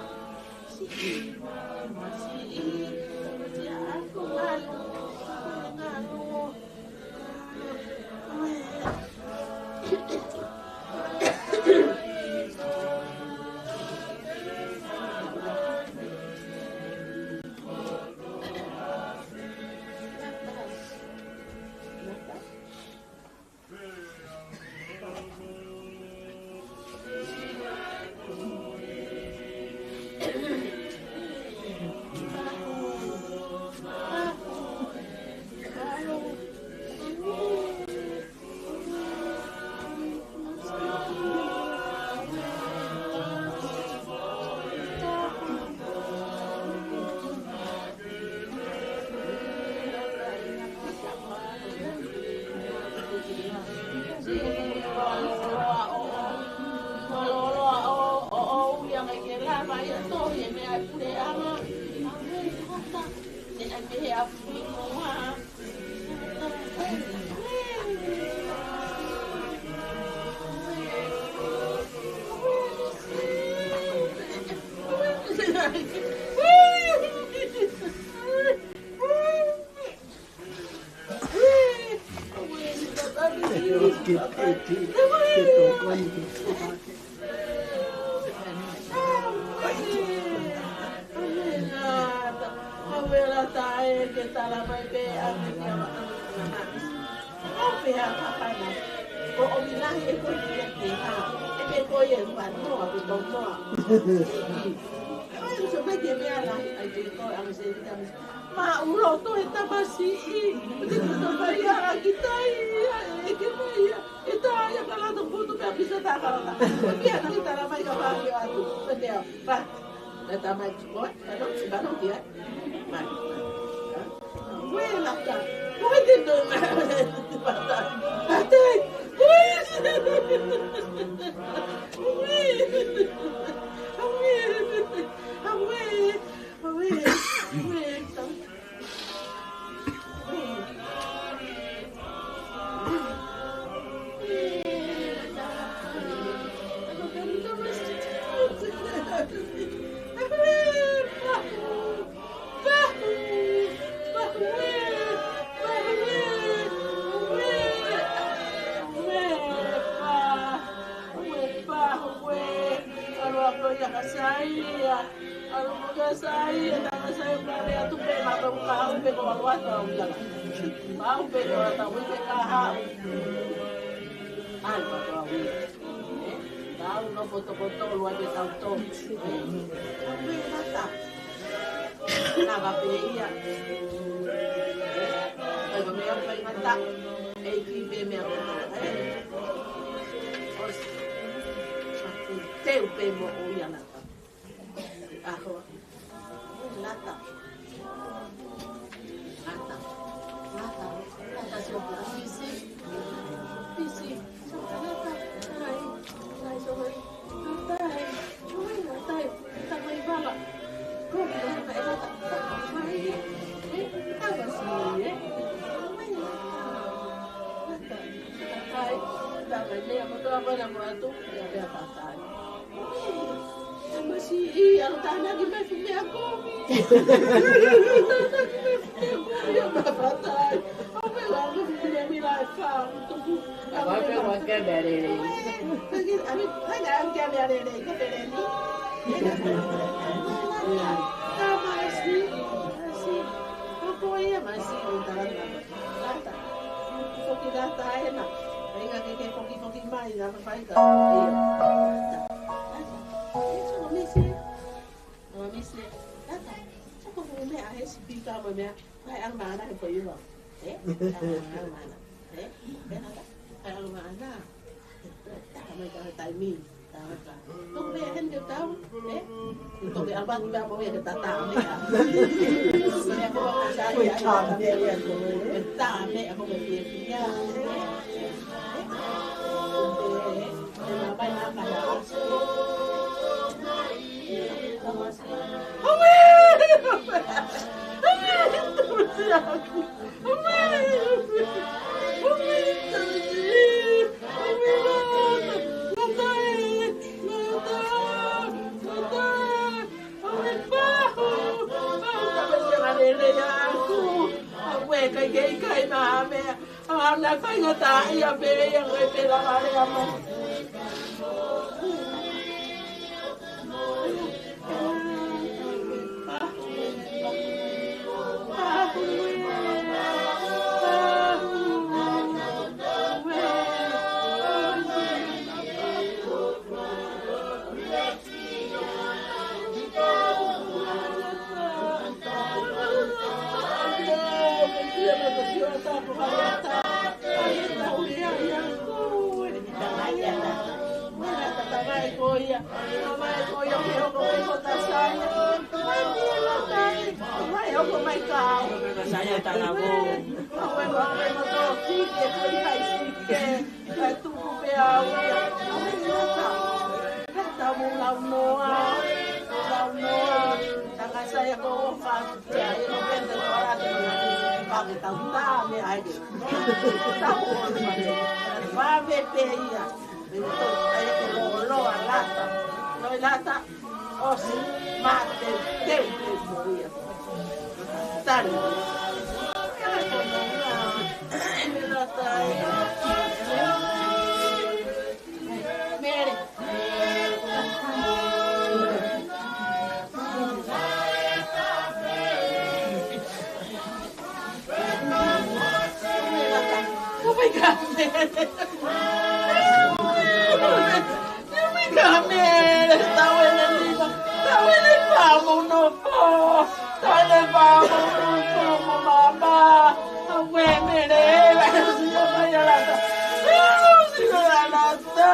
Ma ulo to e tamasiʻi. Te tu to mai a ki tai, e ke mai a. E tai a ka la to putu pe a pisa ta ka la. Pia na ki ta la mai ka pa ki atu. Pe te a pa. Na ta mai ko, pa no, pa no ki a. Ma. Ue la ta. Ue te to na. Pa ta. Pa te. Ue. Ue. Ue. Ue. Ue. Ue. Alo, mo ka sai, e tanga sai, ka le atu pe ma ka ka au pe ko alo atu au ia. Ma au pe ko atu au pe ka ha. Ai, ma ka au ia. Ka au no poto poto lua ke tau to. Au pe la ta. Na ka pe ia. Ai, ka me au pe ma ta. Ei ki pe me au. Os. Te u pe mo o ia na. Aho. Lata. Lata. Lata. Lata, sio, pisi. Pisi. Sio, lata. Ai. Ai, sio, ai. Lata, ai. Ai, lata, ai. Lata, ai, baba. Kau, lata, ai, lata. Ai, eh. Lata, ai, eh. Ai, lata. Lata, ai. Lata, ai. Meʻa kotoa ko ena mo atu. Meʻa, meʻa, lata, ai. Tamasiʻi, ʻalu tānaki mai fuʻu meʻa kovi. Tānaki mai fuʻu meʻa kovi, ʻa mafatai. ʻO meʻa la mo fuʻu meʻa mila e fā, tuku. Ua ke ua ke meʻa lelei. Taki, ʻami, hanga ʻami ke meʻa lelei, ka peleni. Tamasiʻi, masiʻi. ʻO ko ia masiʻi, ʻo tānaki. Lata. Foki lata ena. Inga ke ke foki foki mai, na fai ka. Ia. Lata. Lata. Ia, so misi. No misi. Lata. So ko ko meʻa he sipika mo meʻa. Kai ang mana he ko iwa. Eh? Kai ang mana. Eh? Pena ka? Kai ang mana. Taka mai ka taimi. Taka mai ka. Toki meʻa heni ke tau, eh? Toki ʻalu atu pea mo ia ke tata meʻa. Meʻa ko ka sai, ai, taka meʻa ia ko. Tā meʻa ko e fiefia. Aue, kai kei kai mā meʻa. Ā, na faingataʻaʻia pē ia, kai pē lava lea mai. Sai e tana mo. Aue, aue, mo tō ki ke koi kai si ke. Kai tuku pē au ia. Aue, lata. Lata mo launoa. Launoa. Taka sai ko o fa. Ia, ia, mo penta ko ala te mo. Pake tau tā me ai. Tau o le mane. Fa me pē ia. Me to ai ke lo lo a lata. Lo lata. ʻOsi. Mate. Teu, teu, mo ia. Tali. Lata. Mele. Oh my God, Mele. Oh my God, Mele. Tau ʻene lima. Tau ʻene pamo no po. Tau ʻene pamo no po mo mama. Aue, Mele. Sio mai a lata. Sio mai a lata.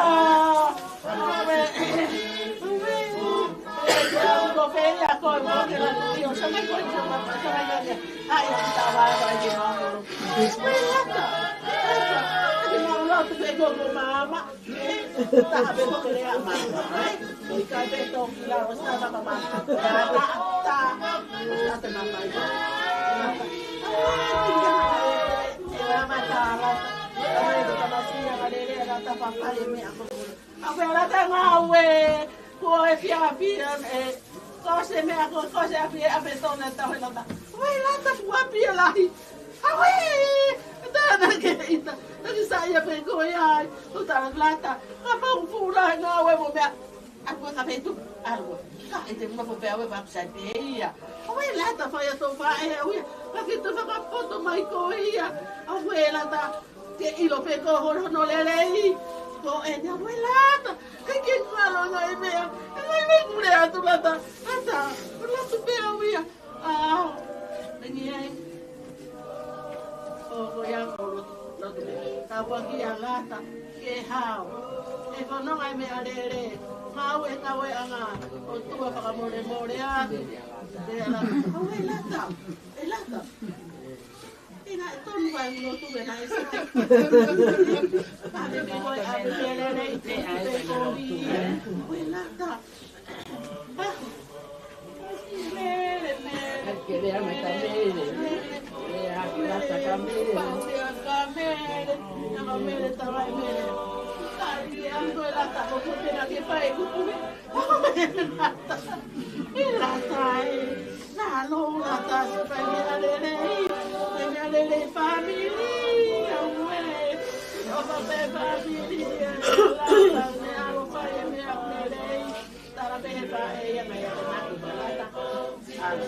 Aue, lata ngāue, ko e fiefia, ē, ko se meʻa, ko, ko se ʻapi, ʻapi tona tau he lata. Aue, lata, ko ʻapi lahi. Aue, tana ke ita, taki sa ia pē ko ia ai, o tana lata, ka mau fula ngāue mo meʻa. Aue, ka pē tu, aue, ka e te mo pē aue, pa sa pē ia. Aue, lata, fai a tō fa e, aue, ka ke tō fakapoto mai ko ia. Aue, lata, ke ʻilo pē ko hono, hono lelei. Ko eni aue lata. Kai ke ngalo ngai meʻa. Ngai meʻa kule atu lata. Lata. Lata pē au ia. Ā. Peni ai. ʻO, ko ia ko lotu, lotu pē. Ka ua ki a lata. Ke hao. E ko no ngai meʻa lele. Mau e kau e anga. ʻOtua fakamolemole atu. Pea lata. Aue lata. E lata. Ina e tonu ai uno tu vena e sa. Ave me hoi, ave me lele i te ave kovi. Ue lata. Mele, mele. Ke lea me ka mele. Lea ka sa ka mele. Pau lea ka mele. Ka mele ta vai mele. Ka i te ando e lata ko ko te na ke fai kuku. Ue lata. E lata e. Nā, nō, lata, se fai meʻa lelei, fai meʻa lelei fāmili, aue. ʻO ka fai fāmili, e, lata, meʻa ʻo fai e meʻa lelei. Tala pē he faʻē ia mai ʻa e maki, lata. ʻAlu.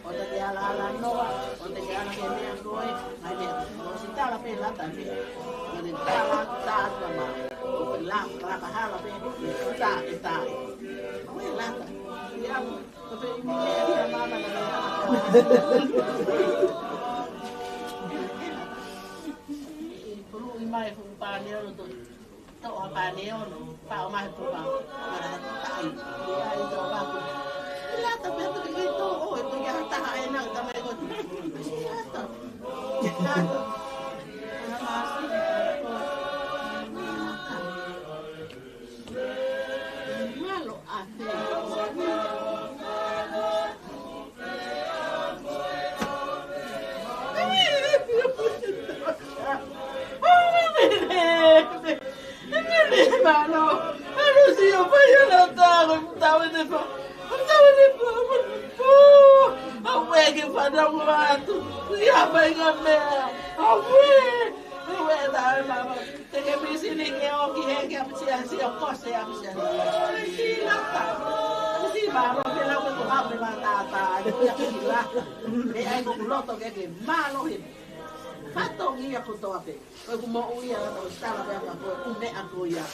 ʻO te ke ala ala noa, ʻo te ke ala ke meʻa koe, mai meʻa. ʻOsi tala pē lata pē. ʻO te tala, tā tua mā. ʻO te la, la ka hala pē, tā, e tā. Aue lata. Ia, Puluʻi mai fuʻu pāne ono to. Toʻo ha pāne ono. Pā o mai pupa. Mara taʻi. Ia i tō papu. Lata pē atu ki tō o e pui a taha e nau tamai ko. Lata. Lata. Mālō, ʻalu sio mai ʻa Lata, ko e tau ʻene pā, ko e tau ʻene pā, ko e pō. Auē ke fanongo atu, ia mai ngā meʻa. Auē, auē tā e māmā. Te ke misi ni ke ō ki he ke apisia, sio ko se apisia. Sio Lata, sio mālō, ke lau ke ko hape mā tātā, ia ke ki Lata. ʻE ʻai ko ʻeku loto ke ke mālō he. Fatongia kotoa pē. Ko ʻeku moʻui ia Lata, ʻo tala pē ʻa ko ʻeku meʻa ko ia.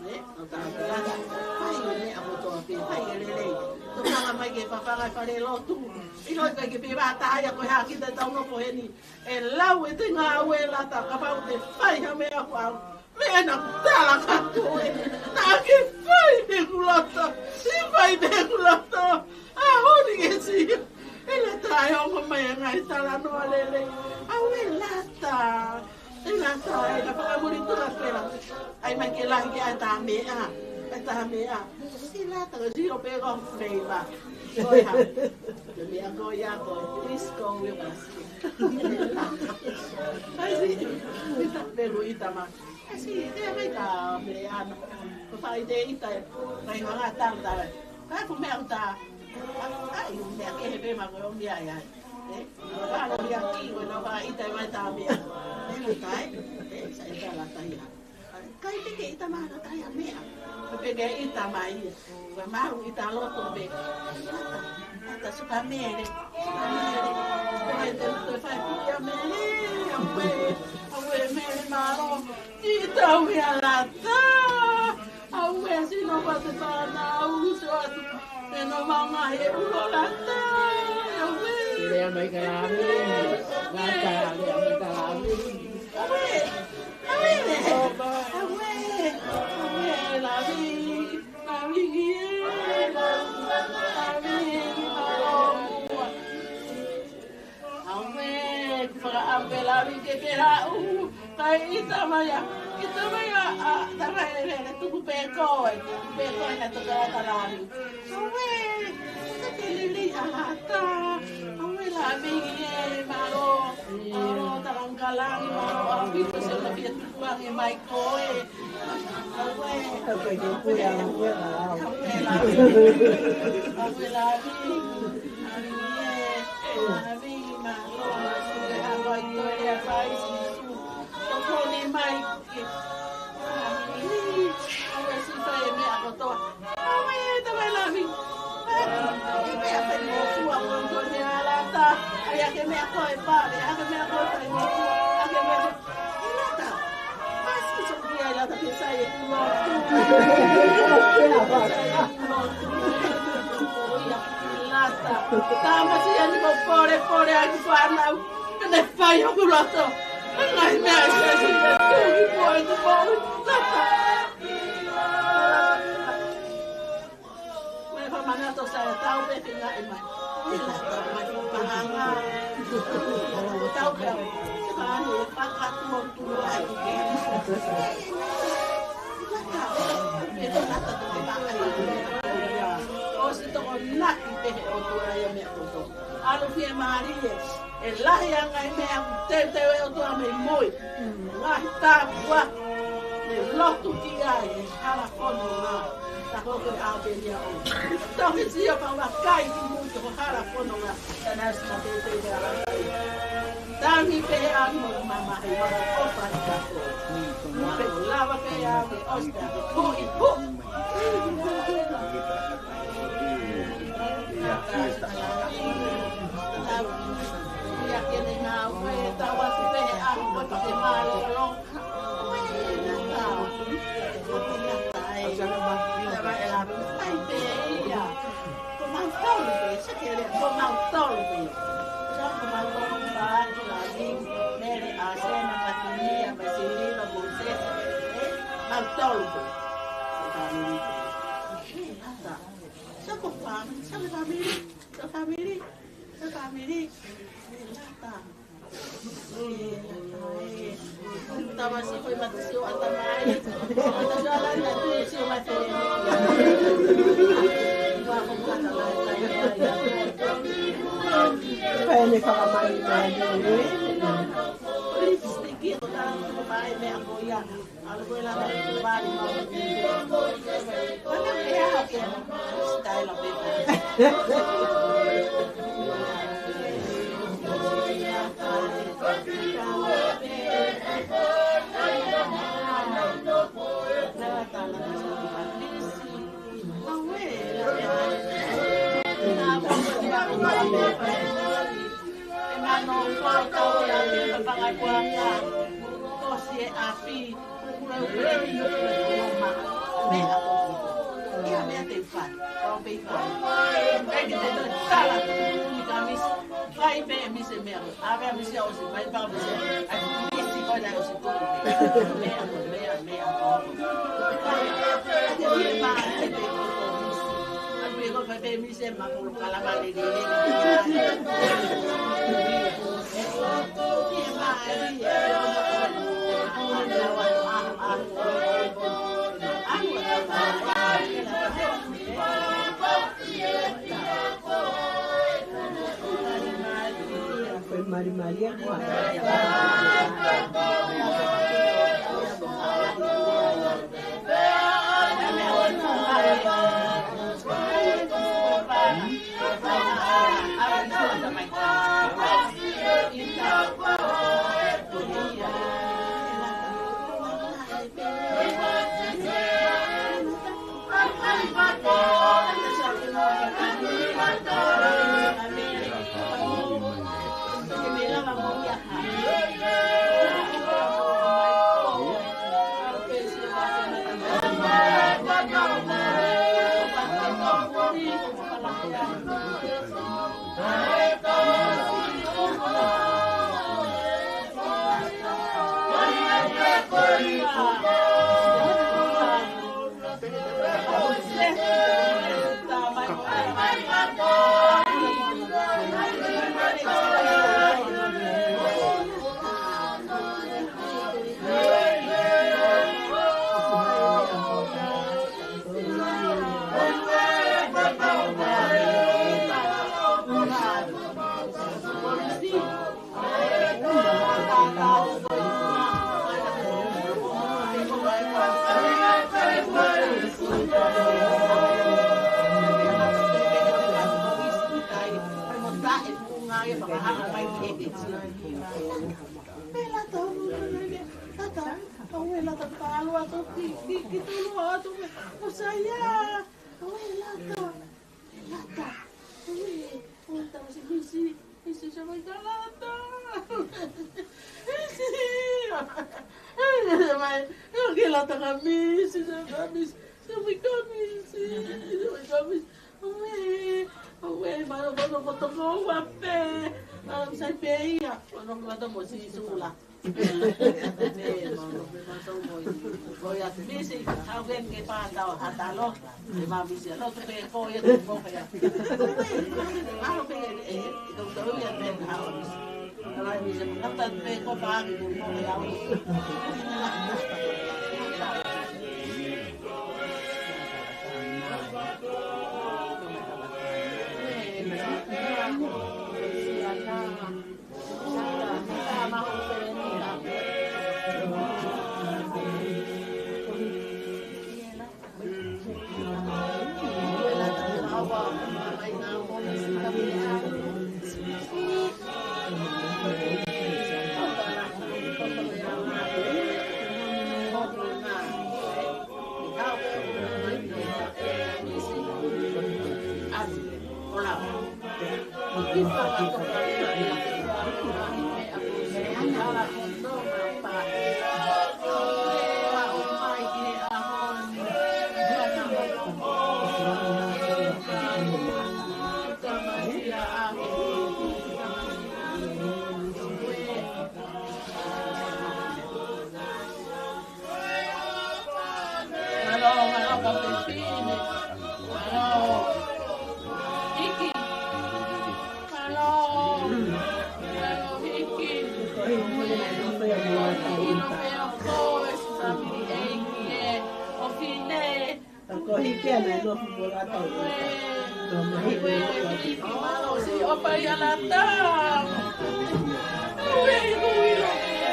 Nē? ʻO tala pē Lata, fai e meʻa kotoa pē, fai e lelei. Tokanga mai ke fafanga e fale lotu. ʻIlo ʻikai ke pē vā taha ia ko e hā kita tau nofo heni. ʻE lau e te ngāue Lata, kapau te fai ha meʻa ko au. Meʻa naʻa ku tala kātoa ē. Naʻa ke fai pē ʻeku loto. ʻE fai pē ʻeku loto. ʻAho ni ke sio. ʻE Lata ʻe ongo mai ʻa e ngaahi talanoa lelei. Auē Lata. ʻE Lata, ʻe ka fakamuli tuka pela. ʻAi mai ke lahi ke ʻai tā meʻa. ʻAi tā meʻa. ʻE Lata, ka sio pē ko fei ma. Ko e hā. Ko e meʻa ko ia ko e disco ia pasi. ʻAi si, ita pelu ita ma. ʻAi si, te mai ka mele ana. Ko fai te ita e. Kai hanga tala tala. Kai ko meʻa uta. ʻAi, meʻa kehe pē ma ko e o meʻa ia. ʻE, ka lo ia ki, ko na fa ita mai tā meʻa. ʻE, kai. ʻE, sa ita Lata ia. Kai te ke ita mana tai a meʻa. Ko pe ke ita mai ia. Ko e mahu ita loto pe. Ata, ata suka mele. Suka mele. Ko e te loto e fai puke a mele. Auē, auē mele mālō. Ita auē a Lata. Auē sino pa te fana uso atu. Te no manga he ulo Lata. Auē. Lea mai ka lawe. Lata, lea mai ka lawe. Auē. Auē, auē, auē, lavi, lavi, lavi, lavi, auē, fakaʻamu pē lavi ke ke haʻu, kai ita mai a, ita mai a, a, tama e lele, tuku pē koe, tuku pē koe na tuka ata lavi. Auē, ka ke lili a Lata. Auē lavi e mālō. Mālō Talangalani, mālō ʻaupito se la pia tukuange mai koe. Auē. Auē lavi. Auē lavi. Lavi e. Lavi mālō. Mālō e hapai toe a fai Sīsū. Tokoni mai. Auē, si fai e meʻa kotoa. Auē, tama e lavi. ʻI meʻa fai mo fua mo to ne a Lata. ʻAi ake meʻa ko e pale, ake meʻa ko e fai mo fua, ake meʻa ko e Lata. Pasi so ki ai Lata ke sai e kulo. Sai e kulo. Ia, Lata. Tamasiʻi ni ko pole, pole ai ku fānau. Ke ne fai hoku loto. Ngaahi meʻa ʻe sesi ke tui ko e tu ko e Lata. Mai whamana to sa e tau pe ke ngaahi mai. Ko e Lata mai pahanga. Tau pe au. Pani e whakatuʻotuʻa ai ke. Lata. Ke to Lata to ke pahanga. ʻOsi tokonaki pē he ʻOtua ia meʻa kotoa. ʻAlu fiemālie. ʻE lahi ange e meʻa ʻoku teuteu ʻe he ʻOtua mei mui. Ngaahi tāpuaki. Ne lotu ki ai, hala fononga. Ta ko ke ʻaupenia o. Toki sio pau a kai ki mui ki ho hala fononga. Ta na si ma teuteu ʻe ala. Tangi pē ʻa mo mamahi, ma ko pa i ka ko. Mo pe lava pē ʻa mo ʻosi pē. Ko i ko. Sa ko fam, sa le family, sa family, sa family. Lata. Tama si ko i mata sio ata mai. Mata sio ala na tu sio mata. Wa ko kata la ta. Kae ne fakamai mai. Lipstick ko ta mai me ako. Fai pē misi meʻa. ʻAve misi ʻosi, fai pē misi. ʻAi misi ko ena ʻosi tuku. Meʻa, meʻa, meʻa. Fai pē misi. ʻAi pē ko fai pē misi ma ko kalamale de. Misi, misi, se mai ka lata. Misi. Mai, ke lata ka misi, se ka misi. Se mai ka misi, se mai ka misi. Aue, aue, ma, ma, ma, ma, toko ua pē. Ma, sai pē ia. Ma, ma, ma, toko si sula. Halo, halo, kapiteni. Halo. Hiki. Halo. Halo, Hiki. Ino pea ko e sami ʻeiki ē. ʻOfine. Ko Hiki ana ino fupola tau. Hiki, malo, si o pai ala ta. Ue, ue, ue,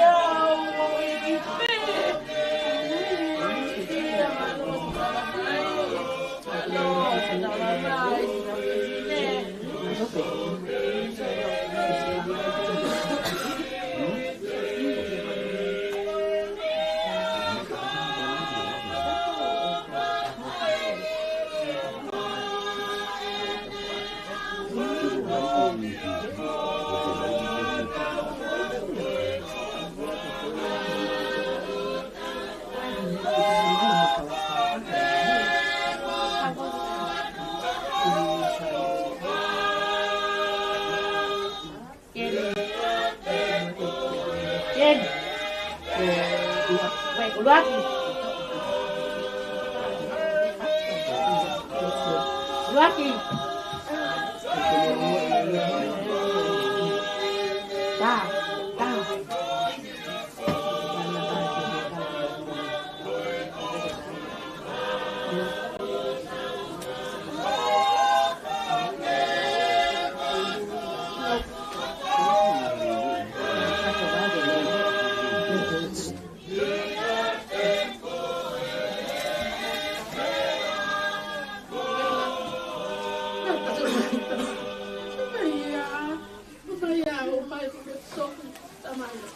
au, ue, ue, Luaki. Luaki. Tā, tā.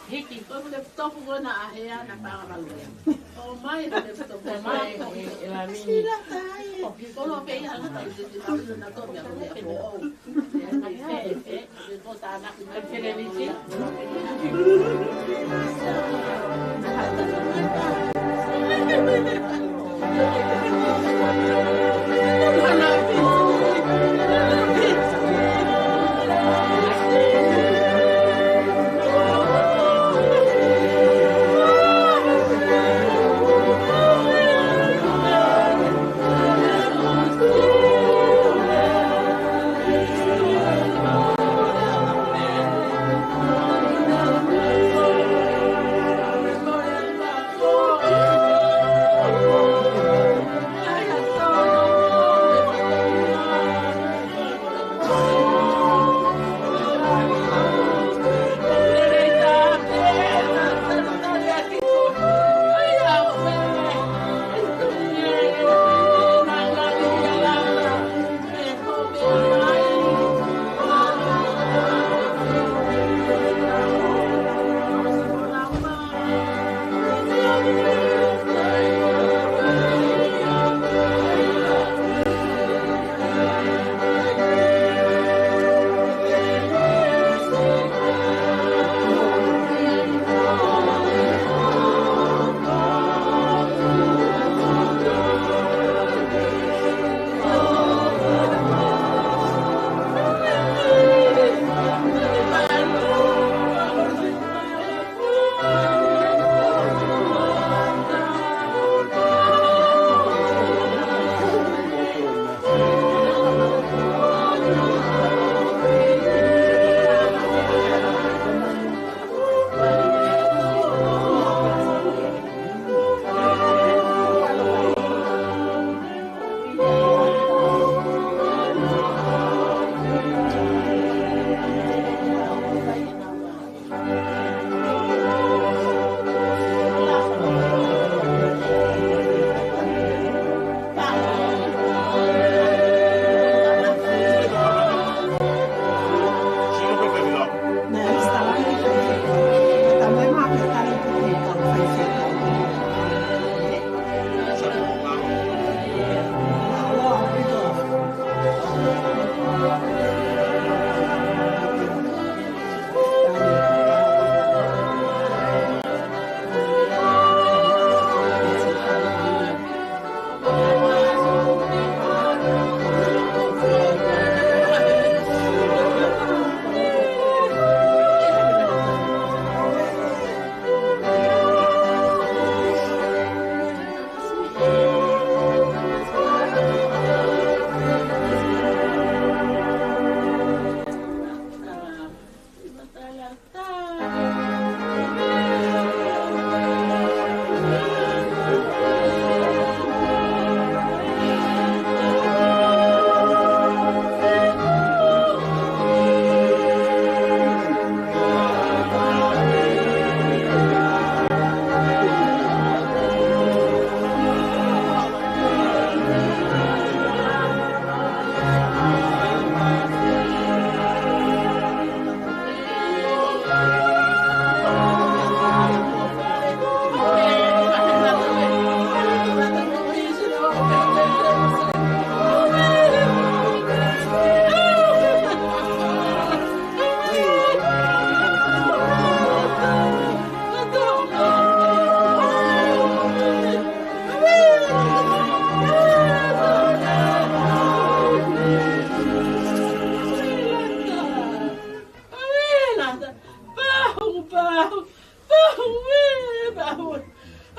Hiki.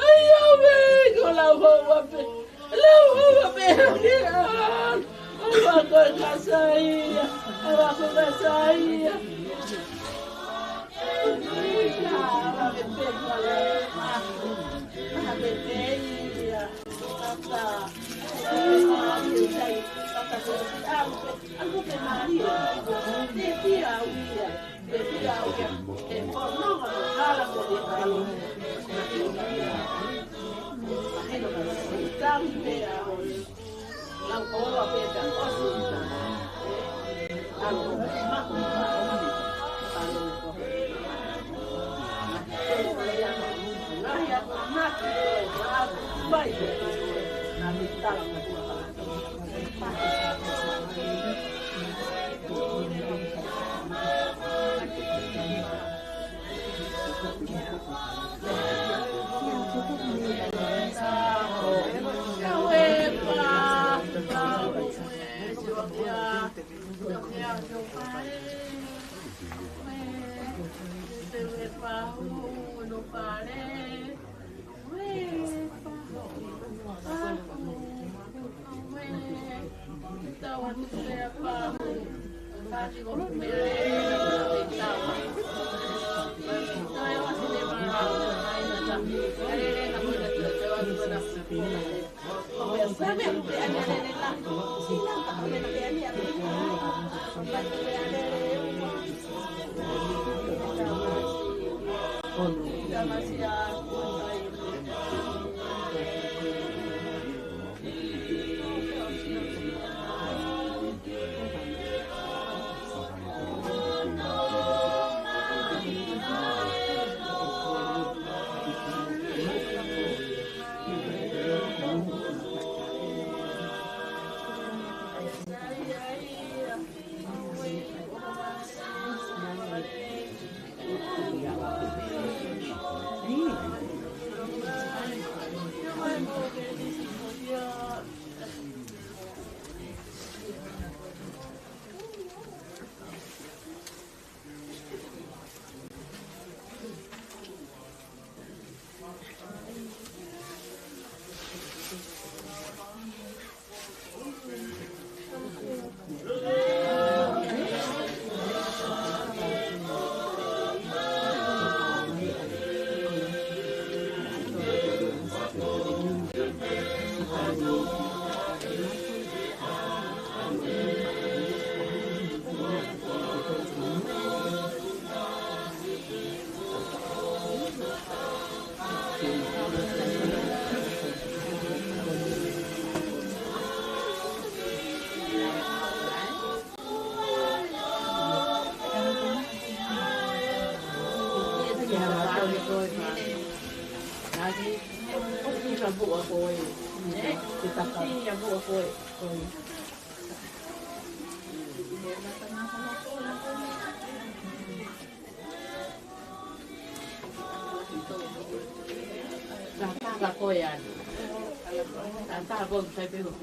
Ai, ʻauē, ko lau houa pē. Lau houa pē, ʻauē. ʻAua ko e kasaia. ʻAua ko e kasaia. Tata ko ia. Tata ko ia.